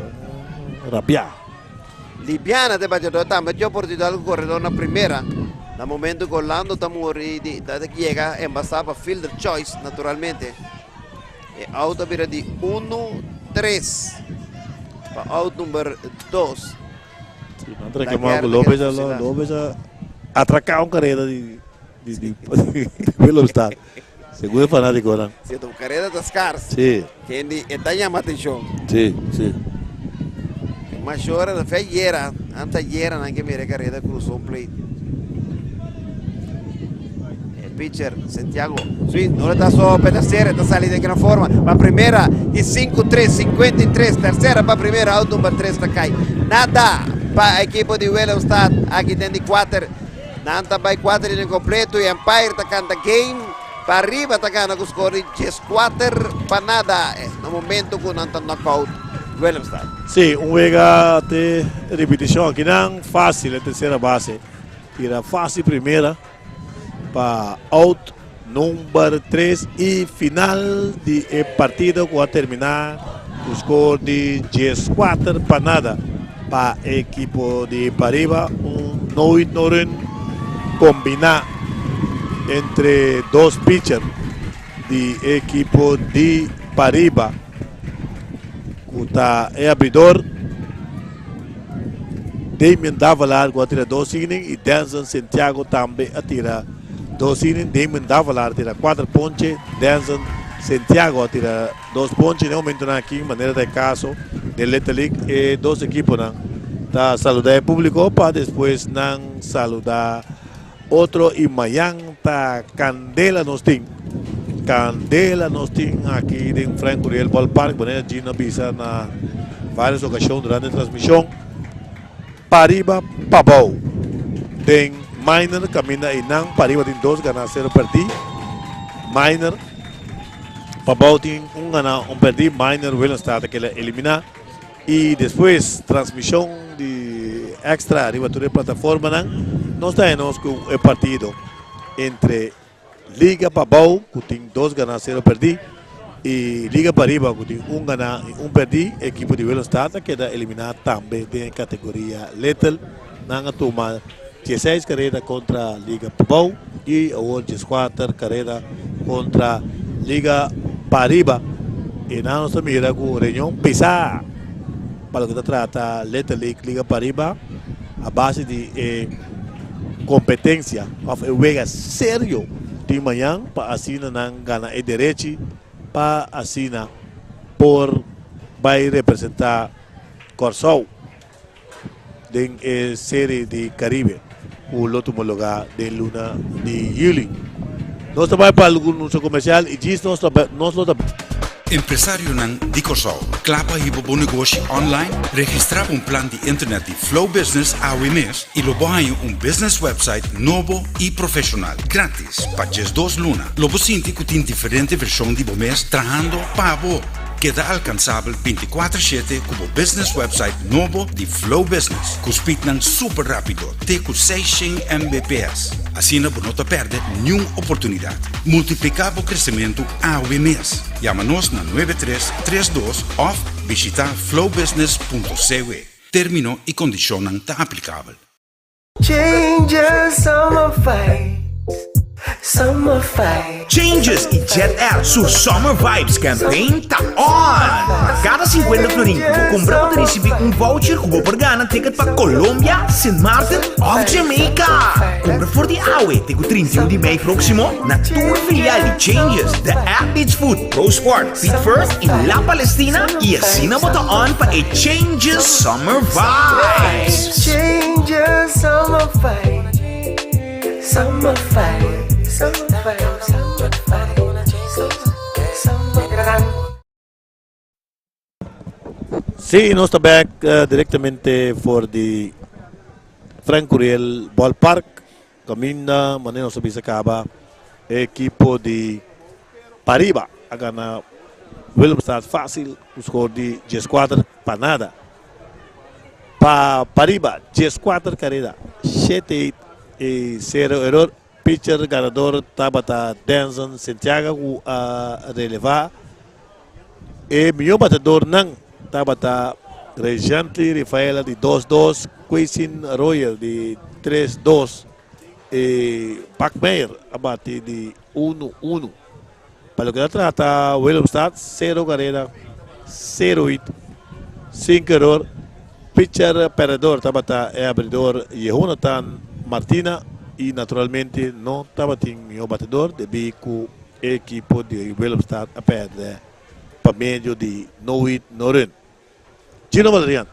rabia. Libiana ta bateador tambe tin oportunidad ku corredor na primera. Na momento ku Orlando ta muri di ta yega embasa pa fielder choice naturalmente. E out a bira di uno tres pa out number dos. Sí, nan ta reclamando ku Lopez a Lopez a atraca un carrera di di di Willemstad. Segun e fanátikonan. Si, un kareda ta skars. Si. Kendi e ta yama atenshon. Si, si. Mas ora na fe ayera, anta ayera nan ke mira e kareda krusa un plate. E pitcher Santiago Swing no ta so pa tercera, ta sali den gran forma. Pa primera di 5-3, 53, tercera pa primera, out number 3 ta kai. Nada pa ekipo di Willemstad aki den di 4. Nan ta bai 4 inning kompleto i umpire ta kanta game. Pariba ta gana ku score di 14 pa nada na momento ku nan ta knockout Willemstad. Si, un wega te ripetishon akinan fásil e tersera base. Tira fásil primera pa out number 3 i final di e partido ku a terminá ku score di 14 pa nada pa ekipo di Pariba. Un no hit no run kombiná entre dos pitcher di ekipo di Pariba. Ku ta e abridor Damien Davalar ku a tira dos inning i Denzel Santiago tambe a tira dos inning. Damien Davalar a tira kuater ponche, Denzel Santiago a tira dos ponche. Na e momento aki, manera di kaso di Little League, e dos ekiponan ta saludá e públiko pa despues nan saludá otro i mañan ta kandela nos tin. Kandela nos tin aki den Frank Curiel Ballpark, manera Gino a bisa na vários okashon durante e transmishon. Pariba Pabou. Den minor kaminda einan Pariba tin dos ganá, sero pèrdí. Minor Pabou tin un ganá, un pèrdí. Minor Willemstad a keda eliminá. I despues transmishon di extra riba tur e plataformanan. Nos ta nos ku e partido entre Liga Pabou, ku tin dos ganá, sero pèrdí, i Liga Pariba, ku tin un ganá i un pèrdí. Ekipo di Willemstad a keda eliminá tambe den kategoria Little. Nan a tuma 16 karera kontra Liga Pabou i awor 14 karera kontra Liga Pariba. I nan nos ta mira ku reunion pisá pa loke ta trata Little League Liga Pariba a base di e kompetensia òf e wega serio di mañan pa asina nan gana e derechi pa asina por bai representá Kòrsou den e Serie di Karibe ku lo tuma lugá den luna di yüli. Nos ta bai pa algun anunsio komersial i djis nos nos lo ta. Empresarionan di Kòrsou, kla pa hiba bo negoshi online? Registrá un plan di internet di Flow Business awe mes i lo bo haña un business website nobo i profeshonal, gratis pa 12 luna. Lo bo sinti ku tin diferente vershon di bo mes trahando pa bo. Keda alkansabel 24/7 ku bo business website nobo di Flow Business, ku speednan super rápido, te ku 600 Mbps. Asina bo no ta pèrdè ningun oportunidat. Multipliká bo kresementu awe mes. Yama nos na 9332 òf bishitá flowbusiness.cw. Término i kondishonnan ta aplikabel. Changes, summer fight, summer fight. Changes i Jet Air su Summer Vibes campaign ta on! Kada 50 florin ku bo kumpra, bo ta risibí un voucher ku bo por gana ticket pa Colombia, Sint Maarten òf Jamaica. Kumpra for di awe te ku 31 di mei próksimo na tur filial di Changes, The Athlete's Foot, Pro Sport, Feet First i La Palestina i asina bo ta on pa e Changes Summer Vibes. Changes, summer fight, summer fight, summer fight, summer fight, summer. Si, nos ta back direktamente for di Frank Curiel Ballpark. Kaminda, manera nos a bisa kaba, ekipo di Pariba a gana Willemstad fásil, un score di 14 pa nada. Pa Pariba, 14 karera, 7 i 0 eror. Pitcher ganador tabata Denson Santiago ku a relevá. E mihó batedornan tabata Regently Rafaela di 2-2, Quasin Royal di 3-2 i Bakmeyer a bati di 1-1. Pa loke ta trata Willemstad, 0 karera, 0 hit, 5 eror. Pitcher perdedor tabata e abridor Jonathan Martina i naturalmente no tabatin mihó batedor debí ku Ekipo di Willemstad a pèrdè pa medio di no hit no run. Gino Valerian.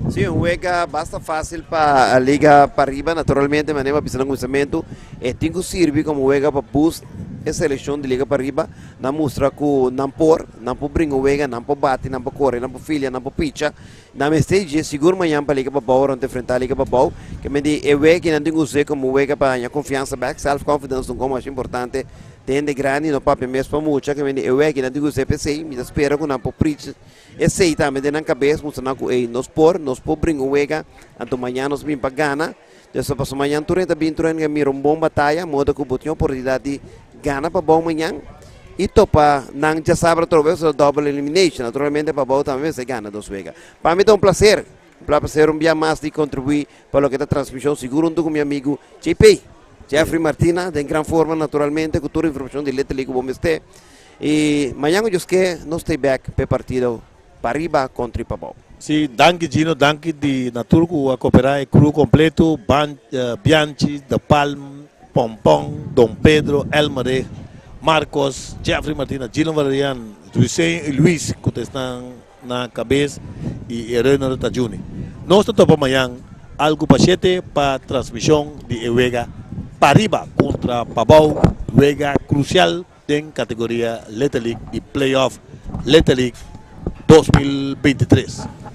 Sí, un wega basta fásil pa Liga Pariba, naturalmente, manera bisa na kuminsamentu, e tin ku sirbi komo wega pa boost e selekshon di Liga Pariba, nan mustra ku nan por, nan por bringa un wega, nan por bati, nan por kore, nan por filia, nan por picha, nan mester dje sigur mañan pa Liga Pabou ora nan ta enfrentá Liga Pabou, ke men di e wega ki nan tin ku us'é komo wega pa haña konfiansa bèk, self confidence ta un kos masha importante den hende grandi, no papia mes pa mucha, ke men di e wega ki nan tin ku us'é p'esei, mi ta spera ku nan por preach Esei tambe den nan kabes mustra nan ku ey nos por, nos por bringa un wega, anto mañan nos bin pa gana. Entonces paso mañan tur hende ta bin, tur hende ke mira un bon bataya, moda ku bo tin oportunidat di gana pabou mañan i topa nan djasabra atrobe, so double elimination. Naturalmente pabou tambe mester gana dos wega. Pa mi ta un placer, un placer un bia mas di kontribuí pa loke ta transmishon sigur huntu ku mi amigu JP, Jeffrey Martina, den gran forma naturalmente ku tur informashon di Little League ku bo mester. Y mañan cu Dios ke nos ta bek p'e partido pariba contra y pabou. Si, danki Gino, danki di na tur cu a coopera, e crew completo, Ban, Bianchi, De Palm, Pompon, Don Pedro, Elmerich, Marcos, Jeffrey Martina, Gino Valerian, Ruiseño y Luis cu ta esnan na cabes y e runner ta Juni. Nos ta topa mañan algo pa shete pa transmision di e wega pariba contra pabou, wega crucial. Den kategoria Little League di Playoff Little League 2023.